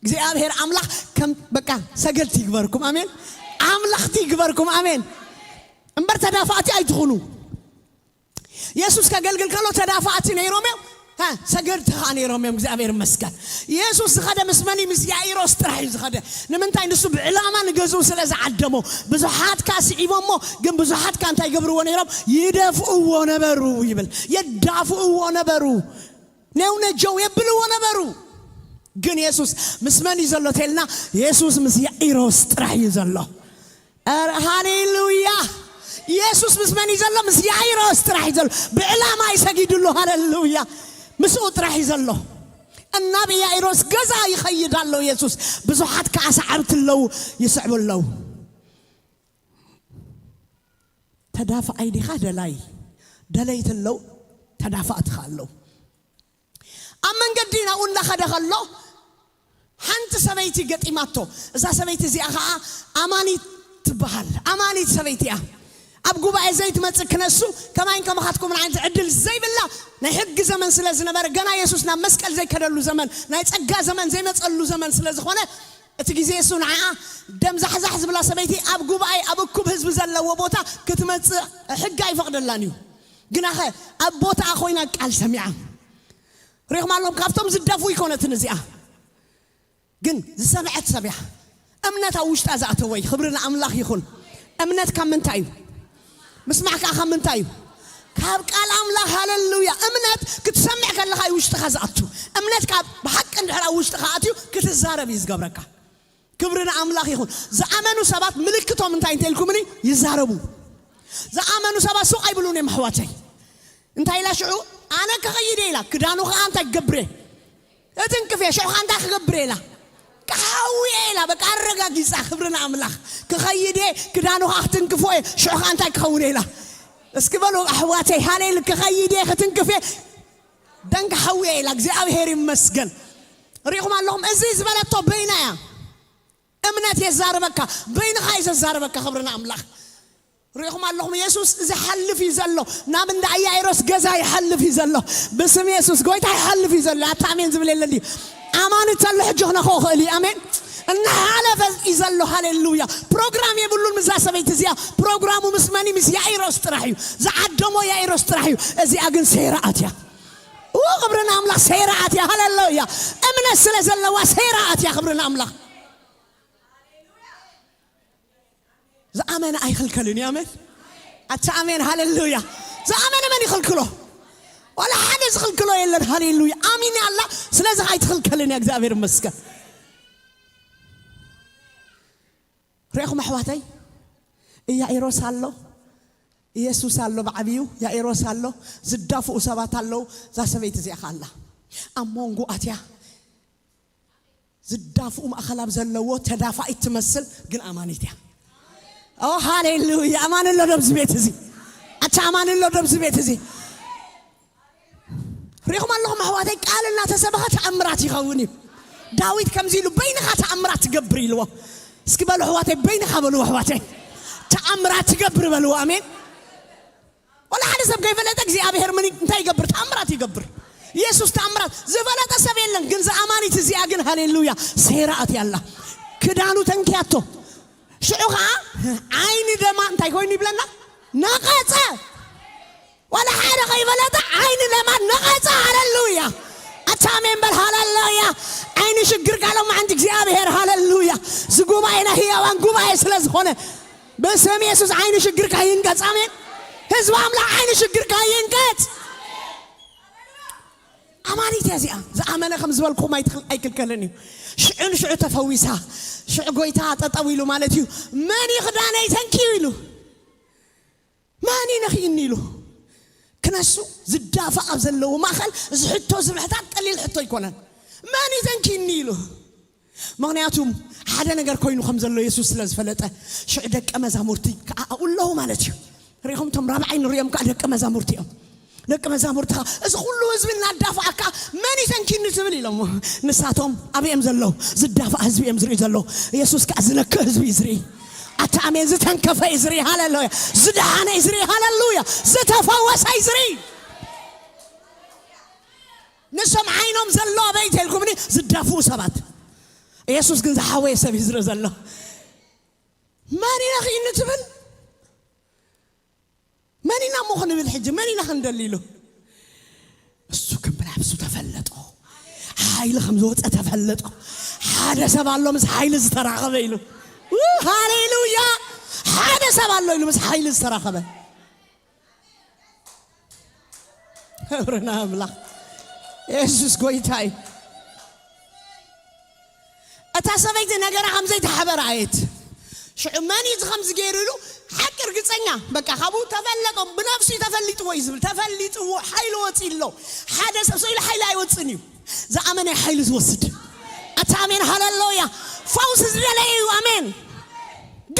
እግዚኣብሔር ኣምላኽ ከም በቃ ሰገድቲ ይግበርኩም። ኣሜን። ኣምላኽቲ ይግበርኩም። ኣሜን። እምበር ተዳፋእቲ ኣይትኹኑ። የሱስ ከገልግል ከሎ ተዳፋእቲ ነይሮም እዮም። ሃ፣ ሰገድቲ ኸዓ ነይሮም እዮም። እግዚኣብሔር ይመስገን። የሱስ ዝኸደ ምስ መን እዩ? ምስ ያኢሮስ ጥራሕ እዩ ዝኸደ። ንምንታይ? ንሱ ብዕላማ ንገዝኡ ስለ ዝዓደሞ። ብዙሓት ከኣ ስዒቦሞ፣ ግን ብዙሓት ከኣ እንታይ ይገብርዎ ነይሮም? ይደፍእዎ ነበሩ ይብል። የዳፍእዎ ነበሩ። ኔው ነጀው የብልዎ ነበሩ። ግን የሱስ ምስ መን እዩ ዘሎ ተልና? የሱስ ምስ ያኢሮስ ጥራሕ እዩ ዘሎ። ኧረ ሃሌሉያ። የሱስ ምስ መን እዩ ዘሎ? ምስ ያኢሮስ ጥራሕ እዩ ዘሎ። ብዕላማ እዩ ሰጊድሉ። ሃሌሉያ። ምስኡ ጥራሕ እዩ ዘሎ። እናብ ያኢሮስ ገዛ ይኸይድ ኣሎ የሱስ። ብዙሓት ከኣ ሰዓብቲ ኣለዉ፣ ይስዕቡ ኣለዉ። ተዳፋኣይ ዲኻ ደላይ? ደለይቲ ኣለዉ፣ ተዳፋእቲ ኸኣ ኣለዉ። ኣብ መንገዲ ናብኡ እንዳኸደ ከሎ ሓንቲ ሰበይቲ ገጢማቶ። እዛ ሰበይቲ እዚኣ ኸዓ ኣማኒት ትበሃል። ኣማኒት ሰበይቲ እያ። ኣብ ጉባኤ ዘይትመጽእ ክነሱ ከማይን ከማኻትኩምን ዓይነት ዕድል ዘይብላ ናይ ሕጊ ዘመን ስለ ዝነበረ፣ ገና የሱስ ናብ መስቀል ዘይከደሉ ዘመን፣ ናይ ጸጋ ዘመን ዘይመጸሉ ዘመን ስለ ዝኾነ፣ እቲ ግዜ እሱ ንዓኣ ደም ዛሕዛሕ ዝብላ ሰበይቲ ኣብ ጉባኤ፣ ኣብ እኩብ ህዝቢ ዘለዎ ቦታ ክትመጽእ ሕጊ ኣይፈቕደላን እዩ። ግናኸ ኣብ ቦታኣ ኮይና ቃል ሰሚዓ። ሪኹም ኣለኹም፣ ካብቶም ዝደፉ ኣይኮነትን እዚኣ። ግን ዝሰምዐት ሰብ እያ። እምነት ኣብ ውሽጣ ዝኣተወ እዩ። ክብሪ ንኣምላኽ ይኹን። እምነት ካብ ምንታይ እዩ? ምስማዕ ከኣ ካብ ምንታይ እዩ? ካብ ቃል ኣምላኽ። ሃሌሉያ። እምነት ክትሰምዕ ከለኻ እዩ ውሽጥኻ ዝኣቱ። እምነት ካብ ብሓቂ እንድሕር ኣብ ውሽጥኻ ኣትዩ ክትዛረብ እዩ ዝገብረካ። ክብሪ ንኣምላኽ ይኹን። ዝኣመኑ ሰባት ምልክቶም እንታይ እንተልኩምኒ? ይዛረቡ። ዝኣመኑ ሰባት ሱቕ ኣይብሉን እዮም ኣሕዋተይ። እንታይ ኢላ ሽዑ? ኣነ ክኸይድ እየ ኢላ። ክዳኑ ኸዓ እንታይ ክገብር እየ? እትንክፍ እየ። ሽዑ ኸዓ እንታይ ክገብር እየ ኢላ? ክሓዊ እየ ኢላ። በቃ ኣረጋጊጻ። ክብሪ ንኣምላኽ። ክኸይድ እየ፣ ክዳኑ ኸዓ ክትንክፎ እየ። ሽዑ ኸዓ እንታይ ክኸውን እየ ኢላ? እስኪ በሉ ኣሕዋተይ፣ ሃሌሉ፣ ክኸይድ እየ፣ ክትንክፍ እየ። ደንክ ሓዊ እየ ኢላ። እግዚኣብሔር ይመስገን። ርኢኹም ኣለኹም? እዚ ዝበለቶ በይና እያ። እምነት የዛርበካ፣ በይንኻ እዩ ዘዛርበካ። ክብሪ ንኣምላኽ። ርኢኹም ኣለኹም? የሱስ ዝሓልፍ እዩ ዘሎ። ናብ እንዳ ኢያኢሮስ ገዛ ይሓልፍ እዩ ዘሎ። ብስም የሱስ ጎይታ ይሓልፍ እዩ ዘሎ። ኣታ ኣሜን ዝብል የለ እንዲ? ኣማን እንተሎ ሕጂ ክነኽኦ ክእል እዩ። ኣሜን። እናሓለፈ እዩ ዘሎ። ሃሌሉያ። ፕሮግራም የብሉን ምስዛ ሰበይቲ እዚኣ። ፕሮግራሙ ምስ መን እዩ? ምስ ያኢሮስ ጥራሕ እዩ። ዝዓደሞ ያኢሮስ ጥራሕ እዩ። እዚኣ ግን ሴራ ኣትያ። ኡ፣ ክብሪ ንኣምላኽ። ሴራ ኣትያ። ሃሌሉያ። እምነት ስለ ዘለዋ ሴራ ኣትያ። ክብሪ ንኣምላኽ። እዛ ኣመን ኣይኽልከልን እዩ። ኣሜን። ኣታ ኣሜን፣ ሃሌሉያ። ዝኣመነ መን ይኽልክሎ? ዋላ ሓደ ዝኽልክሎ የለን። ሃሌሉያ። ኣሚን ኣላ። ስለዚ ኣይትኽልከልን እያ። እግዚኣብሔር ይመስገን። ርኢኹም ኣሕዋተይ፣ ኢያኢሮስ ኣሎ፣ ኢየሱስ ኣሎ፣ ብዓብዩ ያኢሮስ ኣሎ፣ ዝዳፍኡ ሰባት ኣለዉ። እዛ ሰበይቲ እዚኣ ኸኣ ኣላ ኣብ መንጎ ኣትያ ዝዳፍኡ ማእኸል ኣብ ዘለዎ ተዳፋኢት ትመስል፣ ግን ኣማኒት እያ። ኦ ሃሌሉያ! ኣማን ኣሎ ዶ ኣብዚ ቤት እዚ? ኣታ ኣማን ኣሎ ዶ ኣብዚ ቤት እዚ? ሪኹም ኣለኹም ኣሕዋተይ፣ ቃል እናተሰበኸ ተኣምራት ይኸውን እዩ። ዳዊት ከምዚ ኢሉ፣ በይንኻ ተኣምራት ትገብር ኢልዎ። እስኪ በሉ ኣሕዋተይ፣ በይንኻ በሉ ኣሕዋተይ፣ ተኣምራት ትገብር በልዎ። ኣሜን። ወላ ሓደ ሰብ ከይፈለጠ እግዚኣብሔር ምን እንታይ ይገብር? ተኣምራት ይገብር። ኢየሱስ ተኣምራት ዝፈለጠ ሰብ የለን። ግን ዝኣማኒት እዚኣ ግን ሃሌሉያ ሰይራ ኣትያ ኣላ። ክዳኑ ተንክያቶ። ሽዑ ኸዓ ዓይኒ ደማ እንታይ ኮይኑ ይብለና? ነቐጸ። ዋላ ሓደ ከይፈለጠ ዓይኒ ደማ ነቐጸ። ሃሌሉያ። ኣታ ኣሜን በል። ሃሌሉያ። ዓይኒ ሽግርካ ሎማዓንቲ እግዚኣብሔር ሃሌሉያ ዝጉባኤ ናይ ህያዋን ጉባኤ ስለ ዝኾነ ብስም የሱስ ዓይኒ ሽግርካ ይንቀጽ። ኣሜን። ህዝቢ ኣምላኽ ዓይኒ ሽግርካ ይንቀጽ። ኣማኒት እያ እዚኣ። ዝኣመነ ከም ዝበልኩም ኣይትኽል-፣ ኣይክልከልን እዩ። ሽዑ ንሽዑ ተፈዊሳ። ሽዑ ጎይታ ጠጠው ኢሉ ማለት እዩ። መን እዩ ክዳነይ ተንክዩ ኢሉ? መን እዩ ነኺእኒ ኢሉ? ክነሱ ዝዳፋእ ኣብ ዘለዎ ማእኸል እዚ ሕቶ ዝብሕታት ቀሊል ሕቶ ኣይኮነን። መን እዩ ተንክይኒ ኢሉ? ምኽንያቱም ሓደ ነገር ኮይኑ ከም ዘሎ የሱስ ስለ ዝፈለጠ ሽዑ ደቀ መዛሙርቲ ከዓኡ ኣለዉ ማለት እዩ። ሪኹም እቶም ራብዓይ ንሪኦም ከዓ ደቀ መዛሙርቲ እዮም። ደቀ መዛሙርቲ ከዓ እዚ ኩሉ ህዝቢ እናዳፋእካ መን እዩ ተንኪኒ ትብል ኢሎም። ንሳቶም ኣበይ እዮም ዘለዉ? ዝዳፋእ ህዝቢ እዮም ዝርኢ ዘለዉ። የሱስ ከዓ ዝነክእ ህዝቢ እዩ ዝርኢ። ኣታ ኣሜን። ዝተንከፈ እዩ ዝርኢ። ሃሌሉያ። ዝደሓነ እዩ ዝርኢ። ሃሌሉያ። ዝተፈወሰ እዩ ዝርኢ። ንሶም ዓይኖም ዘሎ ኣበይ ተልኩምኒ? ዝዳፍኡ ሰባት። የሱስ ግን ዝሓወየ ሰብ እዩ ዝርኢ ዘሎ። መን ኢና ኽኢኒ ትብል? መን ኢና እሞ ክንብል ሕጂ? መን ኢና ክንደሊ ኢሉ? እሱ ግን ብናብሱ ተፈለጦ። ሓይሊ ከም ዝወፀ ተፈለጦ። ሓደ ሰብ ኣሎ ምስ ሓይሊ ዝተራኸበ ኢሉ። ው፣ ሃሌሉያ። ሓደ ሰብ ኣሎ ኢሉ ምስ ሓይሊ ዝተራኸበ። ክብሪ ንኣምላኽ። የሱስ ጎይታ እዩ። እታ ሰበይቲ ነገራ ከም ዘይተሓበረ ኣየት። ሽዑ መን እዩ እዚ ከምዚ ገይሩ ኢሉ ሓቂ ርግጸኛ በቃ ካብኡ ተፈለጦ። ብነፍሱ እዩ ተፈሊጥዎ እዩ ዝብል። ተፈሊጥዎ ሓይሊ ወፂ ኣሎ። ሓደ ሰብ ሰው ኢሉ ሓይሊ ኣይወፅን እዩ። ዝኣመነ ሓይሊ ዝወስድ። ኣታ ኣሜን ሃሌሉያ። ፈውሲ ዝደለየ እዩ። ኣሜን።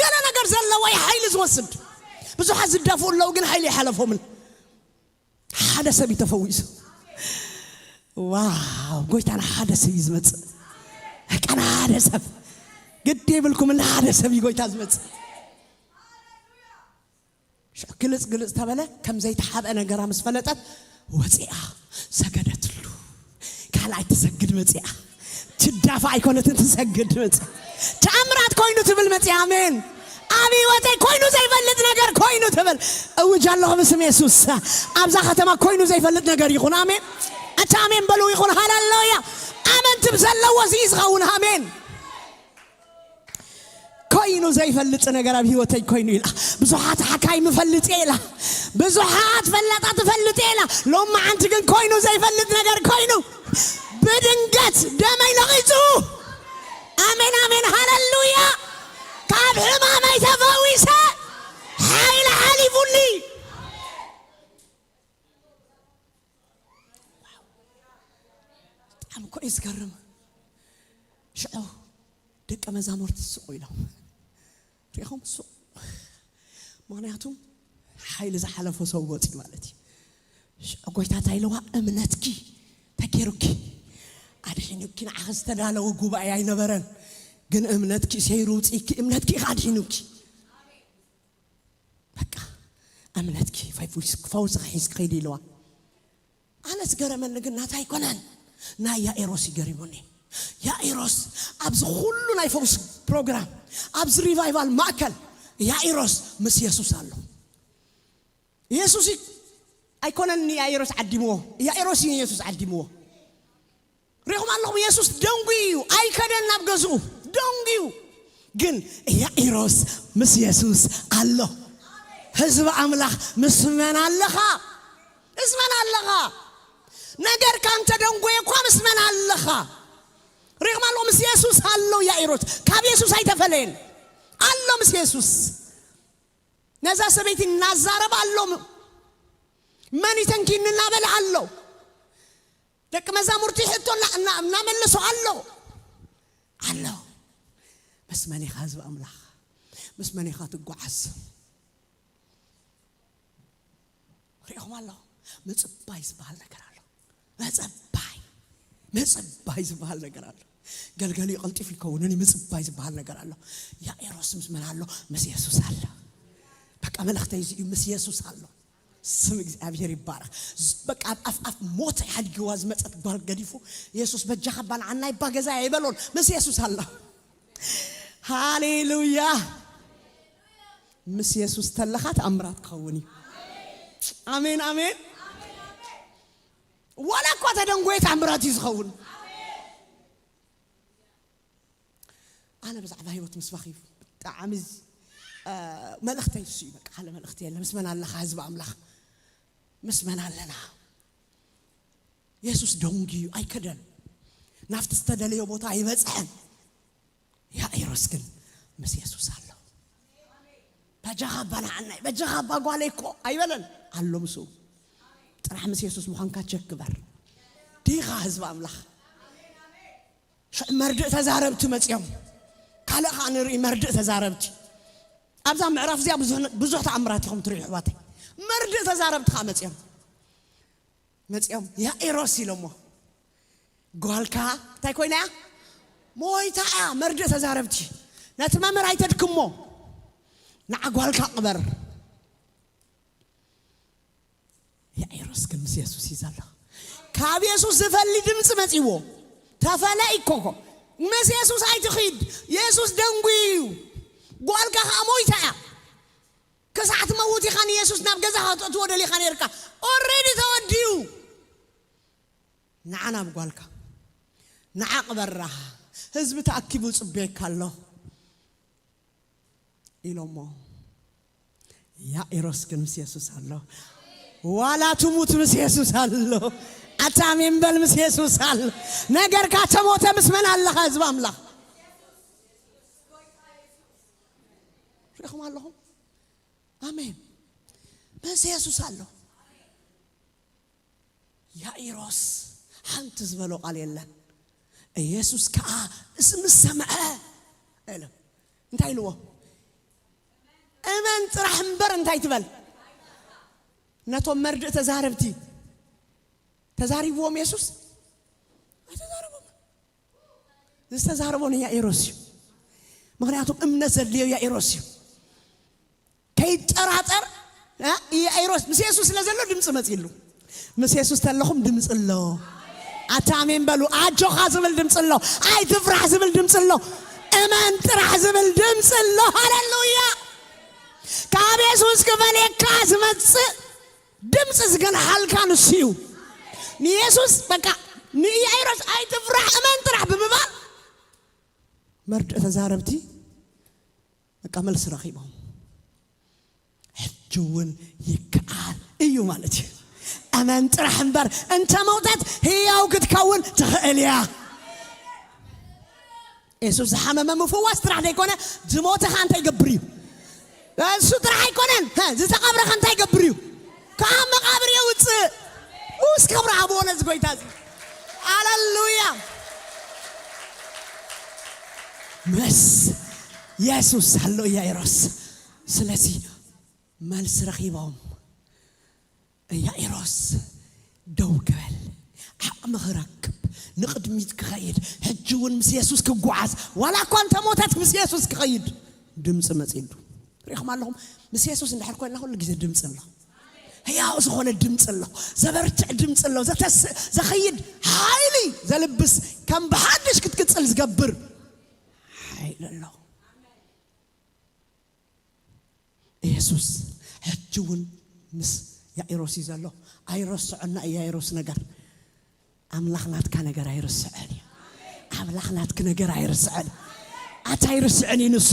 ገለ ነገር ዘለዎ እዩ ሓይሊ ዝወስድ። ብዙሓት ዝዳፍኡ ኣለዉ ግን ሓይሊ ይሓለፎምን። ሓደ ሰብ እዩ ተፈዊሱ። ዋው፣ ጎይታ ንሓደ ሰብ እዩ ዝመጽእ። በቃ ንሓደ ሰብ። ግዲ ይብልኩም፣ ንሓደ ሰብ እዩ ጎይታ ዝመጽእ። ሽዑ ግልጽ ግልጽ ተበለ፣ ከም ዘይተሓብአ ነገራ ምስ ፈለጠት ወጺኣ ሰገደትሉ። ካልኣይ ትሰግድ መጺኣ። ትዳፋ ኣይኮነትን ትሰግድ መጺኣ። ተኣምራት ኮይኑ ትብል መጺኣ። ኣሜን። ኣብ ህይወተይ ኮይኑ ዘይፈልጥ ነገር ኮይኑ ትብል። እውጅ ኣለኹ ብስም የሱስ። ኣብዛ ከተማ ኮይኑ ዘይፈልጥ ነገር ይኹን። ኣሜን። ኣታ ኣሜን በሉ ይኹን። ሃሌሉያ። ኣመንቲ ብዘለዎ እዚ ዝኸውን። ኣሜን። ኮይኑ ዘይፈልጥ ነገር ኣብ ህይወተይ ኮይኑ ኢላ። ብዙሓት ሓካይም እፈልጥ እየ ኢላ። ብዙሓት ፈላጣት እፈልጥ እየ ኢላ። ሎማዓንቲ ግን ኮይኑ ዘይፈልጥ ነገር ኮይኑ። ብድንገት ደመይ ነቒጹ። ኣሜን፣ ኣሜን፣ ሃሌሉያ። ካብ ሕማመይ ተፈዊሰ። ሓይሊ ሓሊፉኒ። ብጣዕሚ እኮ እዩ ዝገርም። ሽዑ ደቀ መዛሙርቲ ስቕ ኢሎም። ሪኢኹም? ስቕ። ምኽንያቱ ሓይሊ ዝሓለፎ ሰብ ወፂ ማለት እዩ። ሽዑ ጎይታ እንታይ ኢልዋ? እምነትኪ ተገይሩኪ፣ ኣድሒኑኪ። ንዓኺ ዝተዳለወ ጉባኤ ኣይነበረን፣ ግን እምነትኪ ሰይሩ ውፅኢኪ፣ እምነትኪ ኢኻ ኣድሒኑኪ። በቃ እምነትኪ ፈውስ-፣ ፈውስኺ ሒዝኪ ከይዲ ኢልዋ። ኣነ ዝገረመኒ ግን ናታ ኣይኮነን፣ ናይ ያኢሮስ እዩ ገሪሙኒ። ያኢሮስ ኣብዚ ኩሉ ናይ ፈውስ ፕሮግራም፣ ኣብዚ ሪቫይቫል ማእከል ያኢሮስ ምስ የሱስ ኣሎ። የሱስ እዩ ኣይኮነን ንያኢሮስ ዓዲምዎ፣ ያኢሮስ እዩ ንየሱስ ዓዲምዎ። ሪኹም ኣለኹም? የሱስ ደንጉዩ እዩ፣ ኣይከደን ናብ ገዝኡ። ደንጉዩ ግን ያኢሮስ ምስ የሱስ ኣሎ። ህዝቢ ኣምላኽ ምስ መን ኣለኻ? ምስ መን ኣለኻ? ነገርካ እንተደንጎየ እኳ ምስ መን ኣለኻ? ሪኽማ ኣለኹ፣ ምስ የሱስ ኣሎ ያኢሮስ። ካብ የሱስ ኣይተፈለየን። ኣሎ ምስ የሱስ። ነዛ ሰበይቲ እናዛረበ ኣሎ። መን ይተንኪኒ እናበለ ኣሎ። ደቂ መዛሙርቲ ሕቶ እና- እና- እናመለሱ ኣሎ። ኣሎ። ምስ መን ኢኻ ህዝቢ ኣምላኽ? ምስ መን ኢኻ ትጓዓዝ? ሪኢኹም ኣሎ። ምጽባይ ዝበሃል ነገር ኣሎ። ምጽባይ፣ ምጽባይ ዝበሃል ነገር ኣሎ። ገልገሊኡ ቀልጢፉ ይከውንን ምጽባይ ዝበሃል ነገር ኣሎ። ያኢሮስ ምስ መን ኣሎ? ምስ የሱስ ኣሎ። በቃ መልእኽተይ እዚ እዩ፣ ምስ የሱስ ኣሎ። ስም እግዚኣብሔር ይባረኽ። ዝ- በቃ ኣብ ኣፍ ኣፍ ሞት ሓድግዋ ዝመጸት ጓል ገዲፉ፣ የሱስ በጃኻ ባልዓና ይባ ገዛ ኣይበሎን። ምስ የሱስ ኣሎ። ሃሌሉያ። ምስ የሱስ ተለኻ ተኣምራት ክኸውን እዩ። ኣሜን፣ ኣሜን። ዋላ እኳ ተደንጎየ ተኣምራት እዩ ዝኸውን። ኣነ ብዛዕባ ህይወት ምስባኽ እዩ ብጣዕሚ ዝ- እ፣ መልእኽተይ እሱ እዩ። በቃ ካልእ መልእኽቲ የለ። ምስ መን ኣለኻ ህዝቢ ኣምላኽ? ምስ መን ኣለና? የሱስ ደንጉዩ ኣይከደን። ናብቲ ዝተደለዮ ቦታ ኣይበጽሐን። ያኢሮስ ግን ምስ የሱስ ኣሎ። በጃኻ ኣባ ንዓናይ፣ በጃኻ ኣባ ጓለይ እኮ ኣይበለን። ኣሎ ምስኡ። ጥራሕ ምስ የሱስ ምዃንካ ቸክ ግበር። ዲኻ ህዝቢ ኣምላኽ? ሽዕ መርድእ ተዛረብቲ መጽዮም። ካልእ ኸዓ ንርኢ መርድእ ተዛረብቲ። ኣብዛ ምዕራፍ እዚኣ ብዙሕ ብዙሕ ተኣምራት ኢኹም ትርእዩ ኣሕዋተይ። መርድእ ተዛረብቲ ኸዓ መጽዮም። መጽዮም ያኢሮስ ኢሎሞ። ጓልካ እንታይ ኮይና እያ? ሞይታ እያ። መርድእ ተዛረብቲ። ነቲ መምህር ኣይተድክሞ። ንዓ ጓልካ ቅበር። ያኢሮስ ግን ምስ የሱስ እዩ ዘሎ። ካብ የሱስ ዝፈሊ ድምፂ መፂዎ። ተፈለይ እኮ እኮ። ምስ የሱስ ኣይትኺድ። የሱስ ደንጉዩ እዩ። ጓልካ ከዓ ሞይታ እያ። ክሳዕ ትመውት ኢኻ ንየሱስ ናብ ገዛ ከተእትዎ ደሊኻ ነርካ። ኦሬዲ ተወዲኡ። ንዓ ናብ ጓልካ። ንዓ ቅበራ። ህዝቢ ተኣኪቡ ጽበየካ ኣሎ። ኢሎሞ። ያኢሮስ ግን ምስ የሱስ ኣሎ። ዋላ ትሙት ምስ የሱስ ኣሎ። ኣታ ኣሜን በል፣ ምስ የሱስ ኣሎ። ነገርካ ተሞተ። ምስ መን ኣለኻ ህዝቢ ኣምላኽ? ሪኢኹም ኣለኹም? ኣሜን። ምስ የሱስ ኣሎ። ያኢሮስ ሓንቲ ዝበሎ ቃል የለን። ኢየሱስ ከኣ ምስ ሰምዐ ኢለ። እንታይ ኢልዎ? እመን ጥራሕ እምበር እንታይ ትበል? ነቶም መርድእ ተዛረብቲ ተዛሪብዎም የሱስ? ኣይተዛረቦም። ዝተዛረቦ ንያኢሮስ እዩ። ምኽንያቱ እምነት ዘድልዮ ያኢሮስ እዩ። ከይጠራጠር፣ እ፣ ያኢሮስ ምስ የሱስ ስለ ዘሎ ድምፂ መፂሉ። ምስ የሱስ ተለኹም ድምፂ ኣሎ። ኣታ ኣሜን በሉ። ኣጆኻ ዝብል ድምፂ ኣሎ። ኣይትፍራሕ ዝብል ድምፂ ኣሎ። እመን ጥራሕ ዝብል ድምፂ ኣሎ። ሃሌሉያ። ካብ የሱስ ክፈልየካ ዝመፅእ ድምፂ ዝገንሓልካ ንሱ እዩ። ንየሱስ በቃ ንኢያኢሮስ ኣይትፍራሕ እመን ጥራሕ ብምባል መርድእ ተዛረብቲ በቃ መልሲ ረኺቦም። ሕጂ እውን ይከኣል እዩ ማለት እዩ። እመን ጥራሕ እምበር እንተ መውተት ህያው ክትከውን ትኽእል እያ። የሱስ ዝሓመመ ምፍዋስ ጥራሕ ዘይኮነ ዝሞተ ኸዓ እንታይ ይገብር እዩ? እሱ ጥራሕ ኣይኮነን፣ ሀ፣ ዝተቐብረ ኸ እንታይ ይገብር እዩ? ካብ መቓብር የውፅእ። ውስ ክብሪ ኣብዎ ነዚ ጎይታ እዚ። ሃሌሉያ። ምስ የሱስ ኣሎ ያኢሮስ። ስለዚ መልሲ ረኺቦም ያኢሮስ ደው ክበል፣ ዓቕሚ ክረክብ፣ ንቕድሚት ክኸይድ፣ ሕጂ እውን ምስ የሱስ ክጓዓዝ፣ ዋላ እኳ እንተሞተት ምስ የሱስ ክኸይድ ድምፂ መፂሉ። ሪኢኹም ኣለኹም? ምስ የሱስ እንድሕር ኮይንና ኩሉ ግዜ ድምፂ ኣሎ። ህያው ዝኾነ ድምፂ ኣሎ። ዘበርትዕ ድምፂ ኣሎ። ዘተስእ፣ ዘኸይድ ሓይሊ ዘልብስ፣ ከም ብሓድሽ ክትቅፅል ዝገብር ሓይሊ ኣሎ። ኢየሱስ ሕጂ እውን ምስ ያኢሮስ እዩ ዘሎ። ኣይረስዖና እዩ ያኢሮስ ነገር። ኣምላኽ ናትካ ነገር ኣይርስዕን እዩ። ኣምላኽ ናትኪ ነገር ኣይርስዕን እዩ። ኣታ ኣይርስዕን እዩ ንሱ።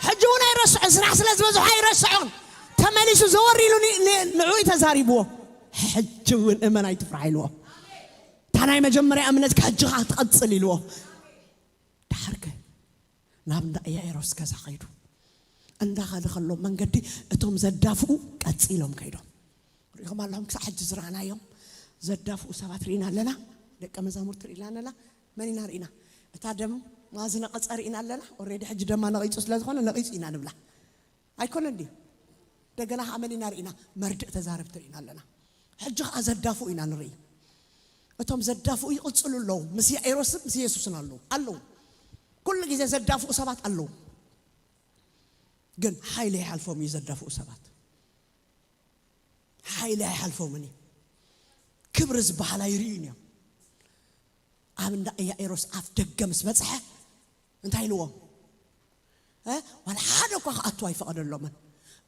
ሕጂ እውን ኣይረስዖን፣ ስራሕ ስለ ዝበዝሖ ኣይረስዖን። ተመሊሱ ዘወር ኢሉ ኒ- ኒ- ንዕኡ እዩ ተዛሪብዎ። ሕጂ እውን እመን ኣይትፍራሕ ኢልዎ። እታ ናይ መጀመርያ እምነትካ ሕጂ ኸዓ ትቐጽል ኢልዎ። ደሓርከ ናብ እንዳ ኢያኢሮስ ገዛ ኸይዱ። እንዳኸደ ከሎ መንገዲ እቶም ዘዳፍኡ ቀጺሎም ከይዶም። ሪኢኹም ኣለኹም፣ ክሳብ ሕጂ ዝረኣናዮም ዘዳፍኡ ሰባት ርኢና ኣለና። ደቀ መዛሙርቲ ርኢና ኣለና። መን ኢና ርኢና? እታ ደም ዝነቐጸ ርኢና ኣለና። ኦሬዲ ሕጂ ደማ ነቒጹ ስለ ዝኾነ ነቒጹ ኢና ንብላ። ኣይኮነን ድዩ? እንደገና ኸዓ መን ኢና ርኢና? መርድእ ተዛረብቲ ርኢና ኣለና። ሕጂ ኸዓ ዘዳፍኡ ኢና ንርኢ። እቶም ዘዳፍኡ ይቕጽሉ ኣለዉ። ምስ ያኢሮስን ምስ የሱስን ኣለዉ ኣለዉ። ኩሉ ግዜ ዘዳፍኡ ሰባት ኣለዉ። ግን ሓይሊ ይሓልፎም እዩ ዘዳፍኡ ሰባት። ሓይሊ ኣይሓልፎምን እዩ። ክብሪ ዝበሃል ኣይርእዩን እዮም። ኣብ እንዳ ኢያኢሮስ ኣፍ ደገ ምስ በጽሐ እንታይ ኢልዎም? እ? ዋላ ሓደ እኳ ክኣቱ ኣይፈቐደሎምን።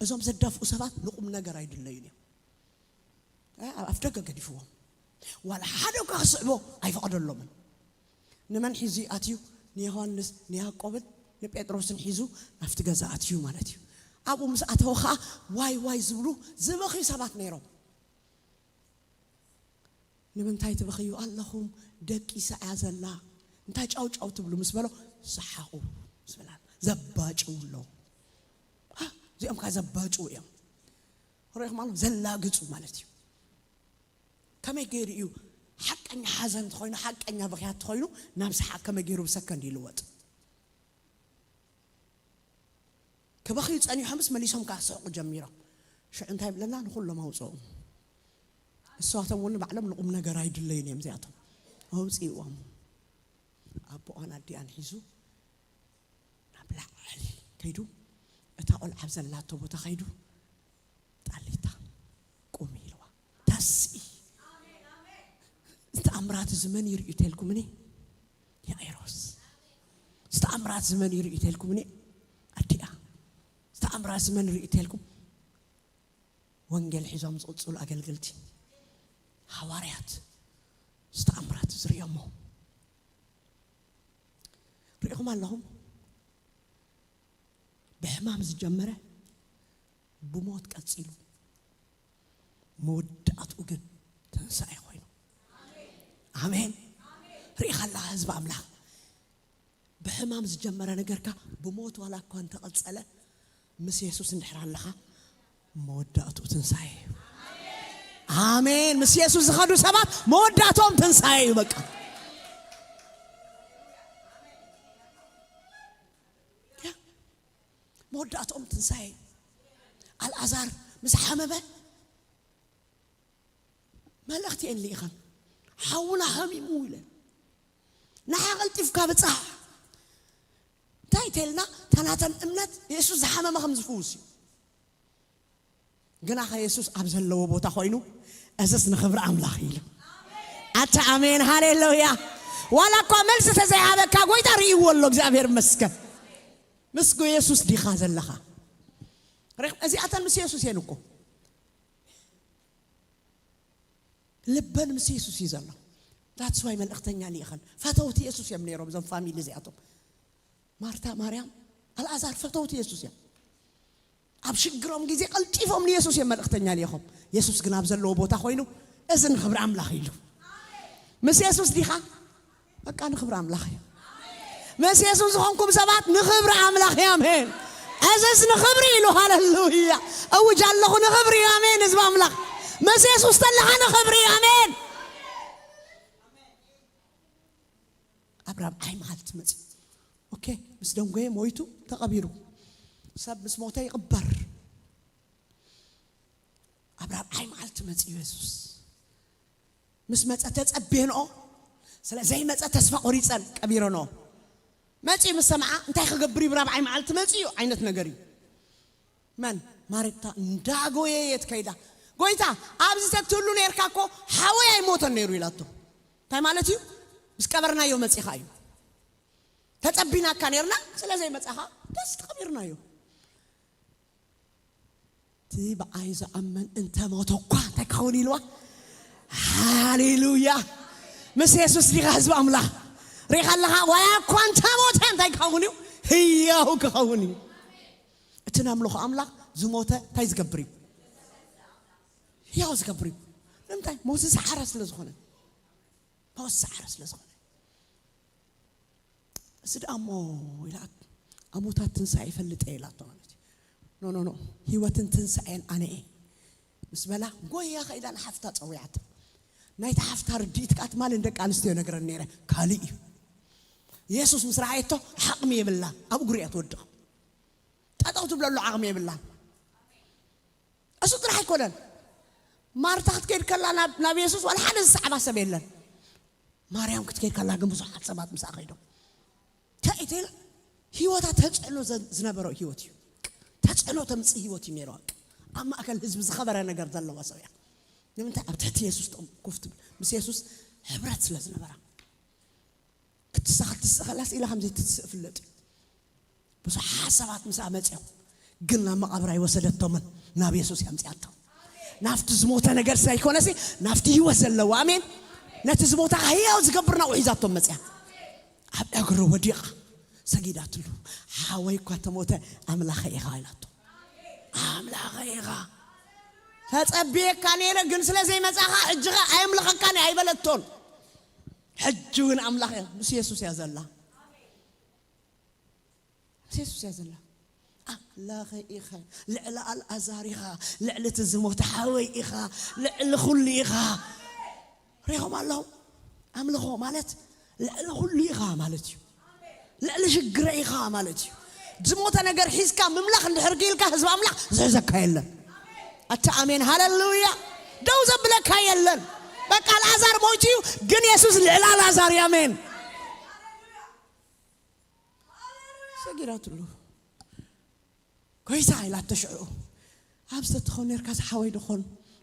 እዞም ዘዳፍኡ ሰባት ንቁም ነገር ኣይድለዩን እዮም። እ? ኣብ ኣፍ ደገ ገዲፍዎም። ዋላ ሓደ እኳ ክስዕቦ ኣይፈቐደሎምን። ንመን ሒዙ ኣትዩ? ንዮሃንስ፣ ንያዕቆብን ንጴጥሮስን ሒዙ ናብቲ ገዛ ኣትዩ ማለት እዩ። ኣብኡ ምስ ኣተወ ኸዓ ዋይ ዋይ ዝብሉ ዝበኽዩ ሰባት ነይሮም። ንምንታይ ትበኽዩ ኣለኹም? ደቂሳ እያ ዘላ። እንታይ ጫው ጫው ትብሉ ምስ በሎ፣ ሰሓቑ ምስ በላ፣ ዘባጭው ኣለዉ። አ፣ እዚኦም ከ ዘባጭው እዮም። ርኢኹም ኣሎ፣ ዘላግጹ ማለት እዩ። ከመይ ገይሩ እዩ ሓቀኛ ሓዘን እንተኾይኑ፣ ሓቀኛ ብኽያት እንተኾይኑ፣ ናብ ሰሓቕ ከመይ ገይሩ ብሰከንድ ይልወጥ? ክበኽዩ ጸኒሖምስ መሊሶም ከኣ ክስሕቑ ጀሚሮም። ሽዑ እንታይ ይብለና? ንኹሎም ኣውጽኦም። እሳቶም እውን ንባዕሎም ንቁም ነገር ኣይድለዩን እዮም እዚኣቶም። ኣውጽእዎም። ኣቦኣን ኣዲኣን ሒዙ ናብ ላዕሊ ከይዱ፣ እታ ቆልዓ ኣብ ዘላቶ ቦታ ከይዱ፣ ጣሊታ ቁሚ ኢልዋ። ተስኢ። ዝተኣምራት እዚ መን ይርእዩ ተልኩም እኔ? ያኢሮስ። ዝተኣምራት እዚ መን ይርእዩ ተልኩም እኔ? ኣዲኣ። ዝተኣምራት እዚ መን ይርእዩ ተልኩም? ወንጌል ሒዞም ዝቕጽሉ ኣገልገልቲ፣ ሃዋርያት። ዝተኣምራት እዚ ርእዮሞ። ርኢኹም ኣለኹም? ብሕማም ዝጀመረ ብሞት ቀጺሉ፣ መወዳእትኡ ግን ትንሳኤ ኮይኑ። ኣሜን። ርኢኻ ኣለኻ ህዝቢ ኣምላኽ? ብሕማም ዝጀመረ ነገርካ ብሞት ዋላ እኳ እንተቐጸለ፣ ምስ የሱስ እንድሕር ኣለኻ፣ መወዳእትኡ ትንሳኤ እዩ። ኣሜን። ምስ የሱስ ዝኸዱ ሰባት መወዳእትኦም ትንሳኤ እዩ። በቃ መወዳእትኦም ትንሳኤ እዩ። ኣልኣዛር ምስ ሓመመ መልእኽቲ እየን ልኢኸን፣ ሓውና ሓሚሙ ኢለን። ንዓ ቀልጢፍካ ብጻሕ። እንታይ ተልና? እታ ናተን እምነት የሱስ ዝሓመመ ከም ዝፍውስ እዩ። ግናኸ የሱስ ኣብ ዘለዎ ቦታ ኮይኑ፣ እዝስ ንኽብሪ ኣምላኽ ኢሉ። ኣታ ኣሜን፣ ሃሌሉያ። ዋላ እኳ መልሲ ተዘይሃበካ፣ ጎይታ ርእይዎ ኣሎ፣ እግዚኣብሔር ይመስገን። ምስ ጎ-፣ የሱስ ዲኻ ዘለኻ? ርኢኹም፣ እዚኣተን ምስ የሱስ እየን እኮ። ልበን ምስ የሱስ እዩ ዘሎ። That's why መልእኽተኛ ልኢኸን። ፈተውቲ የሱስ እዮም ነይሮም እዞም ፋሚሊ እዚኣቶም። ማርታ፣ ማርያም፣ ኣልኣዛር ፈተውቲ የሱስ እዮም። ኣብ ሽግሮም ግዜ ቀልጢፎም ንየሱስ እዮም መልእኽተኛ ልኢኾም። የሱስ ግን ኣብ ዘለዎ ቦታ ኮይኑ፣ እዚ ንኽብሪ ኣምላኽ ኢሉ። ምስ የሱስ ዲኻ? በቃ ንኽብሪ ኣምላኽ እዩ። ምስ የሱስ ዝኾንኩም ሰባት ንኽብሪ ኣምላኽ እዩ። ኣሜን። እዝስ ንኽብሪ ኢሉ። ሃሌሉያ። እውጅ ኣለኹ ንኽብሪ እዩ። ኣሜን። ህዝቢ ኣምላኽ፣ ምስ የሱስ ተለኻ ንኽብሪ እዩ። ኣሜን። ኣብ ራብዓይ መዓልቲ መጺኡ። ኦኬ፣ ምስ ደንጎየ ሞይቱ ተቐቢሩ። ሰብ ምስ ሞተ ይቕበር። ኣብ ራብዓይ መዓልቲ መጺኡ የሱስ። ምስ መጸ ተጸቤንኦ፣ ስለ ዘይመጸ ተስፋ ቆሪጸን ቀቢረንኦ። መጺኡ ምስ ሰምዓ፣ እንታይ ክገብር እዩ ብራብዓይ መዓልቲ መጺኡ ዓይነት ነገር እዩ። መን? ማርታ እንዳጎየየት ከይዳ፣ "ጎይታ፣ ኣብዚ ተትህሉ ነርካ እኮ ሓወይ ኣይሞተን ነይሩ" ኢላቶ። እንታይ ማለት እዩ? ምስ ቀበርናዮ መጺኻ እዩ። ተጸቢናካ ነርና፣ ስለ ዘይመጻኻ ደስ ተቐቢርናዮ። እቲ ብኣይ ዝኣምን እንተ ሞተ እኳ እንታይ ክኸውን ኢልዋ? ሃሌሉያ። ምስ የሱስ ዲኻ ህዝቢ ኣምላኽ? ሪኻ ኣለኻ? ዋላ እኳ እንተ ሞተ እንታይ ክኸውን እዩ? ህያው ክኸውን እዩ። እቲ ነምልኾ ኣምላኽ ዝሞተ እንታይ ዝገብር እዩ? ህያው ዝገብር እዩ። ንምንታይ? ሞት ዝሰዓረ ስለ ዝኾነ። ሞት ዝሰዓረ ስለ ዝኾነ። እዚ ደኣ እሞ ኢላ፣ ኣሞታት ትንሳኤ ይፈልጥ እየ ኢላቶ ማለት እዩ። ኖ፣ ኖ፣ ኖ፣ ህይወትን ትንሳኤን ኣነ እየ ምስ በላ፣ ጎያ ከኢላ ንሓፍታ ጸዊዓታ። ናይታ ሓፍታ ርድኢት ከኣ ትማሊ ንደቂ ኣንስትዮ ነግረን ነይረ፣ ካልእ እዩ። የሱስ ምስ ረኣየቶ ዓቕሚ የብላን፣ ኣብ እግሩ እያ ትወድቕ። ጠጠው ትብለሉ ዓቕሚ የብላን። እሱ ጥራሕ ኣይኮነን። ማርታ ክትከይድ ከላ ናብ፣ ናብ የሱስ ዋላ ሓደ ዝሰዕባ ሰብ የለን። ማርያም ክትከይድ ከላ ግን ብዙሓት ሰባት ምስኣ ከይዶም። እንታይ እዩ ተይላ? ህይወታ ተጽዕኖ ዘ-፣ ዝነበሮ ህይወት እዩ። ተጽዕኖ ተምጽእ ህይወት እዩ ነይርዋ። ኣብ ማእከል ህዝቢ ዝኸበረ ነገር ዘለዋ ሰብ እያ። ንምንታይ? ኣብ ትሕቲ የሱስ ጥቕም ኮፍ ትብል። ምስ የሱስ ሕብረት ስለ ዝነበራ። ክትስእ፣ ክትስእ ከላስ ኢላ ከም ዘይትስእ ፍለጥ እዩ። ብዙሓት ሰባት ምስኣ መጺኦም፣ ግን ናብ መቓብር ኣይወሰደቶምን፣ ናብ የሱስ እያ ኣምጺኣቶም። ናብቲ ዝሞተ ነገር ዘይኮነሲ፣ ናብቲ ህይወት ዘለዎ፣ ኣሜን። ነቲ ዝሞተ ህያው ዝገብር ናብኡ ሒዛቶም መጺኣ። ኣብ እግሩ ወዲቓ ሰጊዳትሉ። "ሓወይ እኳ ተሞተ፣ ኣምላኸ ኢኻ" ኢላቶ። "ኣምላኸ ኢኻ። ተጸብየካ ነይረ፣ ግን ስለ ዘይመጻኻ ሕጂ ኸ ኣየምልኸካን እየ" ኣይበለቶን። ሕጂ እውን ኣምላኽ እያ፣ ምስ የሱስ እያ ዘላ። ምስ የሱስ እያ ዘላ። ኣምላኸ ኢኻ፣ ልዕሊ ኣልኣዛር ኢኻ፣ ልዕሊ እቲ ዝሞተ ሓወይ ኢኻ፣ ልዕሊ ኩሉ ኢኻ። ሪኹም ኣለኹም? ኣምልኾ ማለት ልዕሊ ኩሉ ኢኻ ማለት እዩ። ልዕሊ ሽግረ ኢኻ ማለት እዩ። ዝሞተ ነገር ሒዝካ ምምላኽ እንድሕር ክኢልካ፣ ህዝቢ ኣምላኽ ዝሕዘካ የለን። ኣታ ኣሜን፣ ሃሌሉያ። ደው ዘብለካ የለን። በቃ ኣልኣዛር ሞይቱ እዩ፣ ግን የሱስ ልዕሊ ኣልኣዛር እዩ። ኣሜን። ሰጊዳትሉ። "ጎይታ" ኢላቶ ሽዑ፣ "ኣብዚ ተትኾን ነርካስ ሓወይ ድኾን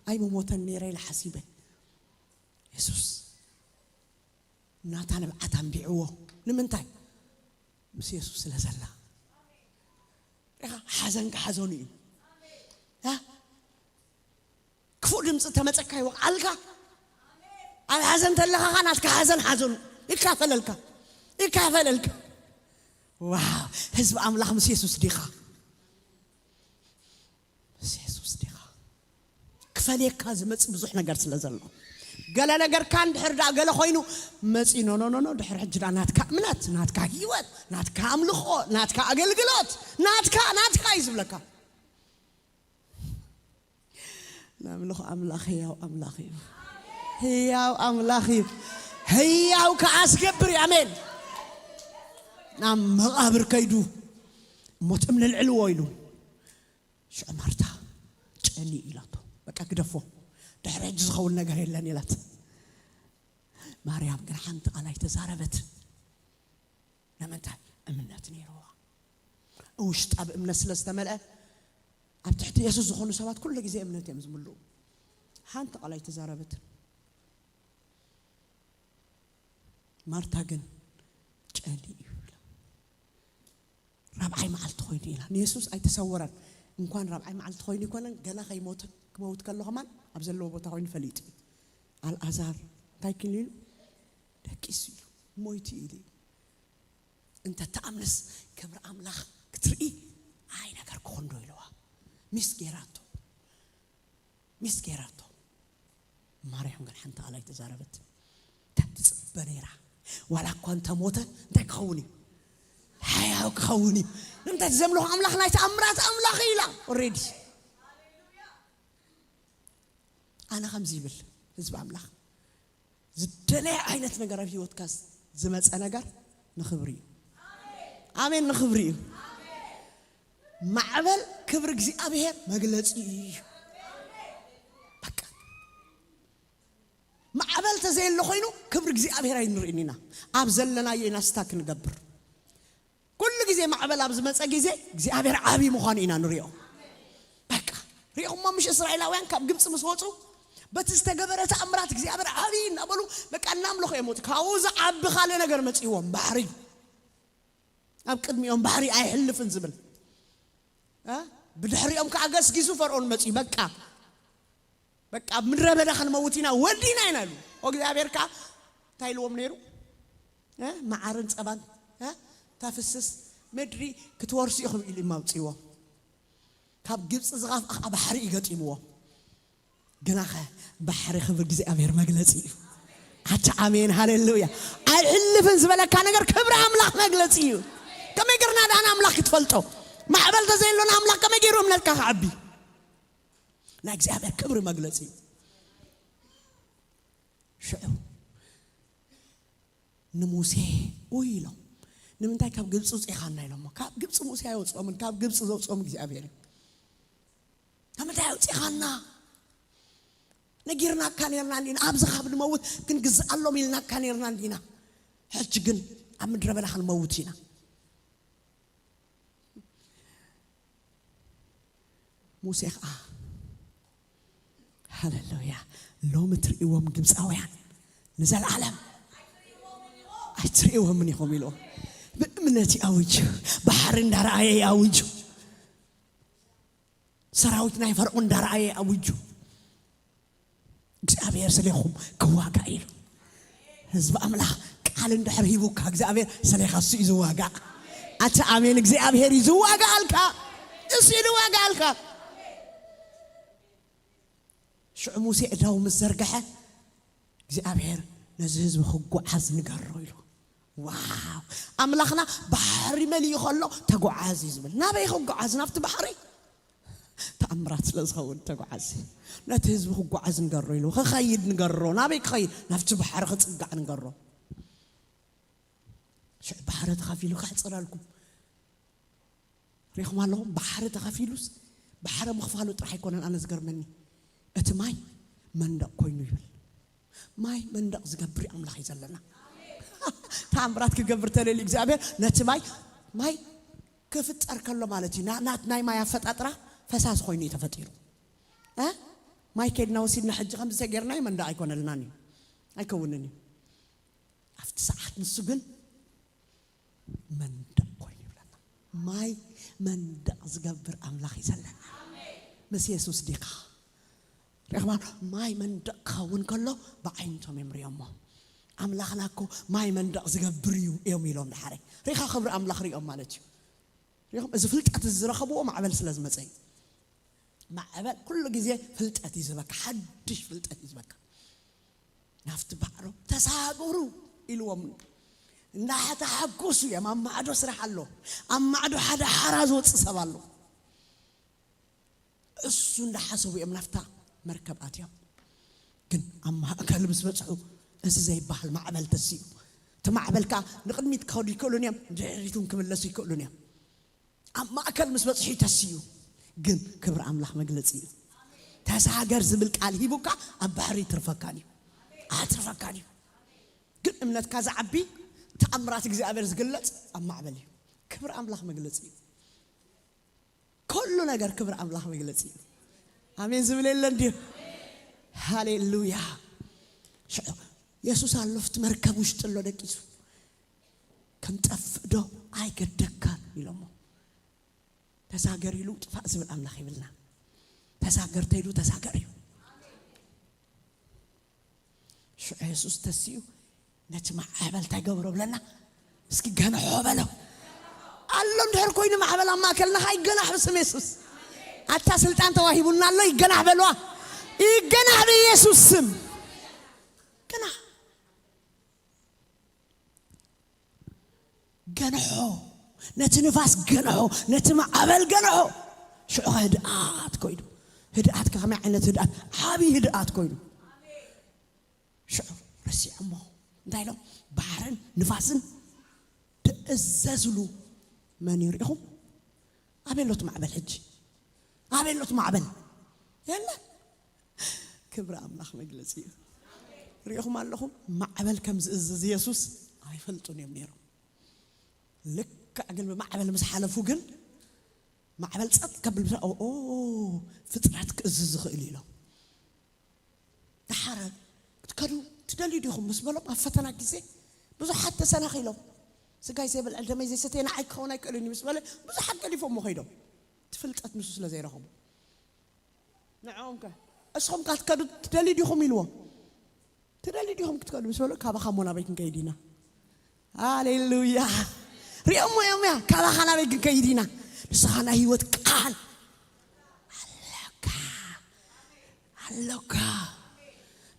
ኣይምሞተን ነይረ" ኢለ ሓሲበ። የሱስ ናታ ንብዓት ኣንቢዕዎ። ንምንታይ? ምስ የሱስ ስለ ዘላ። ኢኻ ሓዘንካ ሓዘኑ እዩ። እ? ክፉእ ድምፂ ተመፀካ ይወቕዓልካ። ኣብ ሓዘን ተለኻ ኸዓ ናትካ ሓዘን ሓዘኑ ይካፈለልካ፣ ይካፈለልካ። ዋው፣ ህዝቢ ኣምላኽ ምስ የሱስ ዲኻ? ምስ የሱስ ዲኻ? ክፈልየካ ዝመጽእ ብዙሕ ነገር ስለ ዘሎ። ገለ ነገርካ እንድሕር ደኣ ገለ ኮይኑ መጺ፣ ኖ፣ ኖ፣ ኖ፣ ኖ፣ ድሕሪ ሕጂ ደኣ ናትካ እምነት፣ ናትካ ህይወት፣ ናትካ ኣምልኾ፣ ናትካ ኣገልግሎት፣ ናትካ፣ ናትካ እዩ ዝብለካ። ናምልኾ ኣምላኽ ህያው ኣምላኽ እዩ። ህያው ኣምላኽ እዩ። ህያው ከኣ ዝገብር እዩ። ኣሜን። ናብ መቓብር ከይዱ፣ "እሞ እቲ እምኒ ልዕልዎ" ኢሉ። ሽዑ ማርታ ጨንዩ ኢላቶ። "በቃ ግደፎ፣ ድሕሪ ሕጂ ዝኸውን ነገር የለን" ኢላት። ማርያም ግን ሓንቲ ቃል ኣይተዛረበት። ንምንታይ? እምነት ነይርዋ። ውሽጣ ብእምነት ስለ ዝተመልአ፣ ኣብ ትሕቲ የሱስ ዝኾኑ ሰባት ኩሉ ግዜ እምነት እዮም ዝምልኡ። ሓንቲ ቃል ኣይተዛረበትን። ማርታ ግን ጨሊ እዩ ኢላ። ራብዓይ መዓልቲ ኮይኑ ኢላ። ንየሱስ ኣይተሰወረን። እንኳን ራብዓይ መዓልቲ ኮይኑ ይኮነን፣ ገና ከይሞተ፣ ክመውት ከሎ ከማን ኣብ ዘለዎ ቦታ ኮይኑ ፈሊጡ እዩ። ኣልኣዛር እንታይ ክኢሉ ኢሉ? ደቂሱ ኢሉ፣ ሞይቱ ኢሉ እዩ። እንተ ተኣምንስ ክብሪ ኣምላኽ ክትርኢ ኣይነገርኩኹን ዶ ኢልዋ። ሚስ ጌራቶ፣ ሚስ ጌራቶ። ማርያም ግን ሓንቲ ቃል ኣይተዛረበት። እንታይ ትጽበ ነይራ? ዋላ እኳ እንተ ሞተ እንታይ ክኸውን እዩ? ሕያው ክኸውን እዩ። ንምንታይ? ዘምልኾ ኣምላኽ ናይ ተኣምራት ኣምላኽ እዩ ኢላ። ኦሬዲ ኣነ ከምዚ ይብል ህዝቢ ኣምላኽ፣ ዝደለየ ዓይነት ነገር ኣብ ህይወትካ ዝመፀ ነገር ንኽብሪ እዩ። ኣሜን፣ ንኽብሪ እዩ። ማዕበል ክብሪ እግዚኣብሔር መግለፂ እዩ። በቃ ማዕበል ተዘየሎ ኮይኑ ክብሪ እግዚኣብሔር ኣይንርእን ኢና። ኣብ ዘለናዮ ኢና ስታክ ንገብር። ኩሉ ግዜ ማዕበል ኣብ ዝመፀ ግዜ እግዚኣብሔር ዓብዪ ምዃኑ ኢና ንሪኦ። በቃ ሪእኹሞ ምሽ እስራኤላውያን ካብ ግብፂ ምስ ወፁ በቲ ዝተገበረ ተኣምራት እግዚኣብሔር ዓብዪ እናበሉ በቃ እናምለኹ እዮም ወፁ። ካብኡ ዝዓቢ ካልእ ነገር መፂእዎም፣ ባሕሪ ኣብ ቅድሚኦም ባሕሪ ኣይሕልፍን ዝብል እ? ብድሕሪኦም ከዓ ገስጊሱ ፈርዖን መፂኡ። በቃ በቃ ኣብ ምድረ በዳ ክንመውት ኢና ወዲና ኢና ኢሉ። እግዚኣብሔር ከዓ እንታይ ኢልዎም ነይሩ? እ? መዓርን ፀባን እ? ታፍስስ ምድሪ ክትወርሱ ኢኹም ኢሉ እዩ ኣውፅእዎም። ካብ ግብፂ ዝኸፍኣ ከዓ ባሕሪ እዩ ገጢምዎም። ግናኸ ባሕሪ ክብሪ እግዚኣብሔር መግለፂ እዩ። ኣታ ኣሜን ሃሌሉያ። ኣይሕልፍን ዝበለካ ነገር ክብሪ ኣምላኽ መግለፂ እዩ። ከመይ ገርና ደኣ ንኣምላኽ ክትፈልጦ? ማዕበል ተዘይሎ ንኣምላኽ ከመይ ገይሩ እምነትካ ክዓቢ? ናይ እግዚኣብሔር ክብሪ መግለፂ እዩ። ሽዑ ንሙሴ ኡይ ኢሎም፣ ንምንታይ ካብ ግብፂ ውፅኢኻና ኢሎሞ? ካብ ግብፂ ሙሴ ኣይወፅኦምን፣ ካብ ግብፂ ዘውፅኦም እግዚኣብሔር እዩ። ንምንታይ ኣውፅኢኻና? ነጊርናካ ነርና እንዲና፣ ኣብዚ ካብ ንመውት ክንግዝኣሎም ኢልናካ ነርና እንዲና። ሕጂ ግን ኣብ ምድረ በዳ ክንመውት ኢና። ሙሴ ከዓ ሃሌሉያ፣ ሎሚ ትርእይዎም ግብፃውያን ንዘለዓለም ኣይትርእይዎምን ኢኹም ኢልዎም። ብእምነት ይኣውጅ፣ ባሕሪ እንዳረኣየ ይኣውጅ፣ ሰራዊት ናይ ፈርዖን እንዳረኣየ ይኣውጅ። እግዚኣብሔር ስሌኹም ክዋጋእ ኢሉ። ህዝቢ ኣምላኽ ቃል እንድሕር ሂቡካ እግዚኣብሔር ስሌኻ እሱ እዩ ዝዋጋእ። ኣታ ኣሜን። እግዚኣብሔር እዩ ዝዋጋኣልካ፣ እሱ እዩ ዝዋጋኣልካ። ሽዑ ሙሴ እዳው ምስ ዘርግሐ እግዚኣብሔር ነዚ ህዝቢ ክጓዓዝ ንገሮ ኢሉ። ዋው! ኣምላኽና ባሕሪ መሊኡ ከሎ ተጓዓዝ እዩ ዝብል። ናበይ ክጓዓዝ? ናብቲ ባሕሪ። ተኣምራት ስለ ዝኸውን ተጓዓዝ። ነቲ ህዝቢ ክጓዓዝ ንገሮ ኢሉ ክኸይድ ንገሮ። ናበይ ክኸይድ? ናብቲ ባሕሪ ክፅጋዕ ንገሮ። ሽዑ ባሕሪ ተኸፊሉ ከሕፅረልኩም ሪኹም ኣለኹም። ባሕሪ ተኸፊሉስ ባሕሪ ምኽፋሉ ጥራሕ ኣይኮነን ኣነ ዝገርመኒ፣ እቲ ማይ መንደቕ ኮይኑ ይብል። ማይ መንደቕ ዝገብር ኣምላኽ እዩ ዘለና። ተኣምራት ክገብር ተለሊ እግዚኣብሔር ነቲ ማይ ማይ ክፍጠር ከሎ ማለት እዩ። ና- ናት ናይ ማይ ኣፈጣጥራ ፈሳስ ኮይኑ እዩ ተፈጢሩ። እ? ማይ ከድና ወሲድና ሕጂ ከምዚ ተጌርናዮ መንደቕ ኣይኮነልናን እዩ፣ ኣይከውንን እዩ። ኣብቲ ሰዓት ንሱ ግን መንደቕ ኮይኑ ይብለና። ማይ መንደቕ ዝገብር ኣምላኽ እዩ ዘለና። ምስ የሱስ ዲኻ ሪኽማ? ማይ መንደቕ ክኸውን ከሎ ብዓይነቶም እዮም ሪኦሞ። ኣምላኽና እኮ ማይ መንደቕ ዝገብር እዩ እዮም ኢሎም ድሓረ ሪኻ ክብሪ ኣምላኽ ሪኦም ማለት እዩ። ሪኹም እዚ ፍልጠት እዚ ዝረኸብዎ ማዕበል ስለ ዝመፀ እዩ። ማዕበል ኩሉ ግዜ ፍልጠት እዩ ዝበካ፣ ሓድሽ ፍልጠት እዩ ዝበካ። ናብቲ ባዕሮ ተሳገሩ ኢልዎም እንዳተሓጎሱ እዮም። ኣብ ማዕዶ ስራሕ ኣሎ፣ ኣብ ማዕዶ ሓደ ሓራ ዝወፅእ ሰብ ኣሎ። እሱ እንዳሓሰቡ እዮም ናፍታ መርከብ ኣትዮም። ግን ኣብ ማእከል ምስ በፅሑ እዚ ዘይበሃል ማዕበል ተስኡ። እቲ ማዕበል ከዓ ንቕድሚት ክኸዱ ይክእሉን እዮም፣ ድሕሪት እውን ክምለሱ ይክእሉን እዮም። ኣብ ማእከል ምስ በፅሑ ተስኡ። ግን ክብሪ ኣምላኽ መግለፂ እዩ። ተሳገር ዝብል ቃል ሂቡካ ኣብ ባሕሪ ይትርፈካን እዩ፣ ኣትርፈካን እዩ። ግን እምነትካ ዝዓቢ ተኣምራት እግዚኣብሔር ዝግለፅ ኣብ ማዕበል እዩ። ክብሪ ኣምላኽ መግለፂ እዩ። ኩሉ ነገር ክብሪ ኣምላኽ መግለፂ እዩ። ኣሜን ዝብል የለን ድዩ? ሃሌሉያ። ሽዑ የሱስ ኣሎ ኣብቲ መርከብ ውሽጢ ኣሎ ደቂሱ። ክንጠፍእ ዶ ኣይገደካን ኢሎሞ። ተሳገር ኢሉ ጥፋእ ዝብል ኣምላኽ ይብልና። ተሳገር ተይሉ ተሳገር እዩ። ሽዑ የሱስ ተስኡ ነቲ ማዕበል እንታይ ገብሮ ብለና? እስኪ ገንሖ በሎ። ኣሎ እንድሕር ኮይኑ ማዕበል ኣብ ማእከልና ይገናሕ ብስም የሱስ። ኣታ ስልጣን ተዋሂቡና ኣሎ፣ ይገናሕ በልዋ። ይገናሕ ብኢየሱስ ስም። ገናሕ። ገንሖ፣ ነቲ ንፋስ ገንሖ፣ ነቲ ማዕበል ገንሖ። ሽዑ ህድኣት ኮይኑ። ህድኣት ከመይ ዓይነት ህድኣት? ዓብዪ ህድኣት ኮይኑ። ሽዑ ረሲዖሞ። እንታይ ኢሎም? ባሕርን ንፋስን ትእዘዝሉ መን እዩ? ሪኢኹም? ኣበይ ኣሎ እቲ ማዕበል ሕጂ? ኣበይ ኣሎ እቲ ማዕበል? የለን። ክብሪ ኣምላኽ መግለጺ እዩ። ሪኢኹም ኣለኹም? ማዕበል ከም ዝእዝዝ የሱስ ኣይፈልጡን እዮም ነይሮም። ልክዕ ግን ብማዕበል ምስ ሓለፉ ግን ማዕበል ጸጥ ከብል ምስ ኦ ፍጥረት ክእዝዝ ዝኽእል እዩ ኢሎም። ደሓረ ክትከዱ ትደልዩ ዲኹም ምስ በሎም ኣብ ፈተና ግዜ ብዙሓት ተሰናኺሎም። ስጋይ ዘይበልዐ ደመይ ዘይሰተየ ንዓይ ክኸውን ኣይክእልን እዩ ምስ በለ ብዙሓት ገዲፎሞ ከይዶም። እቲ ፍልጠት ንሱ ስለ ዘይረኸቡ ንዕኦም ከ እስኹም ከ ክትከዱ ትደልዩ ዲኹም ኢልዎም። ትደልዩ ዲኹም ክትከዱ ምስ በሎ ካባኻ እሞ ናበይ ክንከይድ ኢና? ሃሌሉያ። ሪኦሞ እዮም እያ። ካባኻ ናበይ ግን ከይድ ኢና? ንስኻ ናይ ህይወት ቃል ኣለካ፣ ኣለካ።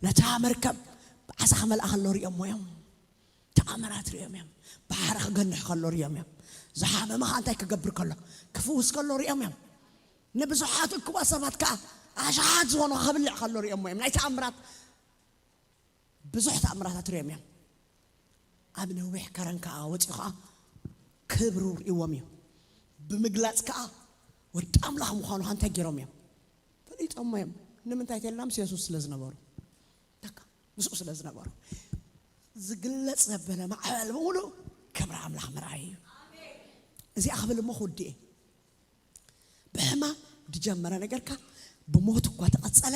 ነታ መርከብ ብዓሳ ክመልኣ ከሎ ሪኦሞ እዮም። ተኣምራት ሪኦም እዮም። ባሕሪ ክገንሕ ከሎ ሪኦም እዮም። ዝሓመመኻ እንታይ ክገብር ከሎ፣ ክፍውስ ከሎ ሪኦም እዮም። ንብዙሓት እኩባት ሰባት ከዓ ኣሽሓት ዝኾኑ ከብልዕ ከሎ ሪኦም እዮም። ናይ ተኣምራት ብዙሕ ተኣምራታት ሪኦም እዮም። ኣብ ነዊሕ ከረን ከዓ ወፂኡ ከዓ ክብሩ ሪእዎም እዩ። ብምግላፅ ከዓ ወዲ ኣምላኽ ምዃኑ ከዓ እንታይ ገይሮም እዮም? ፈሊጦሞ እዮም። ንምንታይ ተልና ምስ የሱስ ስለ ዝነበሩ፣ በቃ ምስኡ ስለ ዝነበሩ ዝግለፅ ዘበለ ማዕበል ብምሉእ ክብሪ ኣምላኽ ምርኣይ እዩ። እዚኣ ክብል እሞ ክውድእ እየ። ብሕማም ዝጀመረ ነገርካ ብሞት እኳ ተቐጸለ፣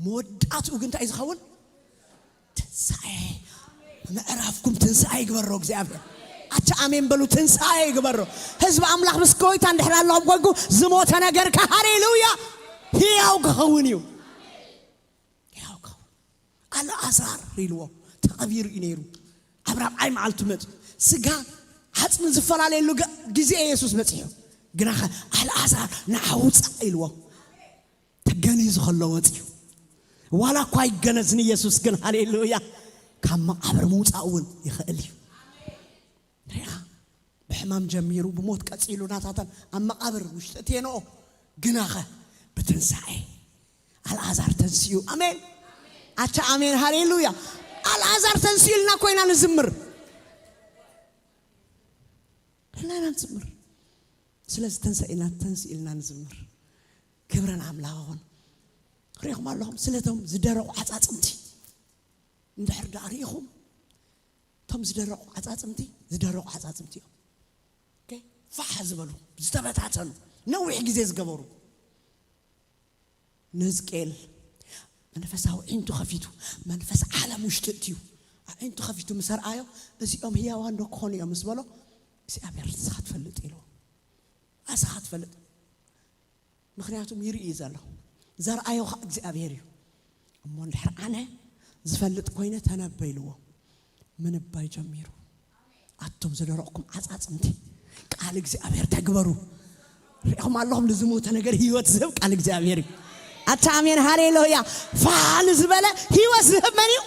መወዳእትኡ ግን እንታይ ዝኸውን? ትንሳኤ። ምዕራፍኩም ትንሳኤ ይግበሮ እግዚኣብሔር። ኣቻ ኣሜን በሉ። ትንሳኤ ይግበሮ። ህዝቢ ኣምላኽ ምስ ጎይታ እንድሕር ኣለኹም ኮንኩ ዝሞተ ነገርካ ሃሌሉያ ህያው ክኸውን እዩ። ህያው ክኸውን። ኣልኣዛር ኢልዎ ተቐቢሩ እዩ ነይሩ። ኣብ ራብዓይ መዓልቱ መጽ ስጋ ዓጽሚ ዝፈላለየሉ ገ- ግዜ የሱስ በጺሑ። ግናኸ ኣልኣዛር ንዓውፃእ ኢልዎ ተገኒዙ ከሎ ወፂኡ። ዋላ እኳ ይገነዝ ንየሱስ ግን ሃሌሉያ ካብ መቓብር ምውፃእ እውን ይኽእል እዩ። ሪኻ ብሕማም ጀሚሩ ብሞት ቀጺሉ ናታተን ኣብ መቓብር ውሽጢ እትየንኦ ግናኸ ብትንሳኤ ኣልኣዛር ተንስኡ። ኣሜን ኣቻ ኣሜን ሃሌሉያ። ኣልኣዛር ተንስኡ ኢልና ኮይና ንዝምር እና ኢና ንዝምር። ስለዚ ተንሳ ኢልና ተንስኡ ኢልና ንዝምር። ክብረን ኣምላኽ ኹን። ሪኹም ኣለኹም ስለቶም ዝደረቑ ዓፃፅምቲ እንድሕር ዳኣ ርኢኹም እቶም ዝደረቑ ዓፃፅምቲ ዝደረቑ ዓፃፅምቲ እዮም። ፋሕ ዝበሉ ዝተበታተኑ ነዊሕ ግዜ ዝገበሩ ንህዝቅኤል መንፈሳዊ ዒንቱ ከፊቱ መንፈስ ዓለም ውሽጢ እትዩ ዒንቱ ከፊቱ ምስ ኣርኣዮ እዚኦም ህያዋን ዶ ክኾኑ እዮም ምስ በሎ እግዚኣብሔር ንስኻ ትፈልጥ ኢልዎ። ኣስኻ ትፈልጥ ምኽንያቱም ይርኢ እዩ ዘሎ ዘርኣዮ ኸዓ እግዚኣብሔር እዩ። እሞ እንድሕር ኣነ ዝፈልጥ ኮይነ ተነበ ኢልዎ ምንባይ ጀሚሩ። ኣቱም ዝደረቕኩም ዓፃፅምቲ ቃል እግዚኣብሔር ተግበሩ። ሪኹም ኣለኹም ንዝሞተ ነገር ህይወት ዝህብ ቃል እግዚኣብሔር እዩ። ኣታ ኣሜን ሃሌሉያ። ፋሕ ንዝበለ ህይወት ዝህብ መን እዩ?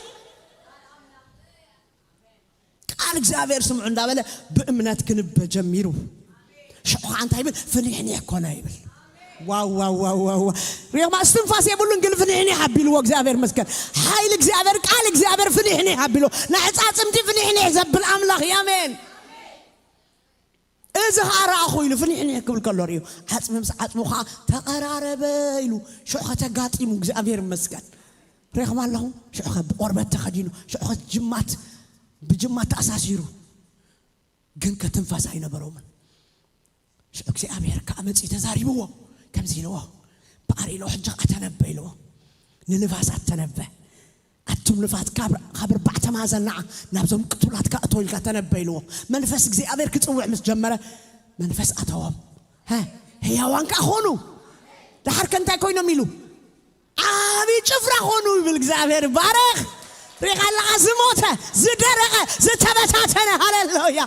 ቃል እግዚኣብሔር ስምዑ እንዳበለ ብእምነት ክንበ ጀሚሩ። ሽዑ ከዓ እንታይ ይብል? ፍኒሕኒሕ ኮነ ይብል። ዋው ዋው ዋው ዋው ዋው። ሪማ እስትንፋስ የብሉን ግን ፍኒሕኒሕ ኣቢልዎ እግዚኣብሔር መስገን። ሓይሊ እግዚኣብሔር ቃል እግዚኣብሔር ፍኒሕኒሕ ኣቢልዎ። ንዕፃፅምቲ ፍኒሕኒሕ ዘብል ኣምላኽ እዩ። ኣሜን። እዚ ኸዓ ረኣኹ ኢሉ ፍኒሕኒሕ ክብል ከሎ ርእዩ። ዓፅሚ ምስ ዓፅሙ ኸዓ ተቐራረበ ኢሉ ሽዑ ከተጋጢሙ እግዚኣብሔር መስገን። ሬኹም ኣለኹም ሽዑ ኸ ብቆርበት ተኸዲኑ ሽዑ ኸ ጅማት ብጅማት ተኣሳሲሩ ግን ከትንፋስ ኣይነበሮምን። ሽዑ እግዚኣብሔር ከዓ መፂኡ ተዛሪብዎ ከምዚ ኢልዎ በኣር ኢልዎ ሕጂ ከዓ ተነበ ኢልዎ። ንንፋሳት ተነበ ኣቱም ንፋት ካብ ካብ ኣርባዕተ ማዕዘን ንዓ ናብዞም ቅቱላት ከእቶ ኢልካ ተነበ ኢልዎ። መንፈስ እግዚኣብሔር ክፅውዕ ምስ ጀመረ መንፈስ ኣተዎም። ህያዋን ከዓ ኾኑ። ደሓር ከ እንታይ ኮይኖም ኢሉ ዓብዪ ጭፍራ ኾኑ ይብል እግዚኣብሔር ይባረኽ። ሪኻ ኣለኻ ዝሞተ ዝደረቐ ዝተበታተነ ሃሌሉያ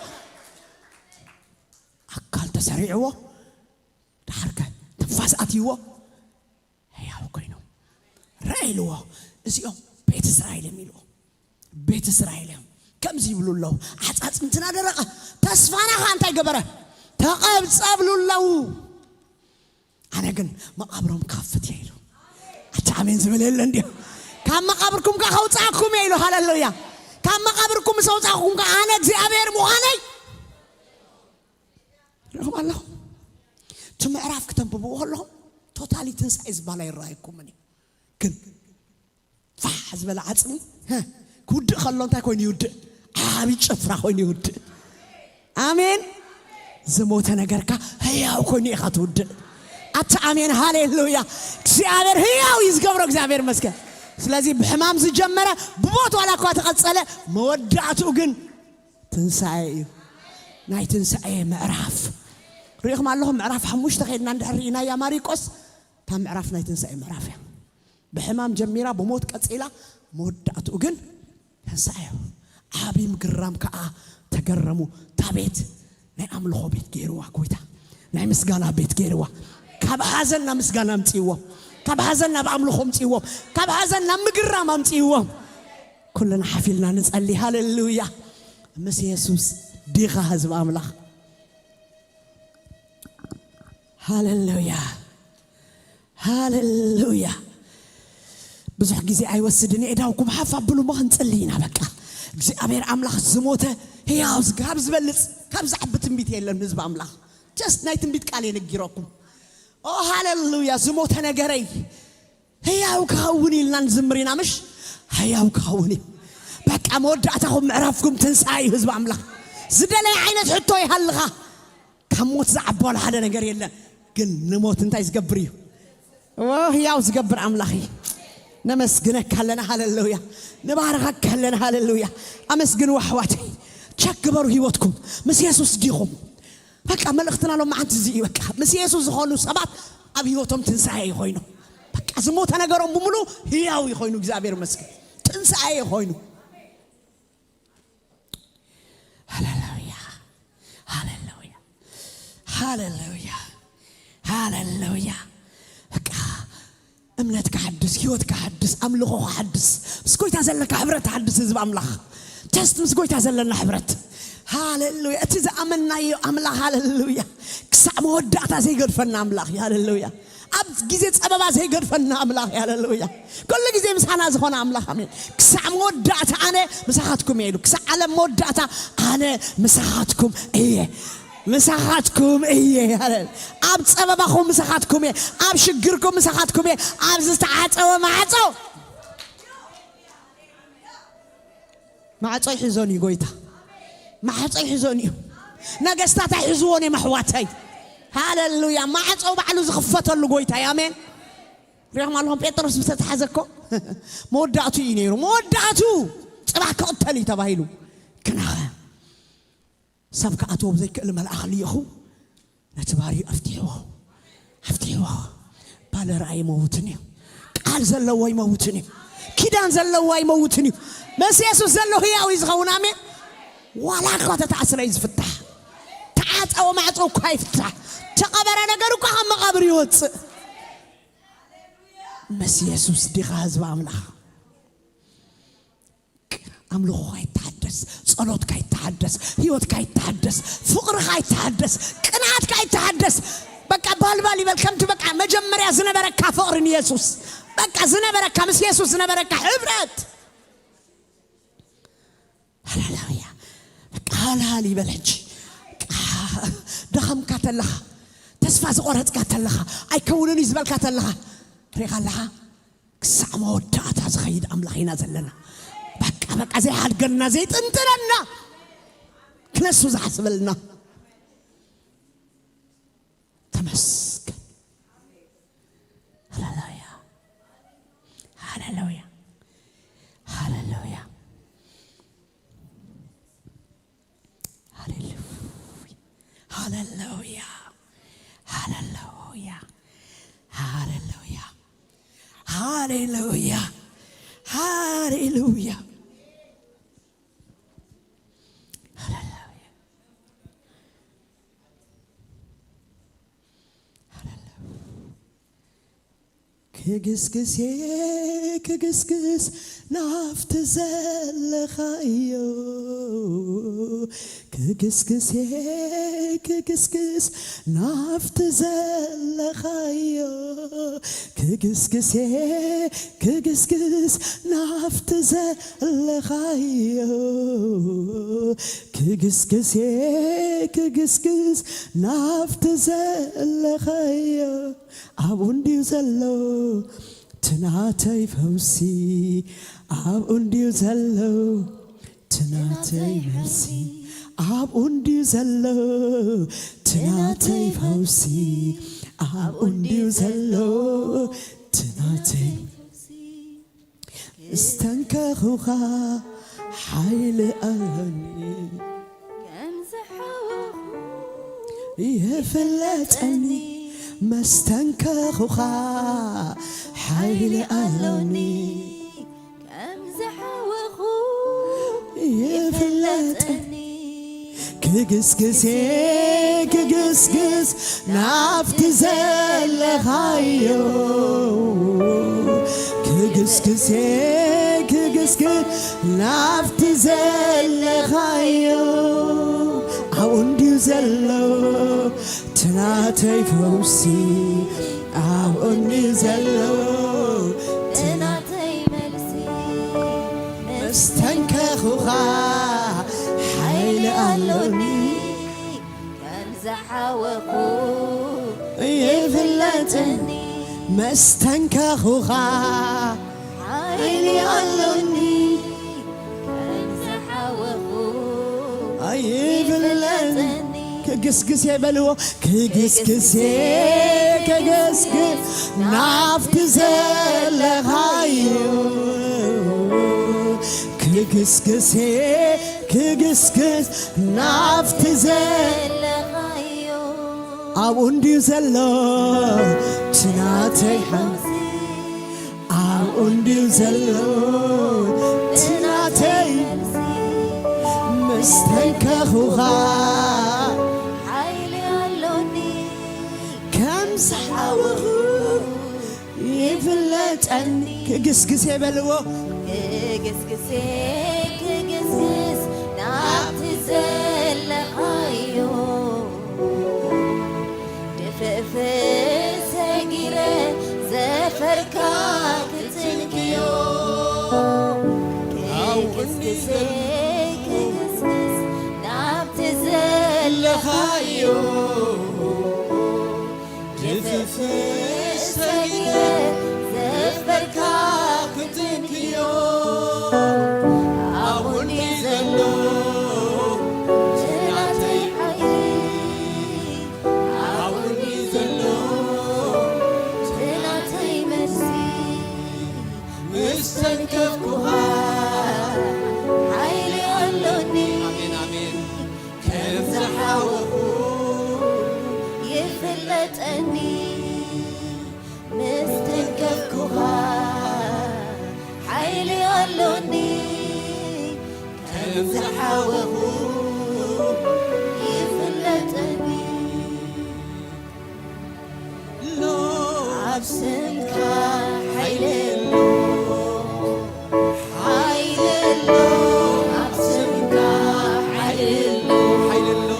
ኣካል ተሰሪዕዎ። ደሓርከ ትንፋስ ኣትይዎ ህያው ኮይኖም ረአ ኢልዎ። እዚኦም ቤት እስራኤል እዮም ኢልዎ። ቤት እስራኤል እዮም ከምዚ ይብሉ ኣለዉ። ዓፃፅምትና ደረቐ ተስፋና ኸዓ እንታይ ገበረ? ተቐብፀ ብሉ ኣለዉ። ኣነ ግን መቓብሮም ክኸፍት እየ ኢሉ። ኣታ ኣሜን ዝብል የለ እንዲዮ። ካብ መቓብርኩም ከዓ ከውፃእኩም እየ ኢሉ። ሃሌሉያ። ካብ መቓብርኩም ምስ ኣውፃእኩም ከዓ ኣነ እግዚኣብሔር ምዃነይ ርኢኹም ኣለኹም። እቲ ምዕራፍ ክተንብብዎ ከለኹም ቶታሊ ትንሳኤ ዝበሃል ኣይረኣየኩምን እዩ። ግን ፋሕ ዝበለ ዓፅሚ ክውድእ ከሎ እንታይ ኮይኑ ይውድእ? ዓብዪ ጭፍራ ኮይኑ ይውድእ። ኣሜን። ዝሞተ ነገርካ ህያው ኮይኑ ኢኻ ትውድእ። ኣታ ኣሜን ሃሌሉያ። እግዚኣብሔር ህያው እዩ ዝገብሮ። እግዚኣብሔር መስገን። ስለዚ ብሕማም ዝጀመረ ብሞት ዋላ እኳ ተቐፀለ መወዳእትኡ ግን ትንሳኤ እዩ። ናይ ትንሳኤ ምዕራፍ ርኢኹም ኣለኹም። ምዕራፍ ሓሙሽተ ከይድና እንድሕር ርኢናያ ማሪቆስ እታ ምዕራፍ ናይ ትንሳኤ ምዕራፍ እያ። ብሕማም ጀሚራ ብሞት ቀፂላ መወዳእትኡ ግን ትንሳኤ እዩ። ዓብዪ ምግራም ከዓ ተገረሙ። እታ ቤት ናይ ኣምልኾ ቤት ገይርዋ ጎይታ፣ ናይ ምስጋና ቤት ገይርዋ። ካብ ሓዘን ናብ ምስጋና ኣምፅእዎም፣ ካብ ሓዘን ናብ ኣምልኾ ኣምፅእዎም፣ ካብ ሓዘን ናብ ምግራም ኣምፅእዎም። ኩልና ሓፊልና ንጸሊ። ሃሌሉያ። ምስ የሱስ ዲኻ ህዝቢ ኣምላኽ? ሃሌሉያ፣ ሃሌሉያ። ብዙሕ ግዜ ኣይወስድን፣ የእዳውኩም ሓፍ ኣብሉ እሞ ክንጽሊ ኢና። በቃ እግዚኣብሔር ኣምላኽ ዝሞተ ህያው ካብ ዝበልጽ ካብ ዝዓቢ ትንቢት የለን ህዝቢ ኣምላኽ። ጀስት ናይ ትንቢት ቃል የነጊረኩም። ኦ ሃሌሉያ። ዝሞተ ነገረይ ህያው ክኸውን ኢልና ንዝምር ኢና። ምሽ ህያው ክኸውን እዩ። በቃ መወዳእታኹም ምዕራፍኩም ትንሳኤ እዩ ህዝቢ ኣምላኽ። ዝደለየ ዓይነት ሕቶ ይሃልኻ፣ ካብ ሞት ዝዓቢ ዋላ ሓደ ነገር የለን። ግን ንሞት እንታይ ዝገብር እዩ? ዎ ህያው ዝገብር ኣምላኽ እዩ። ነመስግነካ ኣለና። ሃሌሉያ። ንባርኸካ ኣለና። ሃሌሉያ። ኣመስግንዎ ኣሕዋተይ። ቸክ ግበሩ ህይወትኩም ምስ የሱስ ዲኹም? በቃ መልእኽትና ሎም መዓንቲ እዚ እዩ። በቃ ምስ የሱስ ዝኾኑ ሰባት ኣብ ህይወቶም ትንሳኤ ይኾይኑ። በቃ ዝሞተ ነገሮም ብምሉ ህያው ይኾይኑ። እግዚኣብሔር ይመስገን። ትንሳኤ ይኾይኑ። ሃሌሉያ፣ ሃሌሉያ፣ ሃሌሉያ፣ ሃሌሉያ። በቃ እምነት ክሓድስ፣ ህይወት ክሓድስ፣ ኣምልኾ ክሓድስ፣ ምስ ጎይታ ዘለካ ሕብረት ክሓድስ ህዝቢ ኣምላኽ። ጀስት ምስ ጎይታ ዘለና ሕብረት። ሃሌሉያ። እቲ ዝኣመናዮ ኣምላኽ፣ ሃሌሉያ፣ ክሳዕ መወዳእታ ዘይገድፈና ኣምላኽ እዩ። ሃሌሉያ። ኣብ ግዜ ጸበባ ዘይገድፈና ኣምላኽ እዩ። ሃሌሉያ። ኩሉ ግዜ ምሳና ዝኾነ ኣምላኽ። ኣሜን። ክሳዕ መወዳእታ ኣነ ምሳኻትኩም እየ ኢሉ። ክሳዕ ዓለም መወዳእታ ኣነ ምሳኻትኩም እየ። ምሳኻትኩም እየ። ሃሌሉያ። ኣብ ጸበባኹም ምሳኻትኩም እየ። ኣብ ሽግርኩም ምሳኻትኩም እየ። ኣብ ዝተዓጸወ ማዕጾ ማዕጾ ይሕዞን እዩ ጎይታ። ማዕጾ ይሕዞን እዩ። ነገስታት ኣይሕዝዎን እዮም ኣሕዋተይ። ሃሌሉያ። ማዕጾ ባዕሉ ዝኽፈተሉ ጎይታ እዩ። ኣሜን። ሪኦም ኣለኹም ጴጥሮስ ዝተታሕዘ እኮ መወዳእቱ እዩ ነይሩ። መወዳእቱ ጽባሕ ክቕተል እዩ ተባሂሉ። ግናኸ ሰብ ክኣትዎ ብዘይክእል መልኣኽ ልኢኹ ነቲ ባርዩ ኣፍትሕዎ፣ ኣፍትሕዎ። ባለ ራእይ ይመውትን እዩ። ቃል ዘለዎ ይመውትን እዩ። ኪዳን ዘለዎ ይመውትን እዩ። ምስ የሱስ ዘሎ ህያው እዩ ዝኸውን። ኣሜን። ዋላ እኳ ተተኣስረ እዩ ዝፍታሕ። ተዓጸወ ማዕጾ እኳ ይፍታሕ። ተቐበረ ነገር እኳ ካብ መቓብር ይወጽእ። ምስ የሱስ ዲኻ ህዝቢ ኣምላኽ? ኣምልኾኻ ይተሓደስ፣ ጸሎትካ ይተሓደስ፣ ህይወትካ ይተሓደስ፣ ፍቕርኻ ይተሓደስ፣ ቅንኣትካ ይተሓደስ። በቃ ባልባል ይበል። ከምቲ በቃ መጀመርያ ዝነበረካ ፍቕሪ ንየሱስ፣ በቃ ዝነበረካ ምስ የሱስ ዝነበረካ ሕብረት። ሃሌሉያ። በቃ ሃልሃል ይበል ሕጂ። በቃ ደኸምካ ተለኻ፣ ተስፋ ዝቖረጽካ ተለኻ፣ ኣይከውንን እዩ ዝበልካ ተለኻ፣ ሪኻ ኣለኻ? ክሳዕ መወዳእታ ዝኸይድ ኣምላኽ ኢና ዘለና። በቃ፣ በቃ ዘይሓድገና፣ ዘይጥንጥነና፣ ክነሱ ዝሓስበልና። ተመስገን። ሃሌሉያ። ሃሌሉያ። ሃሌሉያ። ሃሌሉያ። ሃሌሉያ። ሃሌሉያ። ሃሌሉያ። ሃሌሉያ። ሃሌሉያ። ሃሌሉያ። ክግስግስ እየ ክግስግስ ናብቲ ዘለኻዮ። ክግስግስ እየ ክግስግስ ናብቲ ዘለኻዮ። ክግስግስ እየ ክግስግስ ናብቲ ዘለኻዮ። ክግስግስ እየ ክግስግስ ናብቲ ዘለኻዮ። ኣብኡ እንድዩ ዘሎ ትናተይ ፈውሲ፣ ኣብኡ እንድዩ ዘሎ ትናተይ መልሲ፣ ኣብኡ እንድዩ ዘሎ ትናተይ ፈውሲ፣ ኣብኡ እንድዩ ዘሎ ትናተይ ዝተንከኹኻ ሓይሊ ኣሎኒ። ከም ዝሓወኹ ይፍለጠኒ። መስተንከኹኻ ሓይሊ ኣሎኒ። ከም ዝሓወኹ ይፍለጠኒ። ይፍለጠኒ። ክግስግሴ ክግስግስ ናብቲ ዘለኻዮ ክግስግሴ ክግስግስ ናብቲ ዘለኻዮ ኣብኡ እንድዩ ዘሎ ትናተይ ፈውሲ ኣብኡ እንድዩ ዘሎ ትናተይ መልሲ መስተንከኹኻ ሓይሊ ኣሎኒ ከም ዝሓወኹ ይፍለጠኒ መስተንከኹኻ ሓይሊ ኣሎኒ ከም ዝሓወኹ ኣይፍለጠኒ ክግስግስ የበልዎ ክግስግስ ክግስግስ ናብቲ ዘለኻዮ ክግስግስ ክግስግስ ናብቲ ዘለኻዮ ኣብኡ እንድዩ ዘሎ ትናተይ ሓውሲ ኣብኡ እንድዩ ዘሎ ትናተይ መስተንከኹኻ ሓይሊ ኣሎኒ ከም ዝሓወኹ ይፍለጠኒ ክግስግስ የበልዎ ክግስግስ ክግስግስ ናብቲ ዘለኻዮ ድፍእፍእ ሰጊረ ዘፈርካ ክትንክዮ ክግስግስ ክግስግስ ናብቲ ዘለኻዮ ድፍፍሽ ሰጊረ ዘፍበርካ ክትንክዮ ኣብኡኒ ዘሎ ትናተይ ሓይሊ ኣብኡኒ ዘሎ ትናተይ መልሲ ምስ ተንከፍኩኻ ሓይሊ ኣሎኒ ኣሜን ኣሜን ከም ዝሓወኹ ይፍለጠኒ ምስ ተንከፍኩኻ ሓይሊ ኣሎኒ ከም ዝሓወኹ ይፍለጠኒ ኣብ ስምካ ሓይሊ ኣሎ ሓይሊ ኣሎ ኣብ ስምካ ሓይሊ ኣሎ ሓይሊ ኣሎ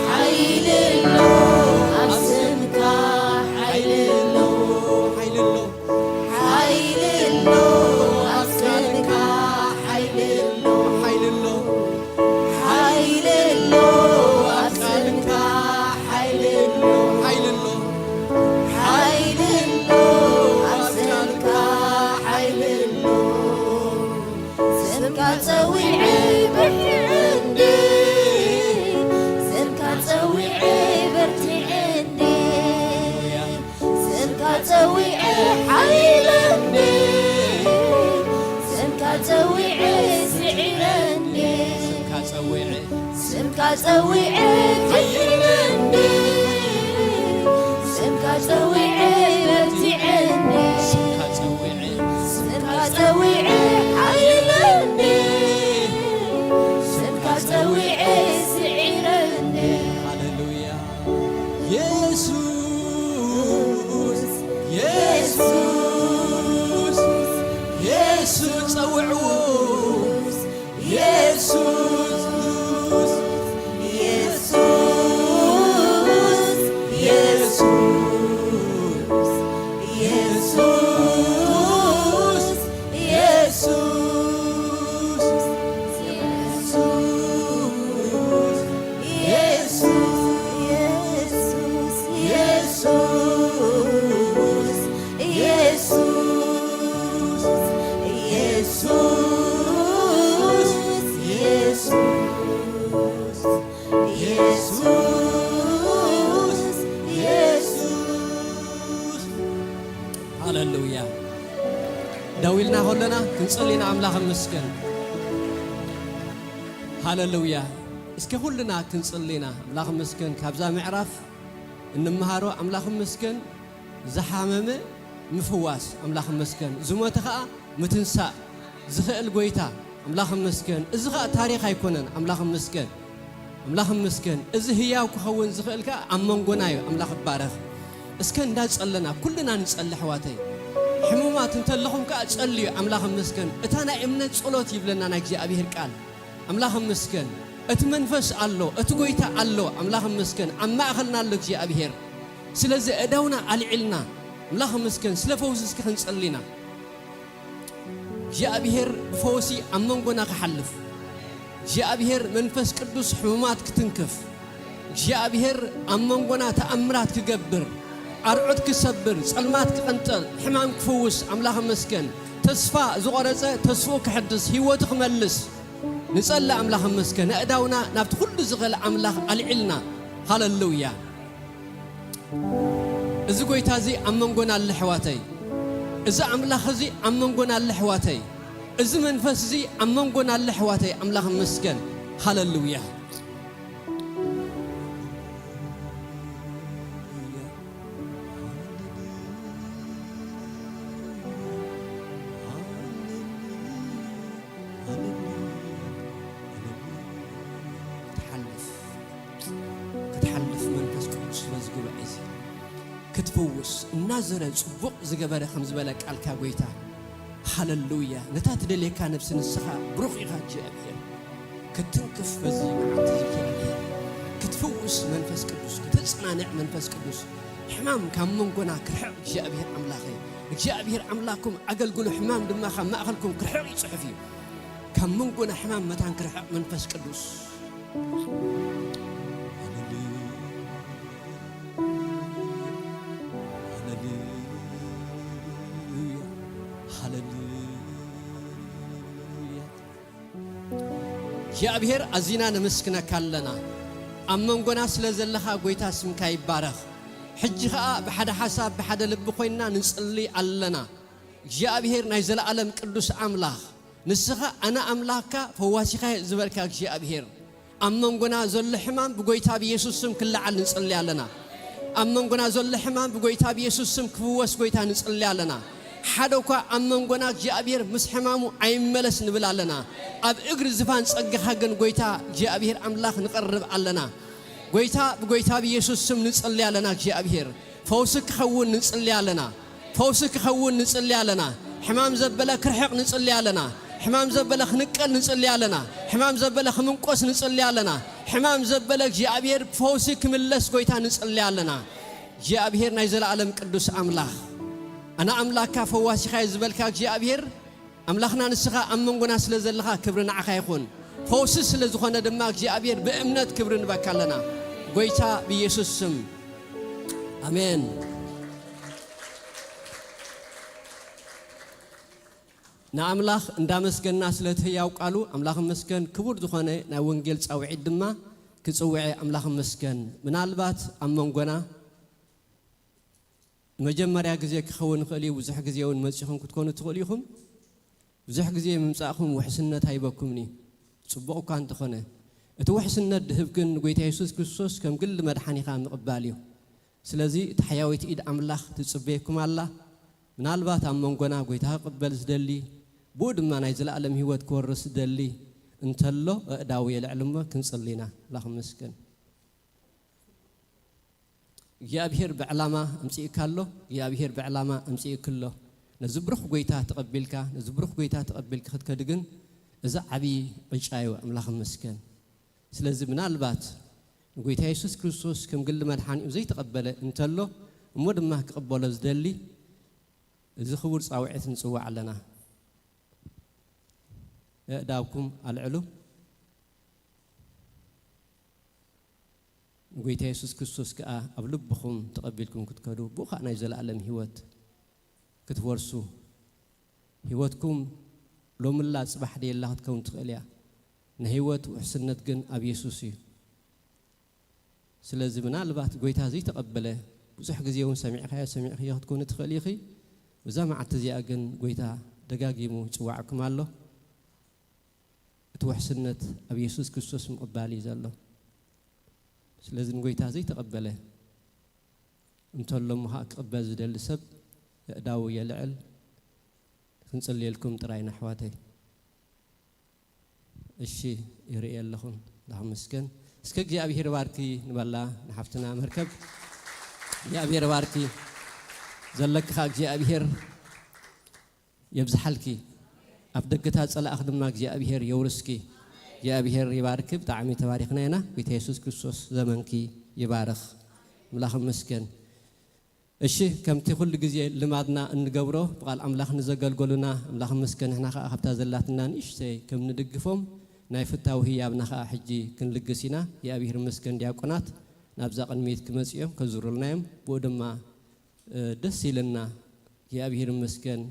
ሓይሊ ኣሎ ኣብ ስምካ ሓይሊ ኣሎ ሓይሊ ኣሎ ሓይሊ ኣሎ ኣብ ስምካ ሓይሊ ኣሎ ሓይሊ ኣሎ ሓይሊ ኣሎ ኣብ ስምካ ሓይሊ ኣሎ ሓይሊ ኣሎ ሓይሊ ኣሎ ኣብ ስምካ ሓይሊ ኣሎ ስምካ ጸዊዐ በርትዐኒ ስምካ ጸዊዐ በርትዐኒ ስምካ ጸዊዐ ሓይለኒ ስምካ ጸዊዐ ስዒረኒ ስምካ ጸዊዐ ስምካ ጸዊዐ ከይለኒ ስምካ ጸዊዐ በርቲዐኒ ስምካ ጸዊዐ ስምካ ጸዊዐ ሓይለኒ ስምካ ጸዊዐ ስዒረኒ ሃሌሉያ የሱስ የሱስ የሱስ ጸውዕዎ የሱስ የሱስ የሱስ የሱስ የሱስ የሱስ ሃሌሉያ። ደው ኢልና ከሎና ክንጽሊ ኢና። ኣምላኽ ይመስገን። ሃሌሉያ። እስኪ ኩልና ክንጽሊ ኢና። ኣምላኽ ይመስገን። ካብዛ ምዕራፍ እንመሃሮ ኣምላኽ ይመስገን። ዝሓመመ ምፍዋስ ኣምላኽ ይመስገን። ዝሞተ ኸኣ ምትንሳእ ዝኽእል ጐይታ ኣምላኽ ይመስገን። እዚ ኸኣ ታሪኽ ኣይኮነን። ኣምላኽ ይመስገን። ኣምላኽ ይመስገን። እዚ ህያው ክኸውን ዝኽእል ከኣ ኣብ መንጎና እዩ። ኣምላኽ ይባረኽ። እስከ እንዳጸለና ኩልና ንጸሊ ኣሕዋተይ። ሕሙማት እንተለኹም ከኣ ጸልዩ። ኣምላኽ ይመስገን። እታ ናይ እምነት ጸሎት ይብለና ናይ እግዚኣብሔር ቃል። ኣምላኽ ይመስገን። እቲ መንፈስ ኣሎ፣ እቲ ጐይታ ኣሎ። ኣምላኽ ይመስገን። ኣብ ማእከልና ኣሎ እግዚኣብሔር። ስለዚ ኣእዳውና ኣልዒልና ኣምላኽ ይመስገን ስለ ፈውሲ እስኪ ክንጸሊ ኢና። እግዚኣብሔር ብፈውሲ ኣብ መንጎና ክሓልፍ፣ እግዚኣብሔር መንፈስ ቅዱስ ሕሙማት ክትንክፍ፣ እግዚኣብሔር ኣብ መንጎና ተኣምራት ክገብር፣ ኣርዑት ክሰብር፣ ጸልማት ክቕንጥል፣ ሕማም ክፍውስ ኣምላኽ ይመስገን። ተስፋ ዝቖረጸ ተስፍኡ ክሕድስ፣ ህይወቱ ክመልስ ንጸሊ። ኣምላኽ ይመስገን። ኣእዳውና ናብቲ ኩሉ ዝኽእል ኣምላኽ ኣልዒልና። ሃለሉያ። እዚ ጐይታ እዚ ኣብ መንጎና ኣለ ኣሕዋተይ። እዚ ኣምላኽ እዚ ኣብ መንጎና ኣለ ኣሕዋተይ። እዚ መንፈስ እዚ ኣብ መንጎና ኣለ ኣሕዋተይ። ኣምላኽ ይመስገን። ሃለሉያ። ክትሓልፍ፣ ክትሓልፍ መንፈስ ቅዱስ በዚ ጉባኤ እዚ ክትፍውስ እናዘረ ጽቡቕ ዝገበረ ከም ዝበለ ቃልካ ጐይታ። ሃለሉያ። ነታ ትደልየካ ነብሲ ንስኻ ብሩኽ ኢኻ እግዚኣብሔር። ክትንክፍ በዚ መዓልቲ እዚ እግዚኣብሔር ክትፍውስ መንፈስ ቅዱስ፣ ክተጽናንዕ መንፈስ ቅዱስ፣ ሕማም ካብ መንጎና ክርሕቕ እግዚኣብሔር ኣምላኸይ። እግዚኣብሔር ኣምላኽኩም ኣገልግሉ፣ ሕማም ድማ ካብ ማእኸልኩም ክርሕቕ እዩ ጽሑፍ እዩ። ካብ መንጎና ሕማም መታን ክርሕቕ መንፈስ ቅዱስ። ሃሌሉያ፣ ሃሌሉያ፣ ሃሌሉያ። እግዚኣብሔር ኣዚና ነመስግነካ ኣለና። ኣብ መንጎና ስለ ዘለኻ ጐይታ ስምካ ይባረኽ። ሕጂ ኸኣ ብሓደ ሓሳብ ብሓደ ልቢ ኾይንና ንጽሊ ኣለና። እግዚኣብሔር ናይ ዘለኣለም ቅዱስ ኣምላኽ፣ ንስኻ ኣነ ኣምላኽካ ፈዋሲኻ እየ ዝበልካ እግዚኣብሔር፣ ኣብ መንጎና ዘሎ ሕማም ብጐይታ ብየሱስ ስም ክለዓል ንጽሊ ኣለና። ኣብ መንጎና ዘሎ ሕማም ብጐይታ ብየሱስ ስም ክፍወስ ጐይታ ንጽሊ ኣለና። ሓደ እኳ ኣብ መንጎና እግዚኣብሔር ምስ ሕማሙ ኣይመለስ ንብል ኣለና። ኣብ እግሪ ዝፋን ጸጋኻ ግን ጐይታ እግዚኣብሔር ኣምላኽ ንቐርብ ኣለና። ጐይታ ብጐይታ ብየሱስ ስም ንጽሊ ኣለና። እግዚኣብሔር ፈውሲ ክኸውን ንጽሊ ኣለና። ፈውሲ ክኸውን ንጽሊ ኣለና። ሕማም ዘበለ ክርሕቕ ንጽሊ ኣለና። ሕማም ዘበለ ክንቀል ንጽሊ ኣለና። ሕማም ዘበለ ክምንቆስ ንጽሊ ኣለና። ሕማም ዘበለ እግዚኣብሔር ብፈውሲ ክምለስ ጐይታ ንጽሊ ኣለና። እግዚኣብሔር ናይ ዘለኣለም ቅዱስ ኣምላኽ፣ ኣነ ኣምላኽካ ፈዋሲኻ እየ ዝበልካ እግዚኣብሔር፣ ኣምላኽና ንስኻ ኣብ መንጎና ስለ ዘለኻ ክብሪ ንዓኻ ይኹን። ፈውሲ ስለ ዝኾነ ድማ እግዚኣብሔር ብእምነት ክብሪ ንበካ ኣለና። ጐይታ ብኢየሱስ ስም። ኣሜን። ንኣምላኽ እንዳመስገንና ስለ እቲ ህያው ቃሉ ኣምላኽ ይመስገን። ክቡር ዝኾነ ናይ ወንጌል ጻውዒት ድማ ክጽውዐ ኣምላኽ ይመስገን። ምናልባት ኣብ መንጎና ንመጀመርያ ግዜ ክኸውን ይኽእል እዩ። ብዙሕ ግዜ እውን መጺኹም ክትኮኑ ትኽእሉ ኢኹም። ብዙሕ ግዜ ምምጻእኩም ውሕስነት ኣይበኩምን እዩ። ጽቡቕ እኳ እንተኾነ፣ እቲ ውሕስነት ድህብ ግን ንጐይታ የሱስ ክርስቶስ ከም ግሊ መድሓኒኻ ምቕባል እዩ። ስለዚ እታ ሕያወይቲ ኢድ ኣምላኽ ትጽበየኩም ኣላ። ምናልባት ኣብ መንጎና ጐይታ ክቕበል ዝደሊ፣ ብኡ ድማ ናይ ዘለኣለም ህይወት ክወርስ ዝደሊ እንተሎ፣ ኣእዳው የልዕል እሞ ክንጽሊ ኢና። ኣምላኽ ይመስገን። እግዚኣብሔር ብዕላማ ኣምጺእካ ኣሎ። እግዚኣብሔር ብዕላማ ኣምጺእኪ ኣሎ። ነዚ ብሩኽ ጐይታ ተቐቢልካ፣ ነዚ ብሩኽ ጐይታ ተቐቢልኪ ክትከዲ ግን፣ እዚ ዓብዪ ዕጫ እዩ። ኣምላኽ ይመስገን። ስለዚ ምናልባት ንጐይታ የሱስ ክርስቶስ ከም ግሊ መድሓኒኡ ዘይተቐበለ እንተሎ፣ እሞ ድማ ክቕበሎ ዝደሊ፣ እዚ ክቡር ጻውዒት ንጽውዕ ኣለና። ኣእዳውኩም ኣልዕሉ። ንጐይታ የሱስ ክርስቶስ ከኣ ኣብ ልብኹም ተቐቢልኩም ክትከዱ፣ ብኡ ኸኣ ናይ ዘለኣለም ህይወት ክትወርሱ፣ ህይወትኩም ሎምላ ጽባሕ ደየላ ክትከውን ትኽእል እያ። ናይ ህይወት ውሕስነት ግን ኣብ የሱስ እዩ። ስለዚ ምናልባት ጐይታ ዘይተቐበለ፣ ብዙሕ ግዜ እውን ሰሚዕካዮ ሰሚዕክዮ ክትኮኒ ትኽእሊ ኢኺ። እዛ መዓልቲ እዚኣ ግን ጐይታ ደጋጊሙ ይጽውዓኩም ኣሎ። እቲ ውሕስነት ኣብ የሱስ ክርስቶስ ምቕባል እዩ ዘሎ። ስለዚ ንጐይታ ዘይተቐበለ እንተሎ እሞ ኸኣ ክቕበል ዝደሊ ሰብ ኣእዳዉ የልዕል። ክንጽልየልኩም ጥራይ ኢና ኣሕዋተይ። እሺ፣ ይርኢ ኣለኹ። ኣምላኽ ይመስገን። እስከ እግዚኣብሔር ባርኪ ንበላ ንሓፍትና መርከብ። እግዚኣብሔር ባርኪ ዘለኪ ኸዓ እግዚኣብሔር የብዝሓልኪ። ኣብ ደገታት ጸላእኽ ድማ እግዚኣብሔር የውርስኪ። እግዚኣብሔር ይባርኪ። ብጣዕሚ ተባሪኽና ኢና። ጌታ የሱስ ክርስቶስ ዘመንኪ ይባርኽ። ኣምላኽ ይመስገን። እሺ፣ ከምቲ ኩሉ ግዜ ልማድና እንገብሮ ብቓል ኣምላኽ ንዘገልገሉና ኣምላኽ ይመስገን። ንሕና ኸዓ ካብታ ዘላትና ንእሽተይ ከም ንድግፎም ናይ ፍታው ህያብና ኸዓ ሕጂ ክንልግስ ኢና። እግዚኣብሔር ይመስገን። ዲያቆናት ናብዛ ቅድሚት ክመጽኡ እዮም፣ ከዝሩልና እዮም። ብኡ ድማ እ፣ ደስ ኢልና እግዚኣብሔር ይመስገን።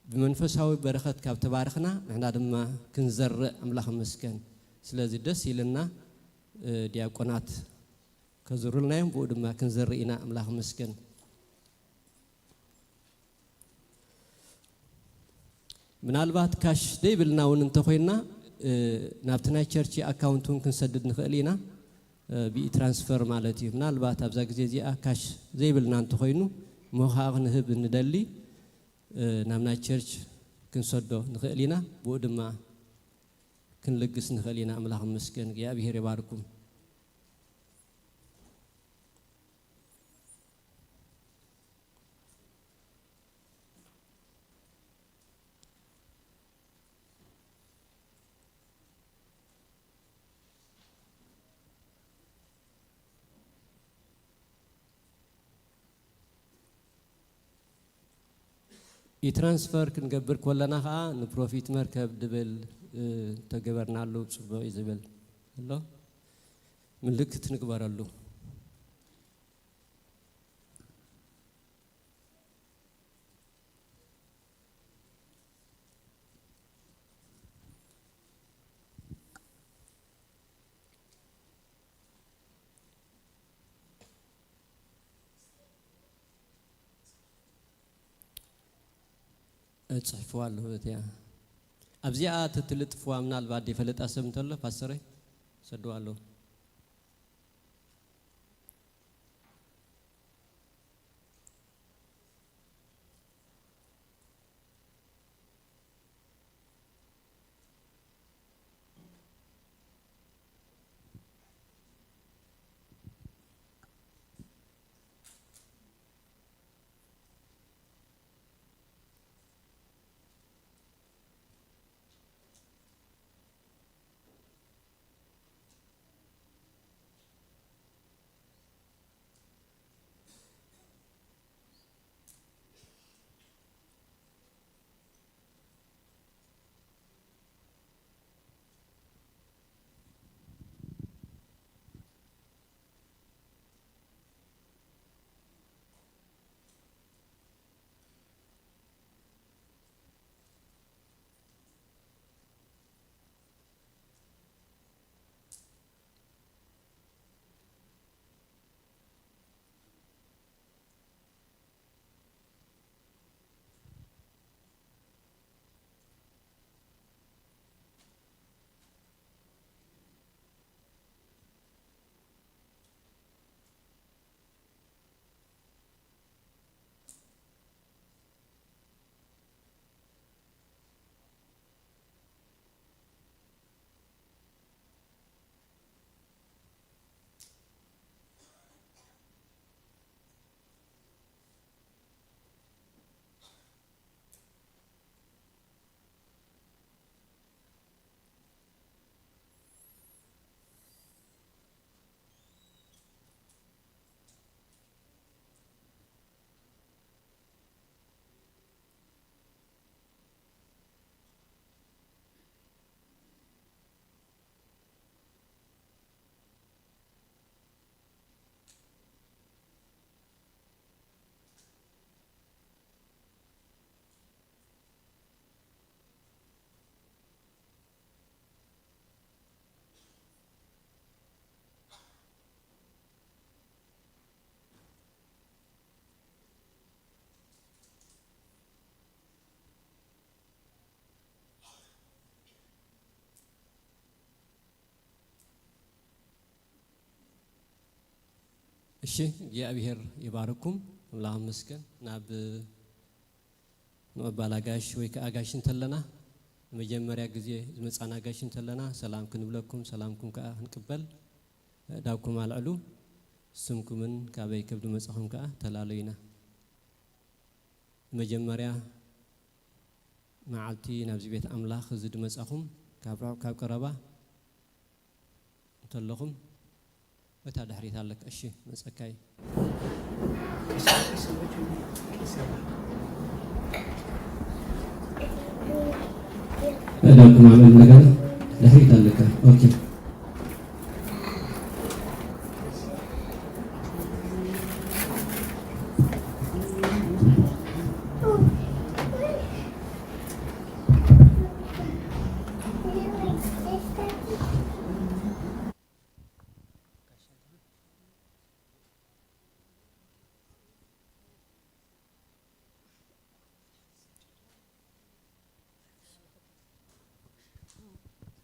ብመንፈሳዊ በረኸት ካብ ተባረኽና ንሕና ድማ ክንዘርእ ኣምላኽ ይመስገን። ስለዚ ደስ ኢልና እ፣ ዲያቆናት ከዝሩልና እዮም፣ ብኡ ድማ ክንዘርእ ኢና። ኣምላኽ ይመስገን። ምናልባት ካሽ ዘይብልና እውን እንተኾይንና እ፣ ናብቲ ናይ ቸርች ኣካውንት እውን ክንሰድድ ንኽእል ኢና። እ፣ ብኢ ትራንስፈር ማለት እዩ። ምናልባት ኣብዛ ግዜ እዚኣ ካሽ ዘይብልና እንተኾይኑ እሞ ከዓ ክንህብ እንደሊ እ፣ ናብ ናይ ቸርች ክንሰዶ ንኽእል ኢና። ብኡ ድማ ክንልግስ ንኽእል ኢና። ኣምላኽ ይመስገን። እግዚኣብሔር ይባርኩም። ኢትራንስፈር ክንገብር ከለና ኸዓ ንፕሮፊት መርከብ ድብል እ፣ ተገበርናሉ ጽቡቕ እዩ ዝብል ኣሎ። ምልክት ንግበረሉ። እጽሕፍዋ ኣለኹ እቲኣ። ኣብዚኣ ተትልጥፍዋ ምናልባት ዘይፈለጣ ሰብ እንተሎ ፓስተረይ ሰድዋ ኣለኹ። እሺ፣ እግዚኣብሔር ይባርኩም። ኣምላኽ ይመስገን። ናብ ምቕባል ኣጋይሽ ወይ ከዓ ኣጋይሽ እንተለና፣ ንመጀመርያ ግዜ ዝመጻና ኣጋይሽ እንተለና፣ ሰላም ክንብለኩም፣ ሰላምኩም ከዓ ክንቅበል ኣእዳውኩም ኣልዕሉ፣ ስምኩምን ካበይ ከም ዝመጻኹም ከኣ ተላለዩና። መጀመርያ መዓልቲ ናብዚ ቤት ኣምላኽ እዚ ዝመጻኹም፣ ካብ ርሑቕ ካብ ቀረባ እንተለኹም፣ እታ ድሕሪት ኣለካ። እሺ፣ መጸካይ። ኣእዳውኩም ኣልዕሉ እንደገና፣ ድሕሪት ኣለካ። ኦኬ።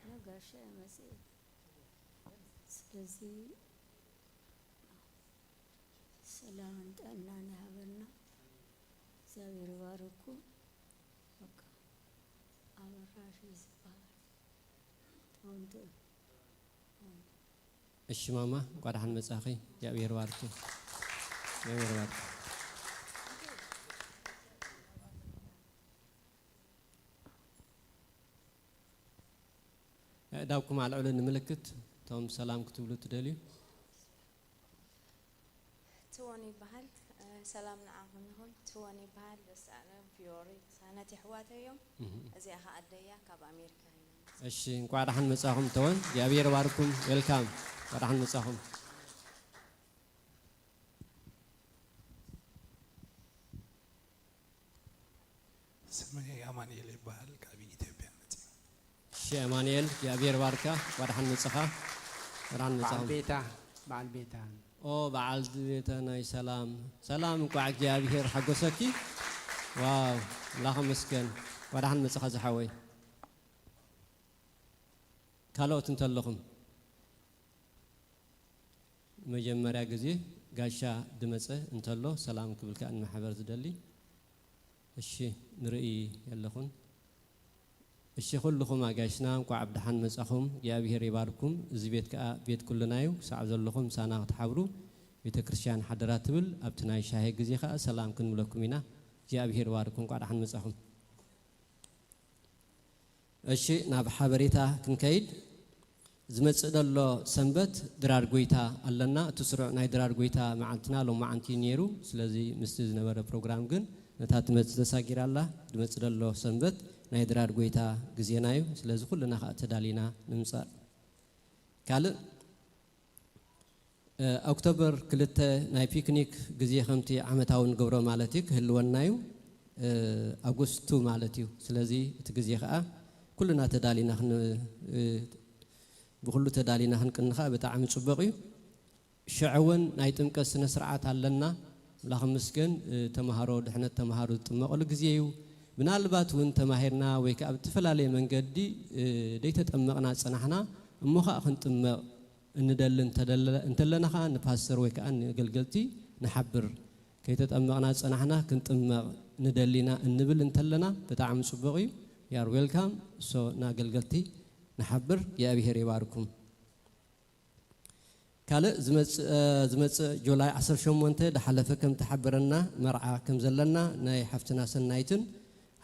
ነጋሽ መጽሔት። ስለዚ ሰላምን ጥዕናን ይሃበልና። እግዚኣብሔር ይባርኩም። በቃ ኣበራሽ እዩ ዝበሃል። ተወንቱ። እሺ ማማ፣ እንኳዕ ደሓን መጻኺ። እግዚኣብሔር ባርኪ። እግዚኣብሔር ባርኪ። ኣእዳውኩም ኣልዕሉ ንምልክት፣ እቶም ሰላም ክትብሉ ትደልዩ። ትወን ይበሃል። እ፣ ሰላም ንዓኹም ይኹን። ትወን ይበሃል። ደሳለ፣ ፊዮሪ፣ ሳነት የሕዋተይ እዮም። እህ። እዚኣ ኸኣ ኣደያ ካብ ኣሜሪካ ኢና። እሺ፣ እንኳዕ ደሓን መጻኹም ተወን። እግዚኣብሔር ባርኩም። ዌልካም። እንኳዕ ደሓን መጻኹም። ስመይ ኣማኑኤል ይበሃል፣ ካብ ኢትዮጵያ መጽእ። እሺ፣ ኣማኑኤል፣ እግዚኣብሔር ባርካ። እንኳዕ ደሓን መጻኻ። እንኳዕ ደሓን በዓል መጻኹም። ቤታ፣ በዓል ቤታ። ኦ፣ በዓል ቤታ ናይ ሰላም። ሰላም፣ እንኳዕ እግዚኣብሔር ሓጎሰኪ። ዋው፣ ኣምላኽ ይመስገን። እንኳዕ ደሓን መጻኻ ዝሓወይ። ካልኦት እንተለኹም? መጀመርያ ግዜ ጋሻ ድመጸ እንተሎ ሰላም ክብል ከኣ ንማሕበር ዝደሊ። እሺ፣ ንርኢ የለኹን። እሺ፣ ኩልኹም ኣጋይሽና እንቋዕ ብደሓን መጻኹም፣ እግዚኣብሄር ይባርኩም። እዚ ቤት ከኣ ቤት ኩልና እዩ። ክሳዕ ዘለኹም ምሳና ክትሓብሩ ቤተ ክርስቲያን ሓደራ ትብል። ኣብቲ ናይ ሻሂ ግዜ ከኣ ሰላም ክንብለኩም ኢና። እግዚኣብሄር ይባርኩም። እንቋዕ ደሓን መጻኹም። እሺ፣ ናብ ሓበሬታ ክንከይድ። ዝመጽእ ዘሎ ሰንበት ድራር ጎይታ ኣለና። እቲ ስሩዕ ናይ ድራር ጎይታ መዓልትና ሎማዓንቲ እዩ ነይሩ። ስለዚ ምስቲ ዝነበረ ፕሮግራም ግን ነታ ትመጽእ ተሳጊራ ኣላ። ዝመጽእ ዘሎ ሰንበት ናይ ድራር ጎይታ ግዜና እዩ። ስለዚ ኩልና ከኣ ተዳሊና ንምጻእ። ካልእ እ፣ ኦክቶበር ክልተ ናይ ፒክኒክ ግዜ ከምቲ ዓመታዊ ንገብሮ ማለት እዩ፣ ክህልወና እዩ። እ፣ ኣጉስቱ ማለት እዩ። ስለዚ እቲ ግዜ ከኣ ኩልና ተዳሊና ክን-፣ እ፣ ብኹሉ ተዳሊና ክንቅኒ ከኣ ብጣዕሚ ጽቡቕ እዩ። ሽዑ እውን ናይ ጥምቀት ስነ ስርዓት ኣለና። ኣምላኽ ይመስገን፣ እ፣ ተምሃሮ፣ ድሕነት ተምሃሮ ዝጥመቐሉ ግዜ እዩ። ምናልባት እውን ተማሂርና ወይ ከኣ ብዝተፈላለየ መንገዲ፣ እ፣ ዘይተጠመቕና ዝጸናሕና እሞ ከኣ ክንጥመቕ እንደሊ እንተደለ-፣ እንተለና ኸኣ ንፓስተር ወይ ከኣ ንኣገልገልቲ ንሓብር። ከይተጠመቕና ዝጸናሕና ክንጥመቕ ንደሊና እንብል እንተለና ብጣዕሚ ጽቡቕ እዩ። You are welcome። So ንኣገልገልቲ ንሓብር። እግዚኣብሄር ይባርኩም። ካልእ ዝመጽእ፣ ዝመጽእ ጁላይ ዓሰርተ ሸሞንተ ዝሓለፈ ከም ተሓበረና መርዓ ከም ዘለና ናይ ሓፍትና ሰናይትን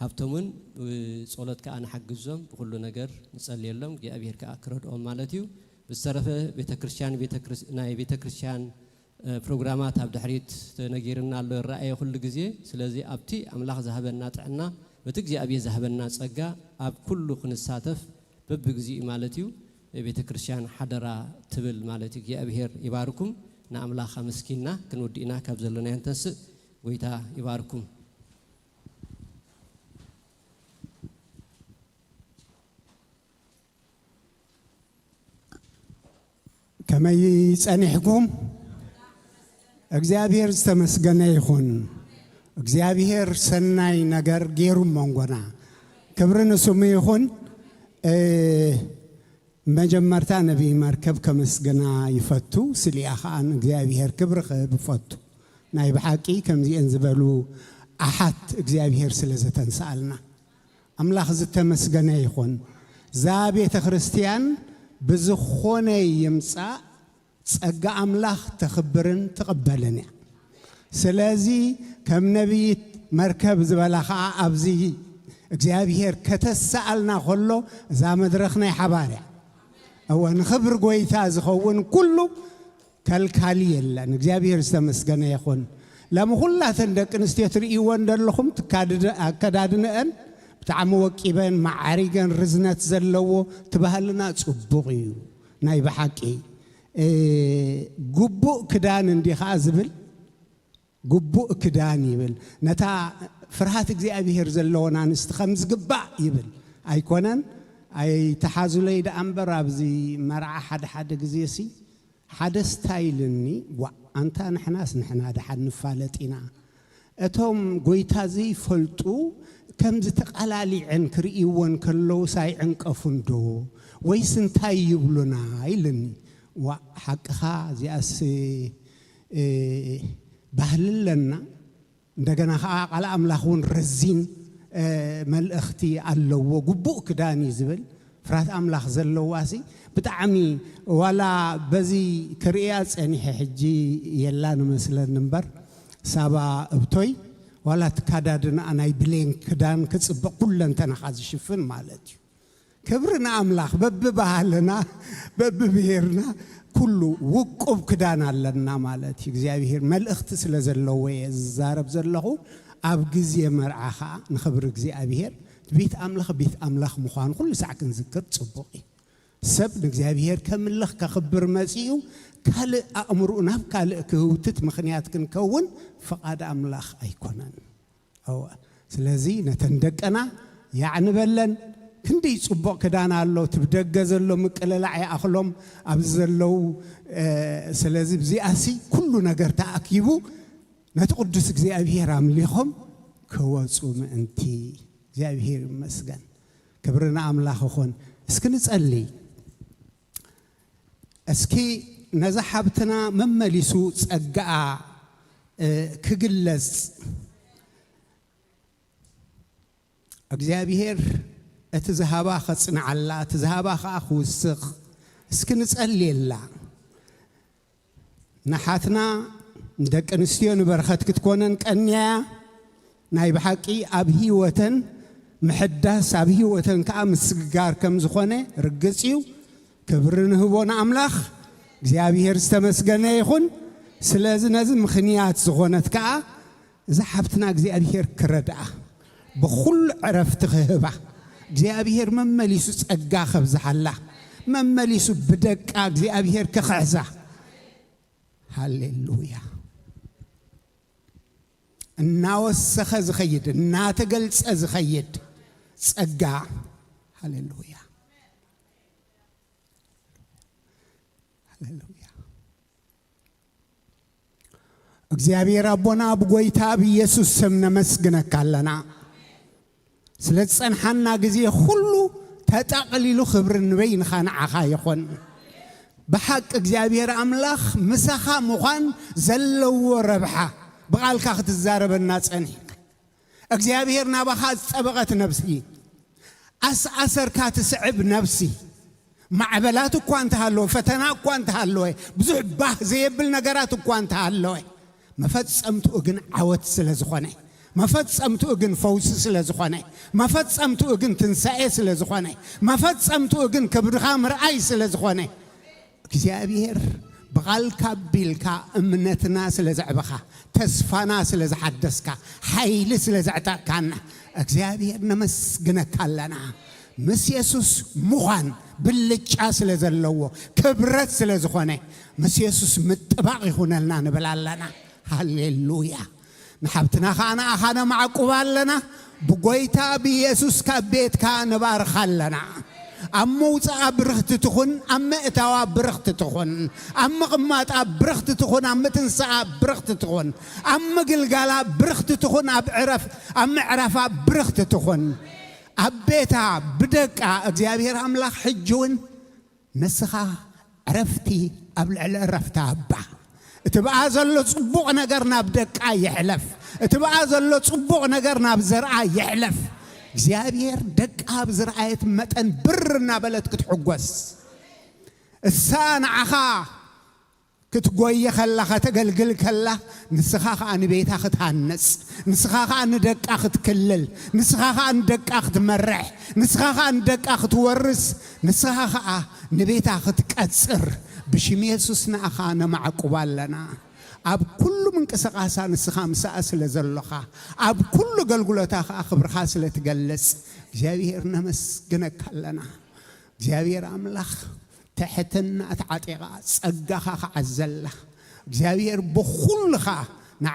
ሃብቶምን፣ እ፣ ጸሎት ከኣ ንሓግዞም፣ ብኹሉ ነገር ንጸልየሎም፣ እግዚኣብሄር ከኣ ክረድኦም ማለት እዩ። ብዝተረፈ ቤተክርስትያን፣ ቤተክርስ-፣ ናይ ቤተክርስትያን፣ እ፣ ፕሮግራማት ኣብ ድሕሪት ተነጊርና ኣሎ፣ ይረኣየ ኩሉ ግዜ። ስለዚ ኣብቲ ኣምላኽ ዝሃበና ጥዕና፣ በቲ እግዚኣብሄር ዝሃበና ጸጋ ኣብ ኩሉ ክንሳተፍ በብግዚኡ ማለት እዩ። ቤተክርስትያን ሓደራ ትብል ማለት እዩ። እግዚኣብሄር ይባርኩም። ንኣምላኽ ኣመስጊንና ክንውድእና ካብ ዘለናዮ ንተንስእ። ጎይታ ይባርኩም። ከመይ ጸኒሕኩም? እግዚኣብሔር ዝተመስገነ ይኹን። እግዚኣብሔር ሰናይ ነገር ገይሩ መንጎና። ክብሪ ንስሙ ይኹን። እ፣ መጀመርታ ነቢይ መርከብ ከመስግና ይፈቱ፣ ስሊኣ ኸኣ ንእግዚኣብሔር ክብሪ ክህብ ይፈቱ። ናይ ብሓቂ ከምዚአን ዝበሉ ኣሓት እግዚኣብሔር ስለ ዘተንስኣልና። ኣምላኽ ዝተመስገነ ይኹን። እዛ ቤተ ክርስቲያን ብዝኾነ ይምጻእ ጸጋ ኣምላኽ ተኽብርን ትቕበልን እያ። ስለዚ ከም ነቢይት መርከብ ዝበላ ኸኣ ኣብዚ እግዚኣብሔር ከተሰኣልና ኸሎ እዛ መድረኽ ናይ ሓባር እያ። እወ፣ ንኽብሪ ጐይታ ዝኸውን ኩሉ ከልካሊ የለን። እግዚኣብሔር ዝተመስገነ ይኹን። ሎሚ ኹላተን ደቂ ኣንስትዮ ትርእይወን ዘለኹም ትካድድ-፣ ኣከዳድንአን ብጣዕሚ ወቂበን፣ ማዓሪገን፣ ርዝነት ዘለዎ፣ እቲ ባህልና ጽቡቕ እዩ ናይ ብሓቂ። እ፣ ግቡእ ክዳን እንዲ ኸዓ ዝብል፣ ግቡእ ክዳን ይብል። ነታ ፍርሃት እግዚኣብሔር ዘለወን ኣንስቲ ከም ዝግባእ ይብል። ኣይኮነን? ኣይተሓዙለይ ደኣ እምበር ኣብዚ መርዓ ሓደ ሓደ ግዜ ሲ ሓደ ስታይል እኒ፣ ዋእ፣ ኣንታ ንሕናስ ንሕና ደሓን ንፋለጥ ኢና። እቶም ጐይታ ዘይፈልጡ ከምዚ ተቐላሊዐን ክርእይወን ከለውስ ኣይዕንቀፉን ዶ? ወይስ እንታይ ይብሉና? ኢልኒ። ዋእ፣ ሓቅኻ፣ እዚኣስ፣ እ፣ ባህሊ ኣለና። እንደገና ኸዓ ቃል ኣምላኽ እውን ረዚን፣ እ፣ መልእኽቲ ኣለዎ። ግቡእ ክዳን እዩ ዝብል። ፍርሃት ኣምላኽ ዘለዋሲ ብጣዕሚ፣ ዋላ በዚ ክርእያ ጸኒሐ፣ ሕጂ የላን እመስለኒ እምበር፣ ሳባ እብቶይ፣ ዋላ እቲ ኣከዳድናኣ ናይ ብሌን ክዳን ክጽብቕ፣ ኩለንተናኻ ዝሽፍን ማለት እዩ። ክብሪ ንኣምላኽ። በብባህልና፣ በብብሄርና ኩሉ ውቁብ ክዳን ኣለና ማለት እዩ። እግዚኣብሔር መልእኽቲ ስለ ዘለዎ እየ ዝዛረብ ዘለኹ። ኣብ ግዜ መርዓ ኸዓ ንኽብሪ እግዚኣብሔር ቤት ኣምላኽ ቤት ኣምላኽ ምዃኑ ኩሉ ሳዕ ክንዝክር ጽቡቕ እዩ። ሰብ ንእግዚኣብሔር ከምልኽ ከኽብር መጺኡ፣ ካልእ ኣእምሮኡ ናብ ካልእ ክህውትት ምኽንያት ክንከውን ፍቓድ ኣምላኽ ኣይኮነን። እወ፣ ስለዚ ነተን ደቀና ያዕንበለን። ክንደይ ጽቡቕ ክዳን ኣሎ፣ እቲ ብደገ ዘሎ ምቅልላዕ ይኣኽሎም፣ ኣብዚ ዘለዉ፣ እ፣ ስለዚ እዚኣሲ ኩሉ ነገር ተኣኪቡ ነቲ ቅዱስ እግዚኣብሔር ኣምሊኾም ክወጹ ምእንቲ። እግዚኣብሔር ይመስገን። ክብሪ ንኣምላኽ ይኹን። እስኪ ንጸሊ። እስኪ ነዛ ሓብትና መመሊሱ ጸጋኣ፣ እ፣ ክግለጽ እግዚኣብሔር እቲ ዝሃባ ኸጽንዓላ፣ እቲ ዝሃባ ኸኣ ክውስኽ። እስኪ ንጸልየላ። ንሓትና ንደቂ ኣንስትዮ ንበረኸት ክትኮነን ቀንያ እያ። ናይ ብሓቂ ኣብ ህይወተን ምሕዳስ፣ ኣብ ህይወተን ከኣ ምስግጋር ከም ዝኾነ ርግጽ እዩ። ክብሪ ንህቦ ንኣምላኽ። እግዚኣብሔር ዝተመስገነ ይኹን። ስለዚ ነዚ ምኽንያት ዝኾነት ከኣ እዛ ሓብትና እግዚኣብሔር ክረድኣ፣ ብኹሉ ዕረፍቲ ክህባ፣ እግዚኣብሔር መመሊሱ ጸጋ ከብዝሓላ፣ መመሊሱ ብደቃ እግዚኣብሔር ክኽሕሳ። ሃሌሉያ። እናወሰኸ ዝኸይድ፣ እናተገልጸ ዝኸይድ ጸጋ። ሃሌሉያ። ሃሌሉያ። እግዚኣብሔር ኣቦና፣ ብጎይታ ብኢየሱስ ስም ነመስግነካ ኣለና። ስለ ዝጸንሓና ግዜ ኩሉ ተጠቕሊሉ ክብሪ ንበይንኻ ንዓኻ ይኹን። ብሓቂ እግዚኣብሔር ኣምላኽ ምሳኻ ምዃን ዘለዎ ረብሓ ብቓልካ ክትዛረበና ጸኒሕካ። እግዚኣብሔር ናባኻ ዝጠበቐት ነፍሲ፣ ኣስኣሰርካ ትስዕብ ነፍሲ፣ ማዕበላት እኳ እንተሃለወ፣ ፈተና እኳ እንተሃለወ፣ ብዙሕ ባህ ዘየብል ነገራት እኳ እንተሃለወ፣ መፈጸምትኡ ግን ዓወት ስለ ዝኾነ፣ መፈጸምትኡ ግን ፈውሲ ስለ ዝኾነ፣ መፈጸምትኡ ግን ትንሳኤ ስለ ዝኾነ፣ መፈጸምትኡ ግን ክብርኻ ምርኣይ ስለ ዝኾነ፣ እግዚኣብሔር ብቓልካ ኣቢልካ እምነትና ስለ ዘዕበኻ፣ ተስፋና ስለ ዝሓደስካ፣ ሓይሊ ስለ ዘዕጠቕካና፣ እግዚኣብሔር ነመስግነካ ኣለና። ምስ የሱስ ምዃን ብልጫ ስለ ዘለዎ፣ ክብረት ስለ ዝኾነ፣ ምስ የሱስ ምጥባቕ ይኹነልና ንብል ኣለና። ሃሌሉያ። ንሓብትና ኸኣ ንኣኻ ነማዕቁባ ኣለና። ብጎይታ ብየሱስ ካብ ቤትካ ንባርኻ ኣለና። ኣብ መውጽኣ ብርኽቲ ትኹን፣ ኣብ ምእታዋ ብርኽቲ ትኹን፣ ኣብ ምቕማጣ ብርኽቲ ትኹን፣ ኣብ ምትንሳኣ ብርኽቲ ትኹን፣ ኣብ ምግልጋላ ብርኽቲ ትኹን፣ ኣብ ዕረፍ-፣ ኣብ ምዕራፋ ብርኽቲ ትኹን። ኣብ ቤታ ብደቃ እግዚኣብሔር ኣምላኽ ሕጂ እውን ንስኻ ዕረፍቲ ኣብ ልዕሊ ዕረፍቲ ሃባ። እቲ ብኣ ዘሎ ጽቡቕ ነገር ናብ ደቃ ይሕለፍ። እቲ ብኣ ዘሎ ጽቡቕ ነገር ናብ ዘርኣ ይሕለፍ። እግዚኣብሔር ደቃ ኣብ ዝረኣየት መጠን ብር እናበለት ክትሕጎስ፣ እሳ ንዓኻ ክትጎይ ከላ፣ ከተገልግል ከላ፣ ንስኻ ኸኣ ንቤታ ክትሃንጽ፣ ንስኻ ኸኣ ንደቃ ክትክልል፣ ንስኻ ኸኣ ንደቃ ክትመርሕ፣ ንስኻ ኸኣ ንደቃ ክትወርስ፣ ንስኻ ኸኣ ንቤታ ክትቀጽር፣ ብሽም የሱስ ንኣኻ ነማዕቁባ ኣለና። ኣብ ኩሉ ምንቅስቓሳ ንስኻ ምሳኣ ስለ ዘሎኻ፣ ኣብ ኩሉ ኣገልግሎታ ኸኣ ክብርኻ ስለ ትገልጽ፣ እግዚኣብሔር ነመስግነካ ኣለና። እግዚኣብሔር ኣምላኽ ትሕትና ተዓጢቓ ጸጋኻ ክዓዘላ እግዚኣብሔር ብኹልኻ ንዓ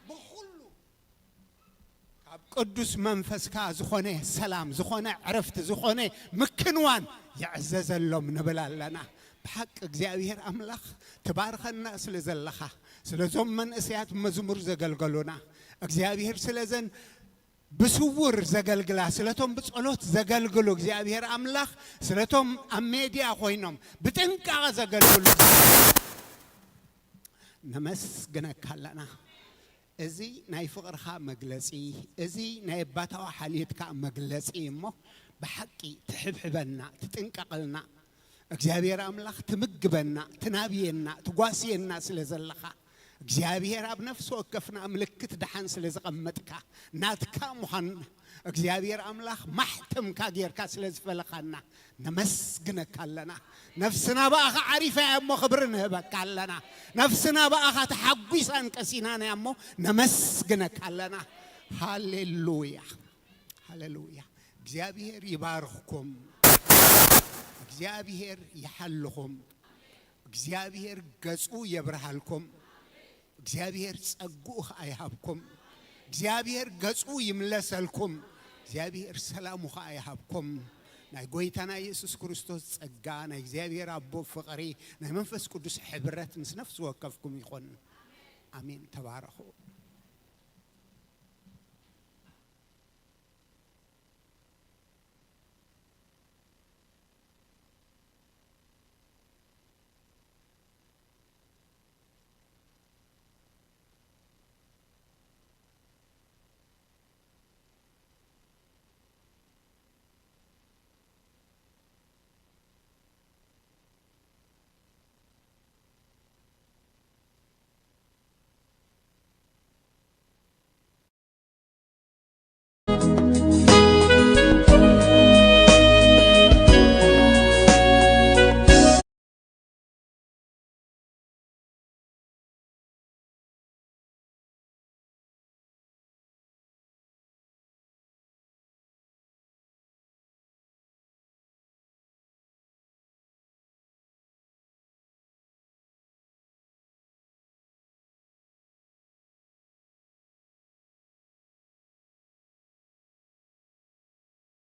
ብኹሉ ካብ ቅዱስ መንፈስካ ዝኾነ ሰላም፣ ዝኾነ ዕረፍቲ፣ ዝኾነ ምክንዋን ይዕዘዘሎም ንብል ኣለና። ብሓቂ እግዚኣብሔር ኣምላኽ ትባርከና ስለ ዘለኻ፣ ስለዞም መንእሰያት መዝሙር ዘገልገሉና እግዚኣብሔር፣ ስለዘን ብስውር ዘገልግላ፣ ስለቶም ብጸሎት ዘገልግሉ እግዚኣብሔር ኣምላኽ፣ ስለቶም ኣብ ሜድያ ኮይኖም ብጥንቃቐ ዘገልግሉ ነመስግነካ ኣለና። እዚ ናይ ፍቕርኻ መግለጺ፣ እዚ ናይ ኣባታዊ ሓልዮትካ መግለጺ እሞ ብሓቂ ትሕብሕበና፣ ትጥንቀቐልና፣ እግዚኣብሔር ኣምላኽ ትምግበና፣ ትናብየና፣ ትጓስየና ስለ ዘለኻ፣ እግዚኣብሔር ኣብ ነፍሲ ወከፍና ምልክት ደሓን ስለ ዘቐመጥካ፣ ናትካ ምዃንና እግዚኣብሔር ኣምላኽ ማሕተምካ ጌርካ ስለ ዝፈለኻና ነመስግነካ ኣለና። ነፍስና ብኣኻ ዓሪፋ እያ እሞ ክብሪ ንህበካ ኣለና። ነፍስና ብኣኻ ተሓጒሳን ቀሲናን እያ እሞ ነመስግነካ ኣለና። ሃሌሉያ፣ ሃሌሉያ። እግዚኣብሔር ይባርኽኩም። እግዚኣብሔር ይሓልኹም። እግዚኣብሔር ገጹ የብርሃልኩም። እግዚኣብሔር ጸግኡ ኸኣ ይሃብኩም። እግዚኣብሔር ገጹ ይምለሰልኩም። እግዚኣብሔር ሰላሙ ኸኣ ይሃብኩም። ናይ ጐይታና የሱስ ክርስቶስ ጸጋ፣ ናይ እግዚኣብሔር ኣቦ ፍቕሪ፣ ናይ መንፈስ ቅዱስ ሕብረት ምስ ነፍሲ ወከፍኩም ይኹን። ኣሜን። ተባረኹ።